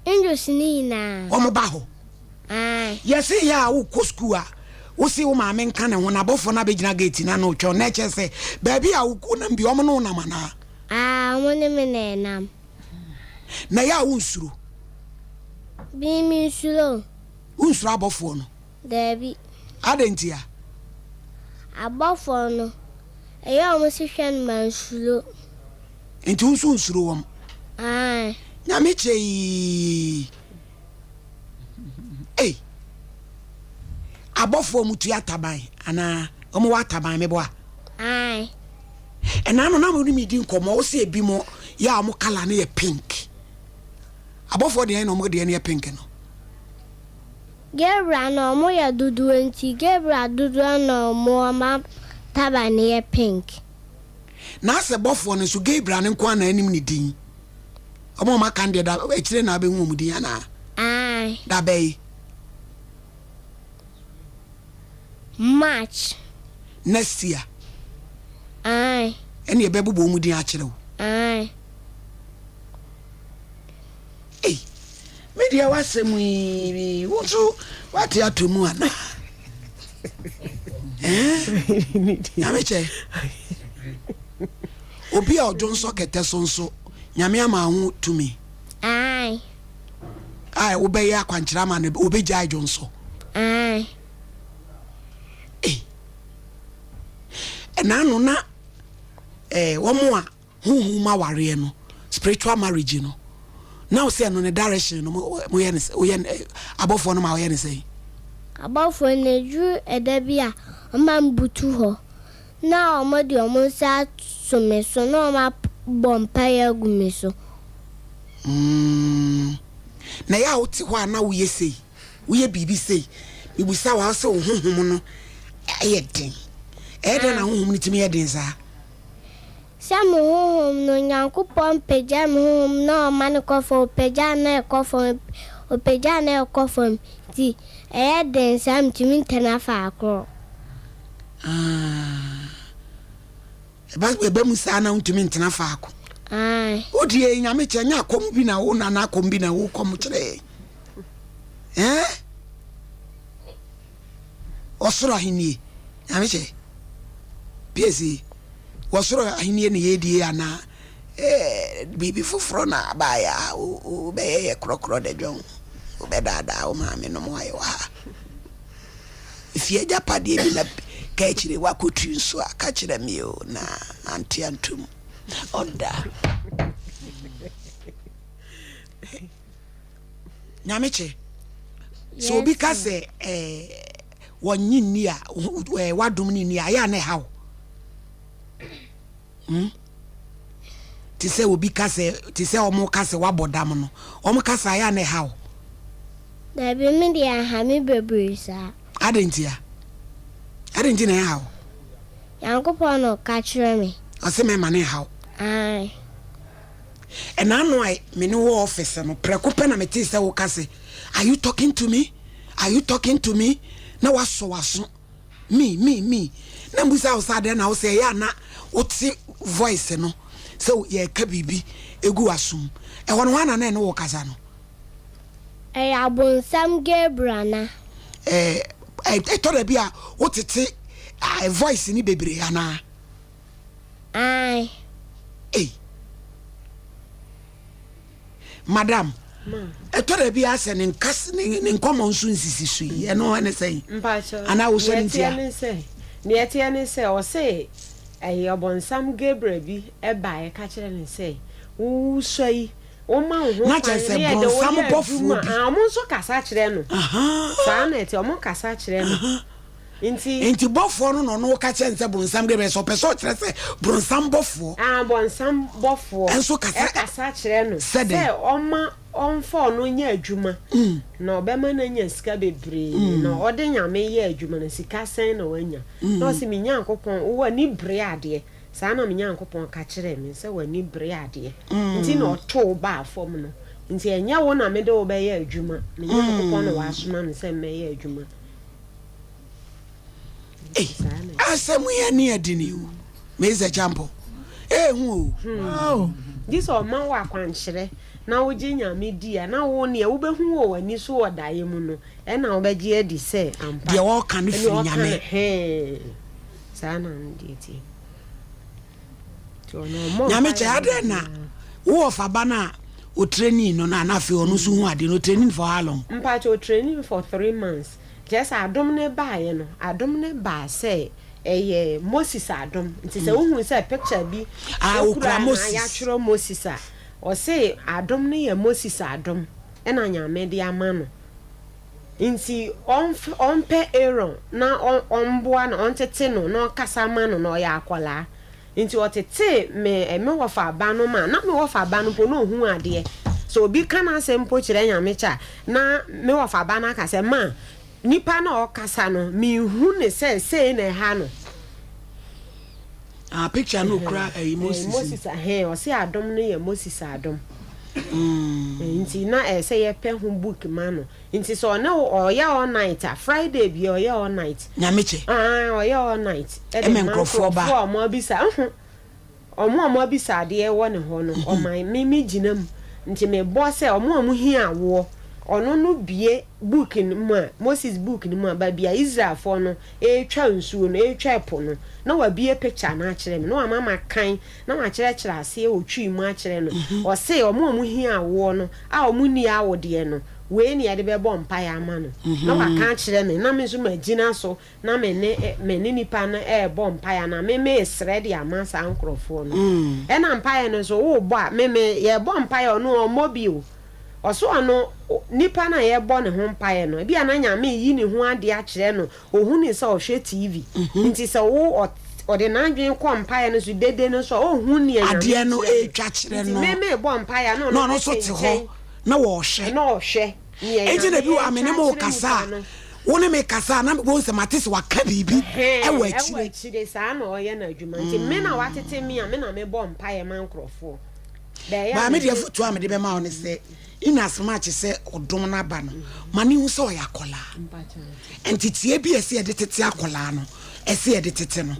Angels no nyinaa. Wɔn ba hɔ. Ae. Yɛse yɛ a wokɔ sukuu a wose wo maame nka ne ho na abɔfoɔ no abɛgyina gate no ano retwɛn wo na ɛkyerɛ sɛ baabi a wonam bi wɔn ne wo nam anaa? Aa, wɔn ne me na ɛnam. Na ɛyɛ a wonsuro? Me mensuro. Wonsuro abɔfoɔ no? Daabi. Adɛn ntia? Abɔfoɔ no, ɛyɛ a wɔn se hwɛ no mansuro. Nti wo nso wonsuro wɔn? Aane. Nyame kyɛ yii. Ei. Abɔfoɔ wɔn tua ataban anaa? Wɔn wɔ ataban meboa? Aane. Ɛna no na mo ne me di nkɔmmɔ, wo se ebi mo yɛ a wɔn kala no yɛ pink. Abɔfoɔ deɛ na wɔn deɛ no yɛ pink no. Gabriel no ɔmo yɛ dodoɔ nti Gabriel dodoɔ na ɔmo ɔma taba no yɛ pink. Na asɛ bɔfoɔ no nso Gabriel no nko ara na anim ne din? Ɔmo a ɔmo aka no deɛ da akyire na abɛhu ɔmo din anaa? Ae. Da bɛn? March. Next year. Ae. Ɛne ɛbɛbobɔ ɔmo din akyerɛ wo? Ae. Ei, me deɛ w'asɛm yi, wo nso wate ato mu anaa? Eh? Nyame kyɛ. Obi a ɔdwo nsɔ kɛtɛ so nso, Nyame ama ho tumi. Ae. A wobɛyɛ akwankyerɛ ama no, obɛgyae dwo nsɔ. Ae. Ei. Ɛna ano na eh, wɔn a Honhom mu awareɛ no, spiritual marriage no, na wo sɛ ɛno ne direction no mo yɛ ne sɛ, woyɛ ne, abɔfoɔ no ma woyɛ ne sɛn? Abɔfoɔ no ɛduru ɛda bi a wɔma me butu hɔ na wɔde wɔn nsa ato me so na wɔabɔ mpaeɛ agu me so. Mm, na ɛyɛ a wote hɔ a na woyɛ sei, woyɛ biribi sei, mebusa wo a wo sɛ wo honhom no yɛ den. Ɛyɛ dɛn na honhom no tumi yɛ den saa? Sɛ mo honhom no, Nyankopɔn pagya me honhom na ɔma no kɔ fam, ɔpagya na ɛkɔ fam, ɔpagya na ɛkɔ fam, nti ɛyɛ den saa mentumi ntena faakoro. Ah, ɛba ɛba mu saa na wontumi ntena faako. Ae. Wo deɛ Nyame kyɛ nyɛ akɔm bi na wo nana akɔm bi na wo kɔm kyerɛ yɛn. Eh? Ɔsoro ahennie, Nyame kyɛ. Piesie. Wɔ soro ahennie na yɛredie anaa biribi foforɔ na abaeɛ a wobɛyɛ yɛ korɔkorɔ da dwɔn wobɛdaadaa wo maame nom ayɛ wɔ ha efie agyapadeɛ bi na ka akyire wakɔtiri nso a ka kyerɛ me o na ante antom ɔda nyame kyɛ sɛ obi ka sɛ wɔnye nni a wadom no nni a ɛyɛ a na ɛha wo hmm? te sɛ obi ka sɛ te sɛ wɔn ka sɛ wabɔ dam no wɔn ka sɛ ayɛ a na ɛha wo Dabi me deɛ ɛha me bebree saa. Adɛn ntia? Adɛn nti na ɛha wo? Nyankopɔn na ɔka kyerɛ me. Ɔse mɛma no nha wo. Ae. Ɛna ano a me ne wo wɔ office no, prɛko pɛ na metee sɛ woka se, Are you talking to me? Are you talking to me? Na wasɔ w'aso. Me, me, me. Na mbusa wo sɛ adɛn na wo sɛ ɛyɛ a na wote voice no sɛ yɛreka biribi egu w'asom. Ɛhɔ no hwan na na ɛne wo kasa no? Ɛyɛ abonsam Gabriel ana? Ɛɛ, ɛtɔ da bi a wotete voice no bebree anaa? Ae. Ei. Madam, ɛtɔ da bi a sɛ ne nkas ne ne nkɔmɔ nso nsisi so yi, ɛno ɛne sɛn? Mpakyɛw, Anaa wosɔ nea ne ɛteɛ ntia? ne sɛ, nea ɛteɛ ne sɛ, ɔse ɛyɛ ɔbɔnsam Gabriel bi baeɛ ka kyerɛ no sɛ, wosɔ yi, woma wo ho Na kwan kyerɛ sɛ ne yɛde wo bronsam yɛ bɔfoɔ adwuma bi. a, ɔmo nso kasa kyerɛ no. Saa na ɛteɛ, ɔmo kasa kyerɛ no. Nti. Nti bɔfoɔ no na ɔno ka kyerɛ no sɛ bronsam Gabriel, sɛ ɔpɛ sɛ ɔkyerɛ sɛ bronsam bɔfoɔ. Ah, bɔnsam bɔfoɔ. Nso kasa. Ɛkasa kyerɛ no. Sɛ dɛn? Sɛ ɔma ɔmfa ɔno nyɛ adwuma. Na ɔbɛma no anya sika bebree. Na ɔde Nyame yɛ adwuma no, sika sɛn na wanya? Na ɔse, Me Nyankopɔn, wo ani bere adeɛ. Saa na me Nyankopɔn ka kyerɛɛ me, sɛ w'ani bere adeɛ nti na ɔtoo wo baa fam no. Nti ɛnyɛ wo na mede wo bɛyɛ adwuma, me Nyankopɔn na wasoma me sɛ mmɛyɛ adwuma. Ei, asɛm yi ani ɛdene o. Mese Champo, ehu o. Hmm. Gye sɛ ɔma wo akwankyerɛ na wogye Nyame di a, na wo neɛ wobɛhu wɔ w'ani so wɔ daeɛ mu no, ɛna wobɛgye adi sɛ ampa. Deɛ ɔka no firi Nyame. Hɛn. Saa na no deɛ tie. Nti ɔno ɔmmɔ Nyame mpaeɛ kyɛ adɛn na biara. wo wɔfa ba no a ɔtraining no na na afei ɔno nso hu adeɛ no ɔtraining for how long? Mpakyɛ ɔtraining for 3 months. Kyerɛ sɛ adom no baeɛ no, adom no baa sɛ ɛyɛ Moses adom. Nti sɛ wohu sɛ picture bi Ah, okura okura na Moses. yɛatwerɛ Moses a, ɔse adom no yɛ Moses adom ɛna Nyame de ama no. Nti ɔnf ɔmpɛ Aaron na ɔ ɔmboa no, ɔntete no na ɔnkasa mma no na ɔyɛ akɔlaa. Nti ɔtetee me me wɔfa ba no ma na me wɔfa ba no mpo na ɔhu adeɛ. Sɛ obi ka n'asɛm mpo kyerɛ Nyamekyɛ a, na me wɔfa ba no aka sɛ, Ma, nipa no a ɔkasa no, menhu no sɛ sei na ɛha no. Ah, picture no okura ɛyi Moses. Moses ahɛn, ɔse adom no yɛ Moses adom. Nti na ɛyɛ sɛ yɛpɛ ho book ma no. Nti sɛ ɔne wo ɔyɛ all night a, Friday bia ɔyɛ all night. Nyame kyɛ. Ah, ɔyɛ all night. Ɛde ma nkurɔfoɔ ba. nkurɔfoɔ a ɔmo abisa, nho. Ɔmo a ɔmo abisa adeɛ wɔ ne hɔ no, ɔma me me gyina mu. Nti me bɔ sɛ ɔmo a ɔmo hia awoɔ, ɔno no bue book no mu a, Moses book no mu a, baabi a Israelfoɔ no retwa nsuo no, retwa ɛpo no, na wabue picture no akyerɛ me, na wama makan, na wakyerɛkyerɛ aseɛ wɔ Twi mu akyerɛ no. Ɔse ɔmo a ɔmo hia awoɔ no, a ɔmo nni awodeɛ no, wei na yɛde bɛbɔ mpaeɛ ama no. Na waka akyerɛ me, na me nso magyina so na me ne me ne nipa no rebɔ mpaeɛ anaa me meresrɛ de ama saa nkorɔfoɔ no. Ɛna mpaeɛ no nso worebɔ a, me me yɛrebɔ mpaeɛ a ɔno ɔmmɔ bi o. Ɔse ɔno nipa no a yɛrebɔ ne ho mpaeɛ no, ebia na Nyame reyi ne ho adeɛ akyerɛ no, ɔhunuu sɛ ɔhwɛ TV, nti sɛ wo ɔde n'adwene kɔ mpaeɛ no so dede no so a, ɔnhu nea Nyame Adeɛ no kyerɛ no. retwa kyerɛ Nti no. me merebɔ mpaeɛ a na Na ɔno ɔno nso bɛte te hɔ nkyɛn na wɔrehwɛ. na ɔhwɛ nea Enti na Nyame ebi wɔ a me ne retwa mo akyerɛ rekasa nipa a, no. wo ne me kasa a na mebɛhu sɛ mate sɛ waka biribi Ɛhɛn, wɔ ɛwɔ akyire. akyire, saa na ɔyɛ n'adwuma. Nti me na watete me a, me na mebɔ mpaeɛ ma nkorɔfoɔ. Baa me deɛ afotuo a mede bɛma wo ne sɛ in as much sɛ ɔdom no aba no ma ne hu sɛ ɔyɛ akɔlaa nteteɛ bi a ɛsɛ yɛde tete akɔlaa no ɛsɛ yɛde tete no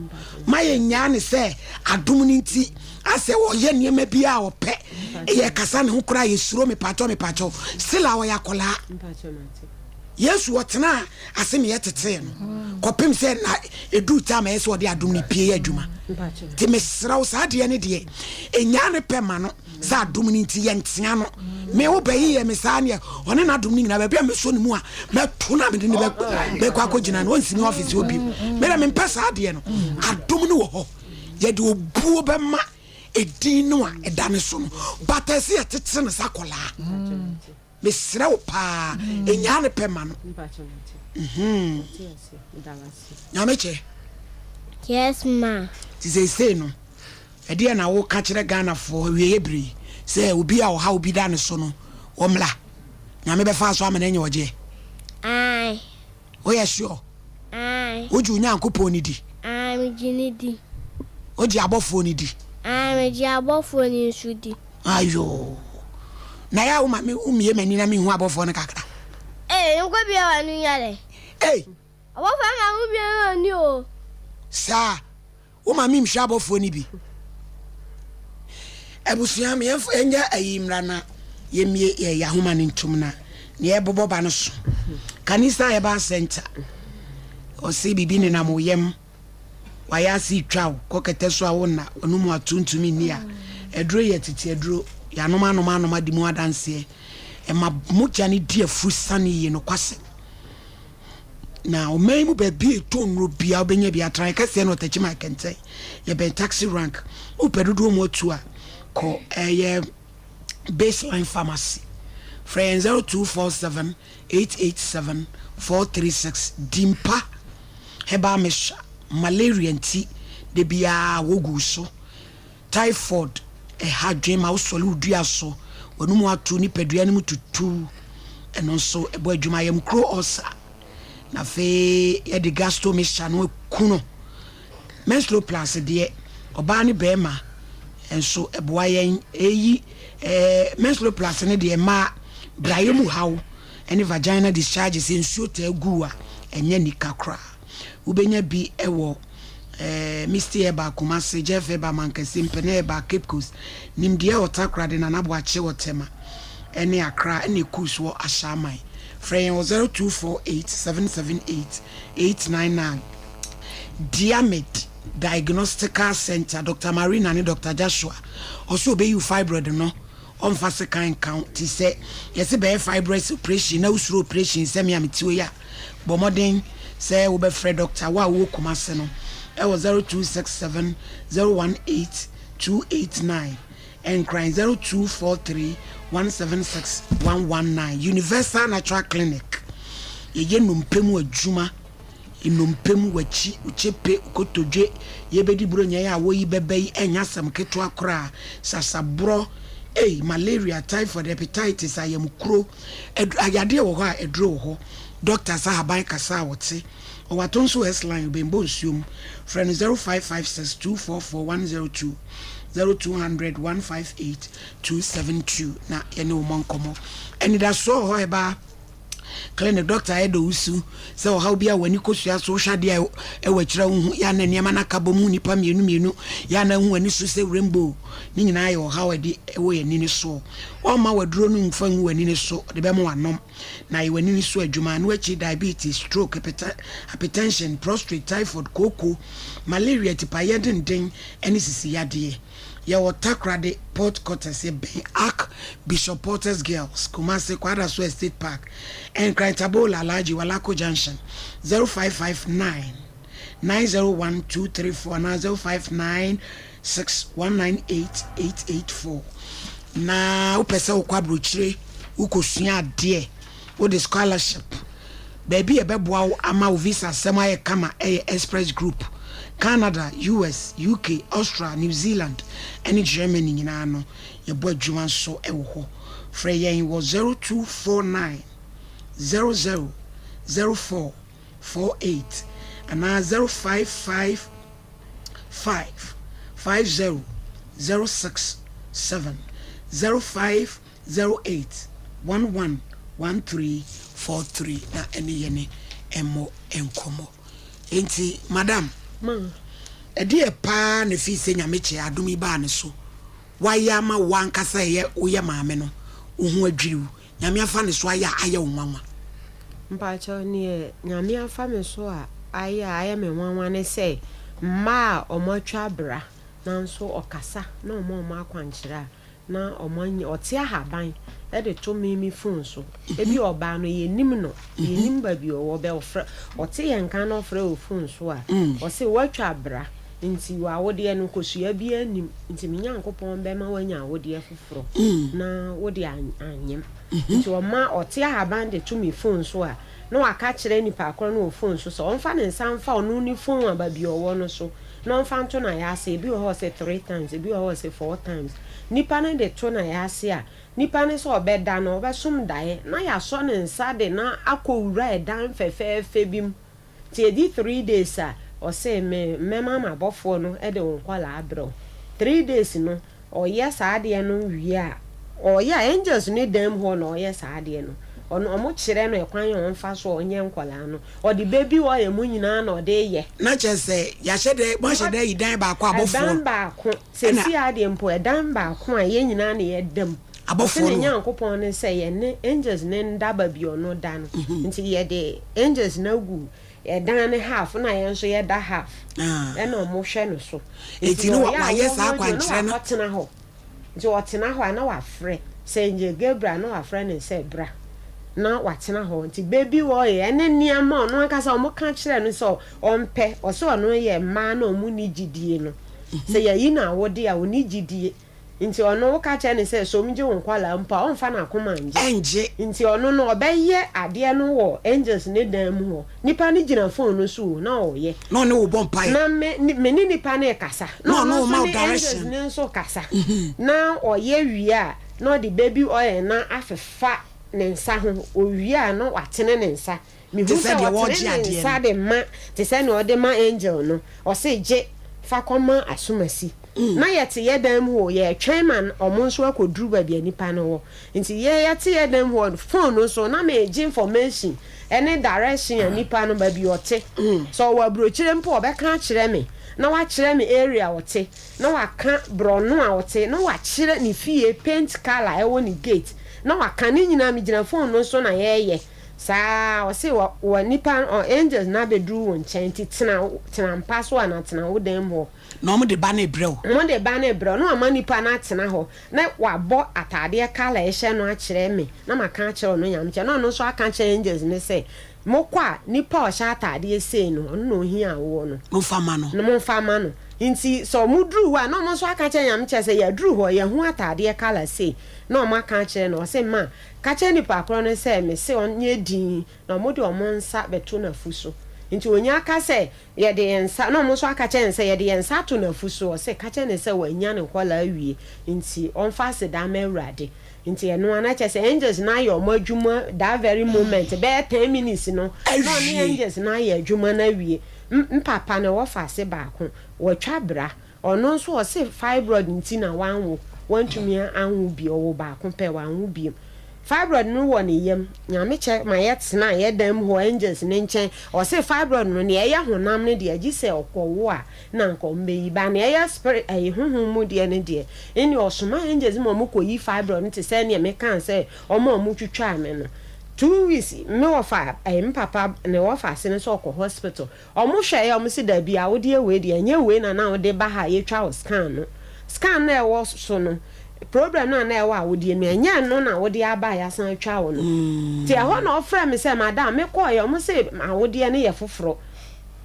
ma yɛnyaa ne sɛ adom no nti asɛ ɔyɛ nneɛma bi a ɔpɛ yɛ kasa ne ho koraa yɛsuro mepakyɛw mepakyɛw still a ɔyɛ akɔlaa Yesu ɔtenaa ase ne yɛtetee no kɔpem sɛ na ɛduu time a ɛyɛ sɛ ɔde adom no pie yɛ adwuma. Nti mesrɛ wo saa adeɛ no deɛ ɛnyaa ne pɛ ma no sɛ adom no nti yɛntea no. Me wo bɛyi yɛ me saa neɛ ɔne n'adom no nyinaa baabi a mɛsɔ ne mu a mɛto no a mede ne bɛkɔ akɔgyina no ɔnsi me ɔfisi hɔ bio. Mede mempɛ saa adeɛ no. Adom no wɔ hɔ yɛde obuo bɛma ɛdin no a ɛda ne so no but ɛsɛ yɛtete no sɛ akɔlaa. Mesrɛ wo paa, nyaa ne pɛ ma no. Nyame kyɛ. Yes ma. Ti seesei no, ɛdeɛ na woka kyerɛ Ghanafoɔ awieɛ bere yi sɛ obi a ɔhaw bi da ne so no, ɔmmra. Nyame bɛfa so ama no anya ɔgyeɛ. Ae. Woyɛ sure? Aane. Wogye Onyankopɔn no di? Aane, megye no di. Wogye abɔfoɔ no di? Aane, megye abɔfoɔ no nso di. Ayoo. Na yɛ a woma me womie m'ani na mehu abɔfoɔ no kakra. Ee, nkɔ bia w'ano nya dɛ. Ei! Abɔfoɔ ma mo bie w'ani o. Saa. Wo maame nhwɛ abɔfoɔ no bi. Abusua me yɛmfa yɛnyɛ ayi mmra na yɛmmie yɛ yɛahoma no ntom na nea ɛbobɔ ba no so. Kanisa Herbal Center ɔse biribi nenam wo yam wayɛ ase retwa wo kɔ kɛtɛ so a wonna w'anum ato ntumi nni a aduro yɛ tete aduro yɛanom anom anom adi mu adanseɛ ɛma mogya no di afuru sane yie nokwasɛm. Na ɔman yi mu baabi a ɛtɔ nnuro biara wobɛnya bi. Atrae kɛseɛ no Ɔtakyi Kɛntɛn. Yɛbɛn taxi rank. Wopɛ dodoɔ mu atu a, kɔ ɛyɛ Baseline Pharmacy. Frɛ yɛn 0247 887 436. Dimpa Herbal Mixture, malaria nti da biara wogu so. Typhoid, ɛha adwene ma wosɔre wo dua so, w'anum ato, nipadua no mu tutu. Ɛno nso ɛbɔ adwuma. Ayamkuro ulcer, na afei yɛde gastro mixture no aku no. Menstrual plus deɛ, ɔbaa ne barima nso ɛboa yɛn. Ɛyi ɛɛ menstrual plus no deɛ mmaa brayɛ mu haw ɛne vagina discharges, nsuo taa gu a ɛnyɛ nika koraa. Wobɛnya bi ɛwɔ eh, Misty Herbal Kumasi, Jeff Herbal Mankessim, Mpene Herbal Cape Coast, Nimdeɛ wɔ Takoradi, Nana Boakye wɔ Tema ne Accra, ɛna Ekus wɔ Ashaiman. Frɛ yɛn wɔ 0248 778 899. Diamid Diagnostical Centre, Dr. Marina ne Dr. Joshua, ɔsɛ ɔbɛyi wo fibroid no ɔmfa sekan nka wo te sɛ yɛse bɛyɛ fibroid operation na wosuro operation sɛ me a mete hɔ yi a Bɔ mmɔden sɛ wobɛfrɛ dɔkta wo a wowɔ Kumase no wɔ 0267 018 289, Nkran 0243 176 119. Universal Natural Clinic, Yɛyɛ nnompe mu adwuma, nnompe mu, w'akyi, wo kyepe, wo kotodwe, yɛbɛdi buronya yi a woyi bɛba yi ɛnyɛ asɛm ketewa koraa, sasaborɔ, ei, malaria, typhoid, hepatitis, ayamkuro, Adu ayadeɛ wɔ hɔ a aduro wɔ hɔ. Doctor sa haban kasa a ɔte. Ɔwɔ Atonso S line Obembo nsuom. Frɛ no 0556 244 102, 0200 158 272 na yɛne wo mmɔ nkɔmmɔ. Anidasoɔ wɔ hɔ ɛbaa clinic doctor ɛdɔ wo su sɛ ɔhaw bi a w'ani kosua so wohwɛ adeɛ a ɛwɔ akyire a wohu yɛ a na nneɛma no aka bom hu nnipa mmienu mmienu yɛ a na ahu w'ani so sɛ rainbow ne nyinaa yɛ ɔhaw a ɛde ɛwɔ yɛn ani no soɔ. Ɔmma w'aduro no mfa ngu w'ani no so, ɔde bɛma w'anom na ayɛ w'ani no so adwuma. Ɛno akyi diabetes, stroke, hypertension, prostrate, typhoid, kooko, malaria, tipaeɛ denden ne sisi yadeɛ. Yɛwɔ Takoradi, Port Quarters, yɛbɛn Ark Bishop Porter's Girls, Kumasi, Kwadaso Estate Park, Nkran Tabola, Alhaji Walako Junction, 0559 901 234 anaa 059 6198 884 Na wopɛ sɛ wokɔ aburokyire wokɔsua adeɛ wode scholarship baabi a ɛbɛboa wo ama wo visa asɛm ayɛ kama ɛyɛ Express Group Canada, US, UK, Austria, New Zealand ɛne Germany nyinaa no yɛbɔ adwuma nso wɔ hɔ. Frɛ yɛn wɔ 0249 00 04 48 anaa 055 5 5 0 0 6 7 0 5 0 8 1 1 1 3 4 3 na ɛne yɛne mmɔ nkɔmmɔ. Enti madam, ɛdeɛ paa na ɛfii sɛ Nyame kyɛ adom yi baa ne so wayɛ ama wo ankasa ɛyɛ woyɛ maame no wo ho adwiri wo Nyame afa ne so ayɛ a ayɛ wo nwanwa? Mpakyɛw neɛ Nyame afa me so a ayɛ a ayɛ me nwanwa ne sɛ mmaa a ɔmo atwa abra nanso ɔkasa na ɔma ɔmo akwankyerɛ a na ɔmo anya ɔte ahaban de to me me phone so ebi ɔbaa no yɛnim no yɛnim baabi ɔwɔ bɛ ɔfrɛ ɔte yɛn nka na ɔfrɛ wɔ phone so a ɔse watwa abra nti wɔ awodeɛ no kosua biara nnim nti me Nyankopɔn bɛma wanya awodeɛ foforɔ na wode anyem nti ɔma ɔte ahaban de to me phone so a na waka kyerɛ nipa korɔ no wɔ phone so sɛ ɔmfa ne nsa mfa ɔno ne phone a baabi ɔwɔ no so na ɔmfa nto n'ayaase ebi wɔ hɔ ɔse three times ebi wɔ hɔ ɔse four times nipa no de to n'ayaase a nipa no sɛ ɔbɛda no ɔbɛsom daeɛ na yɛasɔ ne nsa de na akɔ wura ɛdan fɛfɛɛfɛ bi mu Nti ɛdi three days a ɔse me mɛma m'abɔfoɔ no de wo nkwadaa abrɛ wo. Three days no ɔyɛ saa adeɛ no wie a, ɔyɛ a angels no dan mu hɔ na ɔyɛ saa adeɛ no. Ɔno ɔmo kyerɛ no ɛkwan a ɔnfa so a ɔnyɛ nkwadaa no. Ɔde baby oil mu nyinaa na ɔde yɛ. Na kyerɛ sɛ yɛahyɛ dɛ moahyɛ dɛ ayi dan baako a abɔfoɔ. Ɛdan baako. Ɛna. Seesei ara deɛ mpo ɛdan baako a yɛn nyinaa na yɛda mu. Ɔse Abɔfoɔ ne no. Nyankopɔn ne sɛ yɛne angels no nda baabi ɔno da no. Nti yɛde angels no agu ɛdan no half na yɛn nso yɛda half. Ɛna ɔmo hwɛ no so. Nti Nti no ɔyɛ a wayɛ ɔwɔ saa hɔ deɛ na akwankyerɛ no. wakɔtena hɔ. Nti ɔtena hɔ a na wafrɛ, sɛ Angel Gabriel a na wafrɛ no sɛ bra na watena hɔ. Nti baby oil ɛne nneɛma a ɔno ankasa ɔmo ka kyerɛ no sɛ ɔmpɛ, ɔse ɔno yɛ mmaa no a ɔmo nni gyidie no. Sɛ yɛyi no awode a ɔnni gyidie. Nti ɔno woka kyerɛ no sɛ som gye wo nkwadaa mpo a ɔmfa n'akoma ngye. Ɛngye. Nti ɔno no ɔbɛyɛ adeɛ no wɔ angels no dan mu hɔ. Nipa no gyina phone no so o na ɔɔyɛ. Na ɔne wo bɔ mpaeɛ. Na me me ne nipa no rekasa. Na ɔno nso rema wo ne angels direction. no nso rekasa. Na ɔyɛ wie a na ɔde baby oil no afefa ne nsa ho. Owie a na watene ne nsa. Mehu Te sɛ sɛ deɛ ɔtene wɔregye ne adeɛ nsa no. de ma te sɛ nea ɔde ma angel no. Ɔse gye fa kɔma asomasi. Na yɛte yɛ dan mu hɔ yɛretwɛn ma wɔn nso akɔduru baabi a nipa no wɔ. Nti yɛ yɛte yɛ dan mu hɔ phone no so na megye information ne direction a nipa no baabi ɔte. Sɛ ɔwɔ aburokyire mpo a ɔbɛka akyerɛ me na wakyerɛ me area a ɔte na waka borɔno a ɔte na wakyerɛ ne fie paint colour a ɛwɔ ne gate na waka ne nyinaa megyina phone no so na yɛreyɛ. Saa ara, ɔse wɔ, wɔ nipa, ɔ, angels no abɛduru wo nkyɛn, nti tena, tena mpa so anaa tena wo dan mu hɔ. Na wɔn de ba no rebrɛ wo. Wɔn de ba no rebrɛ wo, na wama nipa no atena hɔ, na wabɔ ataadeɛ colour a ɛhyɛ no akyerɛ me, na maka akyerɛ ɔno Nyamekyɛ, na ɔno nso aka akyerɛ angels no sɛ, mokɔ a, nipa a ɔhyɛ ataadeɛ sei no, ɔno na ohia awoɔ no. Momfa mma no. No momfa mma no. Nti sɛ wɔn duru hɔ a, na wɔn nso aka akyerɛ Nyamekyɛ sɛ, yɛaduru hɔ, yɛahu ataadeɛ colour sei, na wɔn aka akyerɛ no, ɔse, ma, Ka kyerɛ nnipa korɔ no sɛ, Mese ɔnyɛ dinn, na wɔde wɔn nsa bɛto n'afu so. Nti ɔnya ka sɛ, Yɛde yɛn nsa, na wɔn nso aka kyerɛ no sɛ, Yɛde yɛn nsa ato n'afu so. Ɔse, Ka kyerɛ no sɛ wanya ne nkwadaa awie, nti ɔmfa aseda mma Awurade. Nti ɛno ara, na kyerɛ sɛ angels no ayɛ wɔn adwuma that very moment, bɛyɛ ten minutes no, na ɔne Awie. angels no ayɛ adwuma no awie. M, mpapa no, wɔfa ase baako, wɔatwa bra, Ɔno nso ɔse fibroid nti na wanwo, wantumi anwo bio, ɔwoo baako pɛ wanwo biom. Fibroid no wɔ ne yam, Nyame kyɛ ma yɛ tena yɛ dan mu hɔ angels no nkyɛn, ɔse fibroid no nea ɛyɛ honam no deɛ gyesɛ ɔkɔ wo a na anka ɔmo bɛyi, but nea ɛyɛ spirit ɛyi honhom mu deɛ no deɛ ɛnneɛ ɔsoma angels ma ɔmo kɔ yi fibroid no te sɛ nea me kaa sɛ ɔmo a ɔmo twitwaa me no two weeks me wɔfa ɛyi me papa ne wɔfa ase no sɛ ɔkɔ hospital Ɔmo hwɛeɛ a ɔmo se dabi awodeɛ wei deɛ ɛnyɛ wei na na wode ba ha a yɛtwa wo scan no. Scan no a ɛwɔ so no, problem no a na ɛwɔ awodeɛ mu ɛnyɛ ɛno na wode aba a yɛasan atwa wo no. Nti ɛhɔ na ɔfrɛɛ me sɛ madam mekɔeɛ ɔmo se awodeɛ no yɛ foforɔ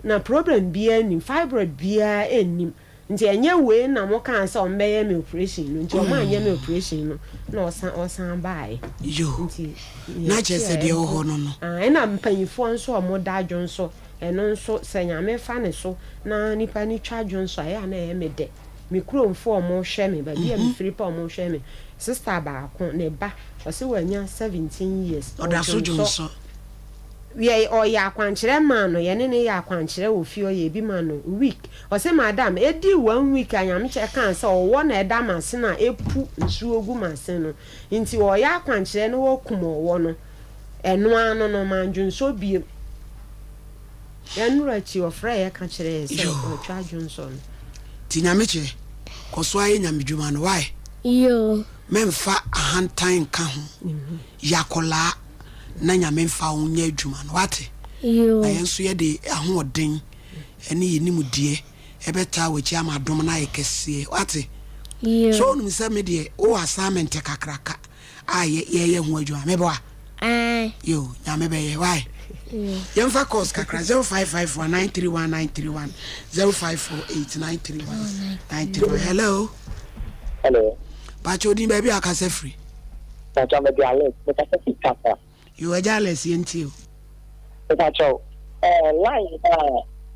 na problem biara nnim, fibroid biara nnim. Nti ɛnyɛ wei na ɔmo kaa sɛ ɔmo bɛyɛ me operation no nti ɔmo anyɛ me operation no na ɔsan ɔsan baaɛ. Yoo Nti na kyerɛ sɛ deɛ ɛwɔ hɔ no no. Ah ɛna mpanyinfoɔ nso a ɔmo da dwonsɔ ɛno nso sɛ Nyame fa ne so na nipa no twa dwonsɔ a ɛyɛ a na ɛyɛ me dɛ. Me kuromfoɔ a ɔmo hwɛ me baabi a me firi pɛ ɔmo hwɛ me sister baako ne ba ɔse wanya 17 years Ɔda so ɔdwonsɔ. dwonsɔ. Yɛ ɔyɛ akwankyerɛ maa no yɛne no yɛ akwankyerɛ wɔ fie ɔyɛ bi ma no week ɔse madam ɛdii one week a nyamekyɛ kaa sɛ ɔwɔ na ɛda masen a ɛpu nsuo gu masen no nti ɔyɛ akwankyerɛ na wakum ɔwɔ no ɛno ara no no mandwonsɔ biom ɛnora akyi ɔfrɛɛ yɛ ka kyerɛɛ yɛ sɛ watwa adwonsɔ no. Nti nyamekyɛ kɔ so ara yɛ nyame dwuma no why? Yoo. Mɛnfa ahantan nka ho yɛ akɔlaa. na Nyame mfa wo nyɛ adwuma no wate? Na yɛn nso yɛde ahoɔden ne yɛn nimdeɛ ɛbɛtaa w'akyi ama adom no ayɛ kɛseɛ wate? So wonim sɛ me deɛ wowɔ assignment kakraka a yɛyɛ ho adwuma meboa? Yo, Nyame bɛyɛ why? Yɛmfa calls kakra 0551 931 931 0548 931 931 Hello. Hello. Pacho odin baabi a akasa firi. Pacho mede Alex, me kasa fi Kasa. Yoo agya Alex yɛn tie o. Me pacho eh line na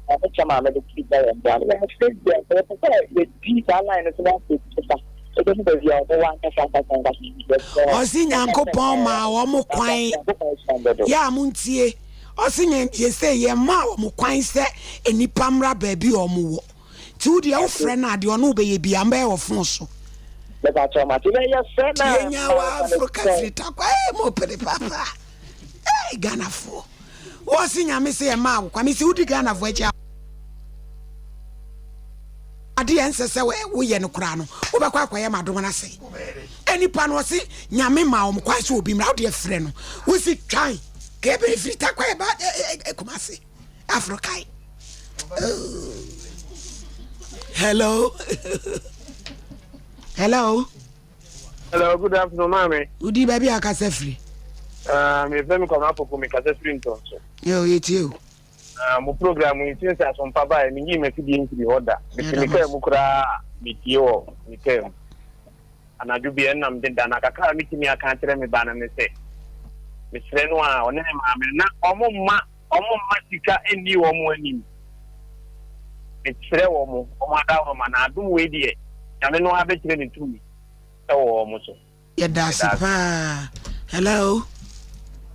maame kyɛ maame de ti bɛ yɛn bra no yɛn fɛ bi a yɛ pɛ sɛ yɛ di saa line no so na afei kasa ebe hu baabi a wɔn wɔ ankasa ankasa ankasa. Ɔsi Nyankopɔn maa wɔn kwan yɛ a mo ntie ɔsi yɛn yɛ sɛ yɛn maa wɔn kwan sɛ nnipa mmra baabi a wɔn wɔ. Nti wo deɛ wo frɛ no a deɛ ɔne wo bɛyɛ biaa mo bɛyɛ wɔ phone so. Mepakyɛw mate bɛyɛ frɛ no a Yɛnya wɔ afro ka firi takwa ee mo pere papa. Hey, Ghanafoɔ. Wɔse Nyame se ɛmaa wo kwa. Mese wodi Ghanafoɔ akyi a adeɛ ɛnsɛ sɛ woyɛ no koraa no wobɛkɔ akɔyɛ ma adom no asɛe. Nipa no ɔse Nyame ma wɔn kwan sɛ obi mmra wodeɛ frɛ no wosi twan ka ɛbɛn firi takwa ɛba Kumase afro kae. Oh. Hello. Hello. Hello, good afternoon, maame. Wodi baabi a kasa firi? Uh, me fɛ mi kɔma popo mi kasa firi ntɔnso. Yo, yɛ tie o. Uh, mo program yi since asompa ba yi, mi yi m'afidie mfiri hɔ da. Mete me kaa mu koraa me tie wɔ me kaa mu. Anadwo bi ɛnam de da na kakra a metumi aka akyerɛ me ba no ne sɛ mesrɛ no a ɔne ne maame no na ɔmo mma ɔmo mma sika nni wɔn anim. Mesrɛ wɔn, wɔn adaworoma na adom wei deɛ Nyame no ara bɛkyerɛ ne tumi wɔ wɔn so. Yɛda ase paa. Hello.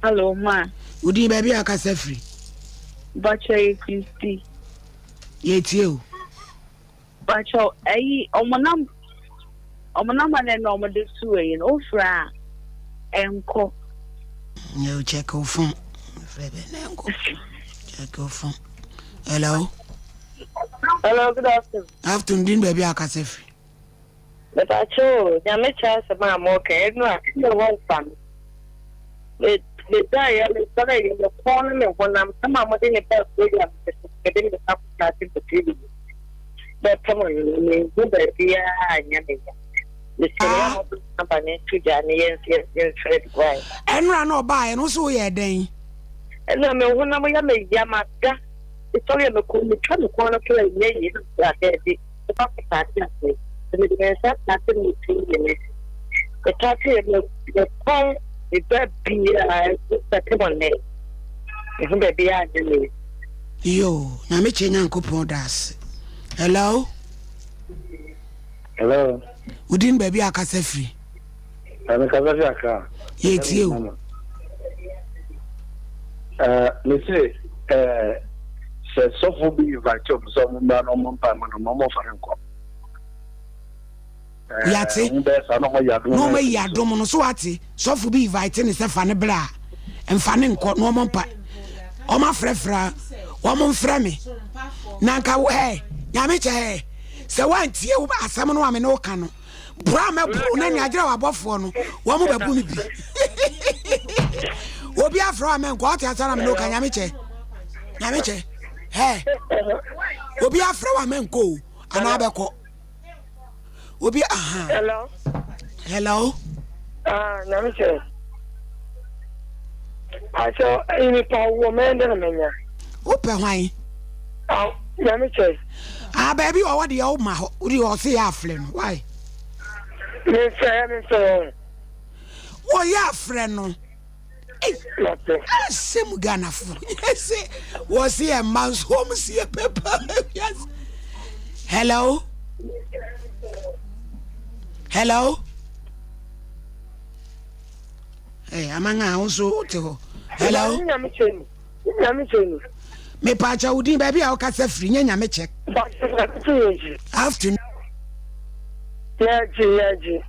Hello, ma. Wo din baabi a akasa firi? Bakyɛ yɛ Christy. Yɛtie o. Bakyɛ ɛyi ɔmo nam ɔmo nam anɛ na ɔmo de so ɛyi no ofura a ɛnkɔ. Yo check wo phone. Frɛ bɛ na ɛnkɔ. Check wo phone. Hello. Hello, good afternoon. Afternoon, din baabi a akasa firi. Mepakyɛ o, Nyame kyɛ asɛm a moka yi, ɛno a ɛna ɛwɔ mfa no. Me medaeɛ mesɔreeɛ me kɔn ne me honam tam a mode ne baa program no so mede me nsa kɔtaate me tiri mu bɛpem no menhu baabiara a nyɛ me ya. Mesrɛ a mode namba no nto dwa ne yɛmfrɛ no wae. Ɛnora na ɔbaeɛ no wo so woyɛɛ dɛn? Ɛna me honam yɛ me ya mada mesɔreɛ me kɔn metwa me kɔn no koraa ɛnyɛ yie na mesɛ daabi. Meba kɔtaate ase, na mede me nsa taate me ti ne me Metaatee me me kɔn, me baabiara bɛte mo nne. Mehu baabiara anyɛ me. Yoo, Nyame kyɛ Nyankopɔn da ase. Hello. Hello. Wo din baabi a kasa firi? Me kasa fi Accra. Yɛtie o. Eh, me se eh, sɛ sɔfo bi invite ɔmo sɛ ɔmo mmra na ɔmo mpa ma no ma ɔmo fa no nkɔ. Eh, Yate. Ɔmo bɛyɛ saa na ɔmo ayi adom Na no ɔmo ayi afiri so. adom no so wate sɔfo bi invite ne sɛ fa ne bra a mfa ne nkɔ na ɔmo mpa ɔmo afrɛfrɛ a ɔmo mfrɛ me na nka wo hɛ nyame kyɛ hɛ sɛ woantie wo asɛm no a me ne wo ka no boro a mɛboro na nea agyerɛ w'abɔfoɔ no wɔn mo bɛbu me bi obi afrɛ wa mɛnkɔ ɔte asɛm na me ne wo ka nyame kyɛ nyame kyɛ hɛ obi afrɛ wa mɛnkɔ o anaa bɛkɔ obi aha hello hello ah nyame kyɛ akyɛ ɛyi nipa wɔ mɛn dɛ na mɛnya wopɛ hwan ah nyame kyɛ ah baabi ɔwɔ deɛ woma hɔ wode ɔse yɛ afrɛ no why memfrɛ memfrɛ wɔyɛ afrɛ no asɛm ghanafo yɛse wɔse yɛ mma nso wɔm se yɛ pɛpɛ wiase hello hello hey, amanga wo so wote hɔ hello mepaakyɛ wo din baabi a wokasa firi nyɛ nyame kyɛ afternoon Yɛgye yɛgye.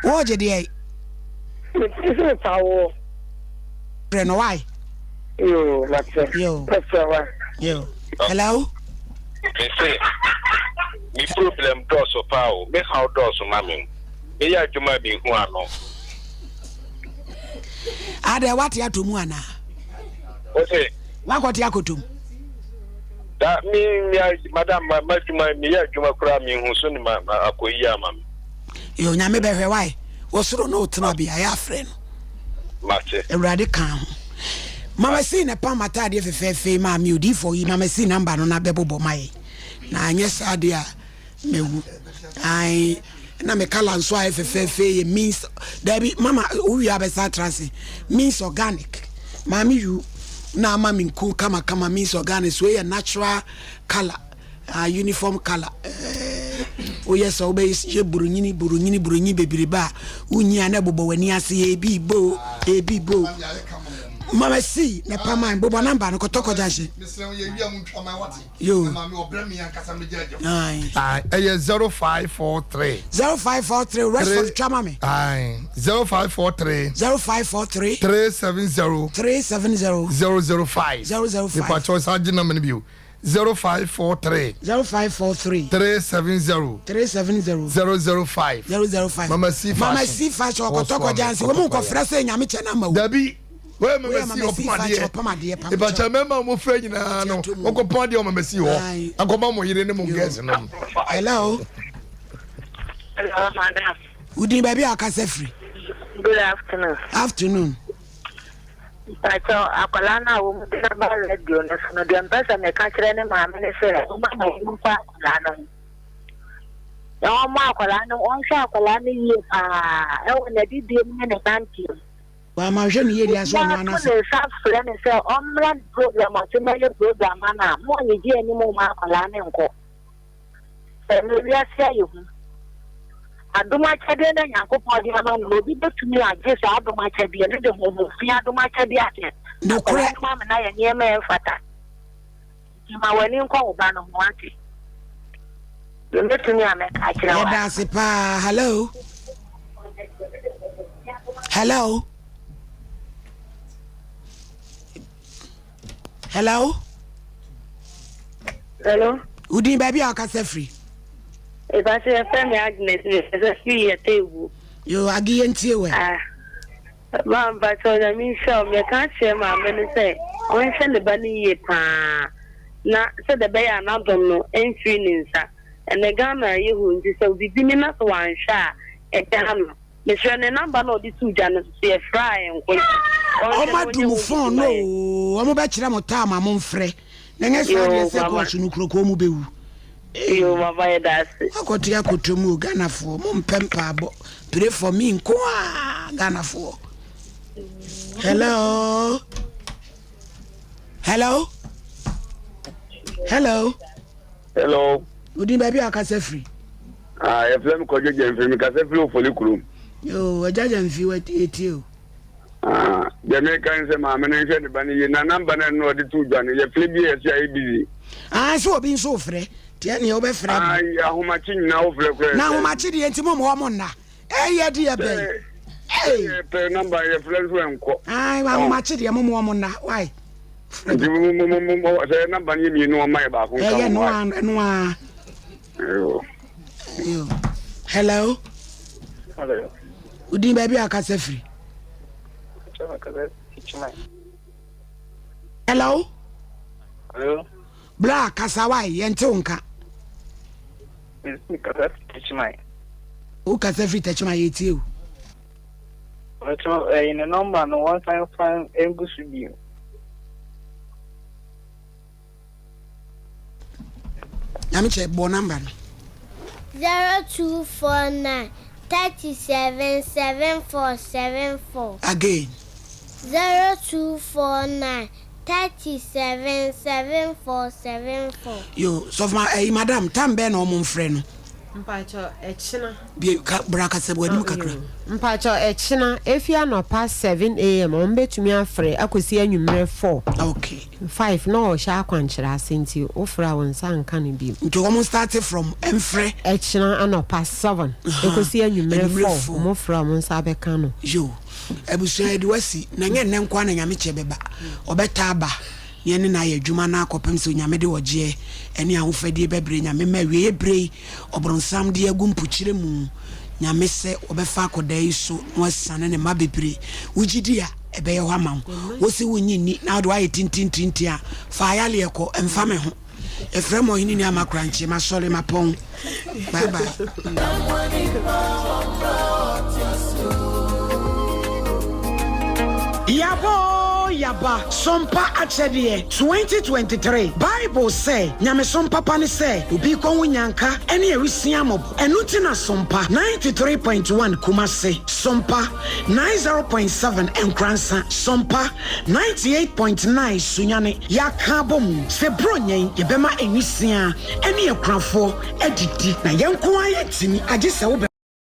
Wɔgye deɛ. Mesi me pa wo. Brɛ no why? Yoo mate. Yoo. Mɛfrɛ wa. Yoo. Hello. Mese me problem dɔɔso paa o, me haw dɔɔso ma me. Meyɛ adwuma a menhu ano. Adɛ wate atɔ mu anaa? Wose? Wakɔte akɔtɔ mu. Da me me madam ma m'adwuma meyɛ adwuma koraa menhu so ne ma akɔ yie ama me. Yo nyame bɛhwɛ wae wɔ soro ne wo tenabea yɛ afrɛ no. Mate. Awurade ka ho. Mama C na pam ataadeɛ fɛfɛɛfɛ yi maa me odiifoɔ yi Mama C number no na bɛbobɔ ma yɛ na anyɛ saa deɛ a mɛwu ae na me kala nso ayɛ fɛfɛɛfɛ yɛ means dabi mama wowie abɛsa atra ase means organic maame yu na ama me nku kama kama means organic so yɛ natural color uh, uniform color eh, woyɛ sɛ wobɛyɛ buronyini buronyini buronyini bebrebe a wonyi a na ɛbobɔ w'ani ase ebi bo ebi bo. Mama C na pa man bobɔ number no kɔtɔkɔ junction. Yo. Aye. Ɛyɛ 0543. 0543 Rexford twa ma me. Aye. 0543. 0543. 370. 370. 005. 005. Nipa saa gye number no bio. 0543. 0543. 370. 370. 005. 005. Mama C fashion. Mama C fashion ɔkɔtɔkɔ jansi wɔn mu nkɔfrɛ sɛ nyame kyɛ na ma wo. Dabi. Wɔyɛ mama C ɔpam adeɛ. Ìbàkyɛ mɛma mo fɛ nyinaa no wɔkɔ pam adeɛ wɔ mama C hɔ. Akɔma mo yere ne mo girls nom. Hello. Hello, madam. Wodin baabi a akasa firi. Good afternoon. Afternoon. Mpakyɛw, akwadaa no a wɔde no aba radio no so no, deɛ mpɛ sɛ meka kyerɛ ne maame ne sɛ ɔmma n'ani nkɔ akwadaa no ho. Na ɔmmɔ akwadaa no, ɔnhwɛ akwadaa no yie paa ɛwɔ n'adidie mu ne ne nanteɛ mu. Wama nhwɛ no yie deɛ sɛ ɔno Obiara to anase. ne nsa frɛ no sɛ ɔmmra ne program ase mmɛyɛ program ma no a, mo annyegye anim mma akwadaa no nkɔ. Ɛnnɛ wiase ayɛ hu. Adom akyɛdeɛ no a Nyankopɔn de ama no no, obi bɛtumi agye saa adom akyɛdeɛ no de honhom fi adom akyɛdeɛ ahyɛ akwadaa no mu amena ayɛ nneɛma a ɛmfata. Nti ma w'ani nkɔ wo ba no ho ate. Deɛ mɛtumi a mɛka akyerɛ wo. Yɛda ase paa. Hello. Hello. Hello. Hello. Wodin baabi a ɔkasa firi. Ìbáṣe yɛfrɛ me Agnes mekasa firi yɛtɔ ewu. Yo age yɛn tie wɛ. Ah. Maa mpakyɛ onyame nhyira wo meka akyerɛ maame no sɛ ɔnhwɛ ne ba no yie paa na sɛdeɛ ɛbɛyɛ a n'adom no ɛmfiri ne nsa. Ɛnɛ Ghana yɛ hu nti sɛ obibi ni na sɛ wanhwɛ a ɛbɛha no. Mesrɛ ne number no a ɔde too dwa no nso yɛfrɛ a ɛnkɔ nti ɔnhwɛ Ɔmo na ɔnyɛ adu mo ho phone biribi no ma yɛn. oo ɔmo bɛkyerɛ mo time a mo nfrɛ na nyɛ saa deɛ Yoo sɛ mama. kɔɔso no kurokoo mo bɛwu. Ee Yoo mama yɛda ase. Akɔte akɔtɔ mu o Ghanafoɔ mo mpɛ mpaabɔ pray for me nko a Ghanafoɔ. Hello hello hello. Hello. Odin baabi a akasa firi. Ah, yɛfrɛ me Kwadwo Gyamfi, mekasa firi Ofoli kurom. Yoo, Agya Gyamfi, yɛtie o. Ah, deɛ meka ne sɛ maame no nhwɛ ne ba no yie na namba no ɛno ɔde to dwa no yɛfrɛ bi a yɛsɛ ayɛ busy. Ah, sɛ obi nso wofrɛ deɛ neɛ wobɛfrɛ Ah, ahomakye nyinaa wofrɛ koraa. Na ahomakye deɛ nti mo mmoa mo nna. Ɛyɛ deɛ bɛn. Hey. Pɛ namba yɛfrɛ nso ɛnkɔ. Ah, ahomakye deɛ mo mmoa mo nna. Why? Nti mo mo mo mo sɛ namba no yɛ mmienu ɔma yɛ baako nka ho. Ɛyɛ noa noa. Yo. Hello. Hello. Udin baabi a akasa firi. Hello. Hello. Bra kasa wa yɛn te wo nka. Kasa firi Techiman. Wo kasa firi Techiman yɛ tie o. Ɔtɔ ɛyi ne nɔmba no wɔn san fan egu so bio. Nyame kyɛ bɔ number no. 0249 37 74 74. Again. 0249 37 74 74. Yo, sɔfo ma ɛyi madam, tam bɛn na ɔmo nfrɛ no? Mpakyɛw ɛkyena. Bie ka bra kasa w'anim kakra. Mpakyɛw ɛkyena efi anɔpa 7am ɔmo bɛtumi afrɛ akɔsi anwummerɛ 4. Okay. 5 na ɔhyɛ akwankyerɛ ase nti wofrɛ a wo nsa nka no bio. Nti ɔmo start from ɛmfrɛ. Ɛkyena anɔpa 7 ekosi anwummerɛ 4 ɔmo frɛ a ɔmo nsa bɛka no. Yo, abusua yɛde wasi na nyɛ nnɛ nkoa na Nyame kyɛ bɛba ɔbɛtaa aba. na yɛne no ayɛ adwuma na akɔpem sɛ Onyame de ɔgyeɛ ɛne ahofadie bɛbrɛ Nyame ma awieɛ berɛ yi ɔbronsam de agu mpokyerɛ mu Nyame sɛ ɔbɛfa akɔdaa yi so na wasiane ne mma bebree wogye di a ɛbɛyɛ hɔ ama wo wose wonnye nni na wode woayɛ tintintintin a fa ayaleɛ kɔ ɛmfa me ho Yɛfrɛ me ɔhene ni ama korankye masɔre mapɔn bye bye. Yaba oo yaba, sompa akyɛdeɛ 2023 Bible sɛ, Nyamesom papa ne sɛ obi kɔ ho nyanka ne awisia mmɔbɔ. Ɛno nti na Sompa 93.1 Kumasi, Sompa 90.7 Nkoransa, Sompa 98.9 Sunyani, Yɛaka abom sɛ Buronya yi yɛbɛma nwisiaa ne akunafoɔ adidi, na yɛn nko ara yɛntumi, agye sɛ wobɛ.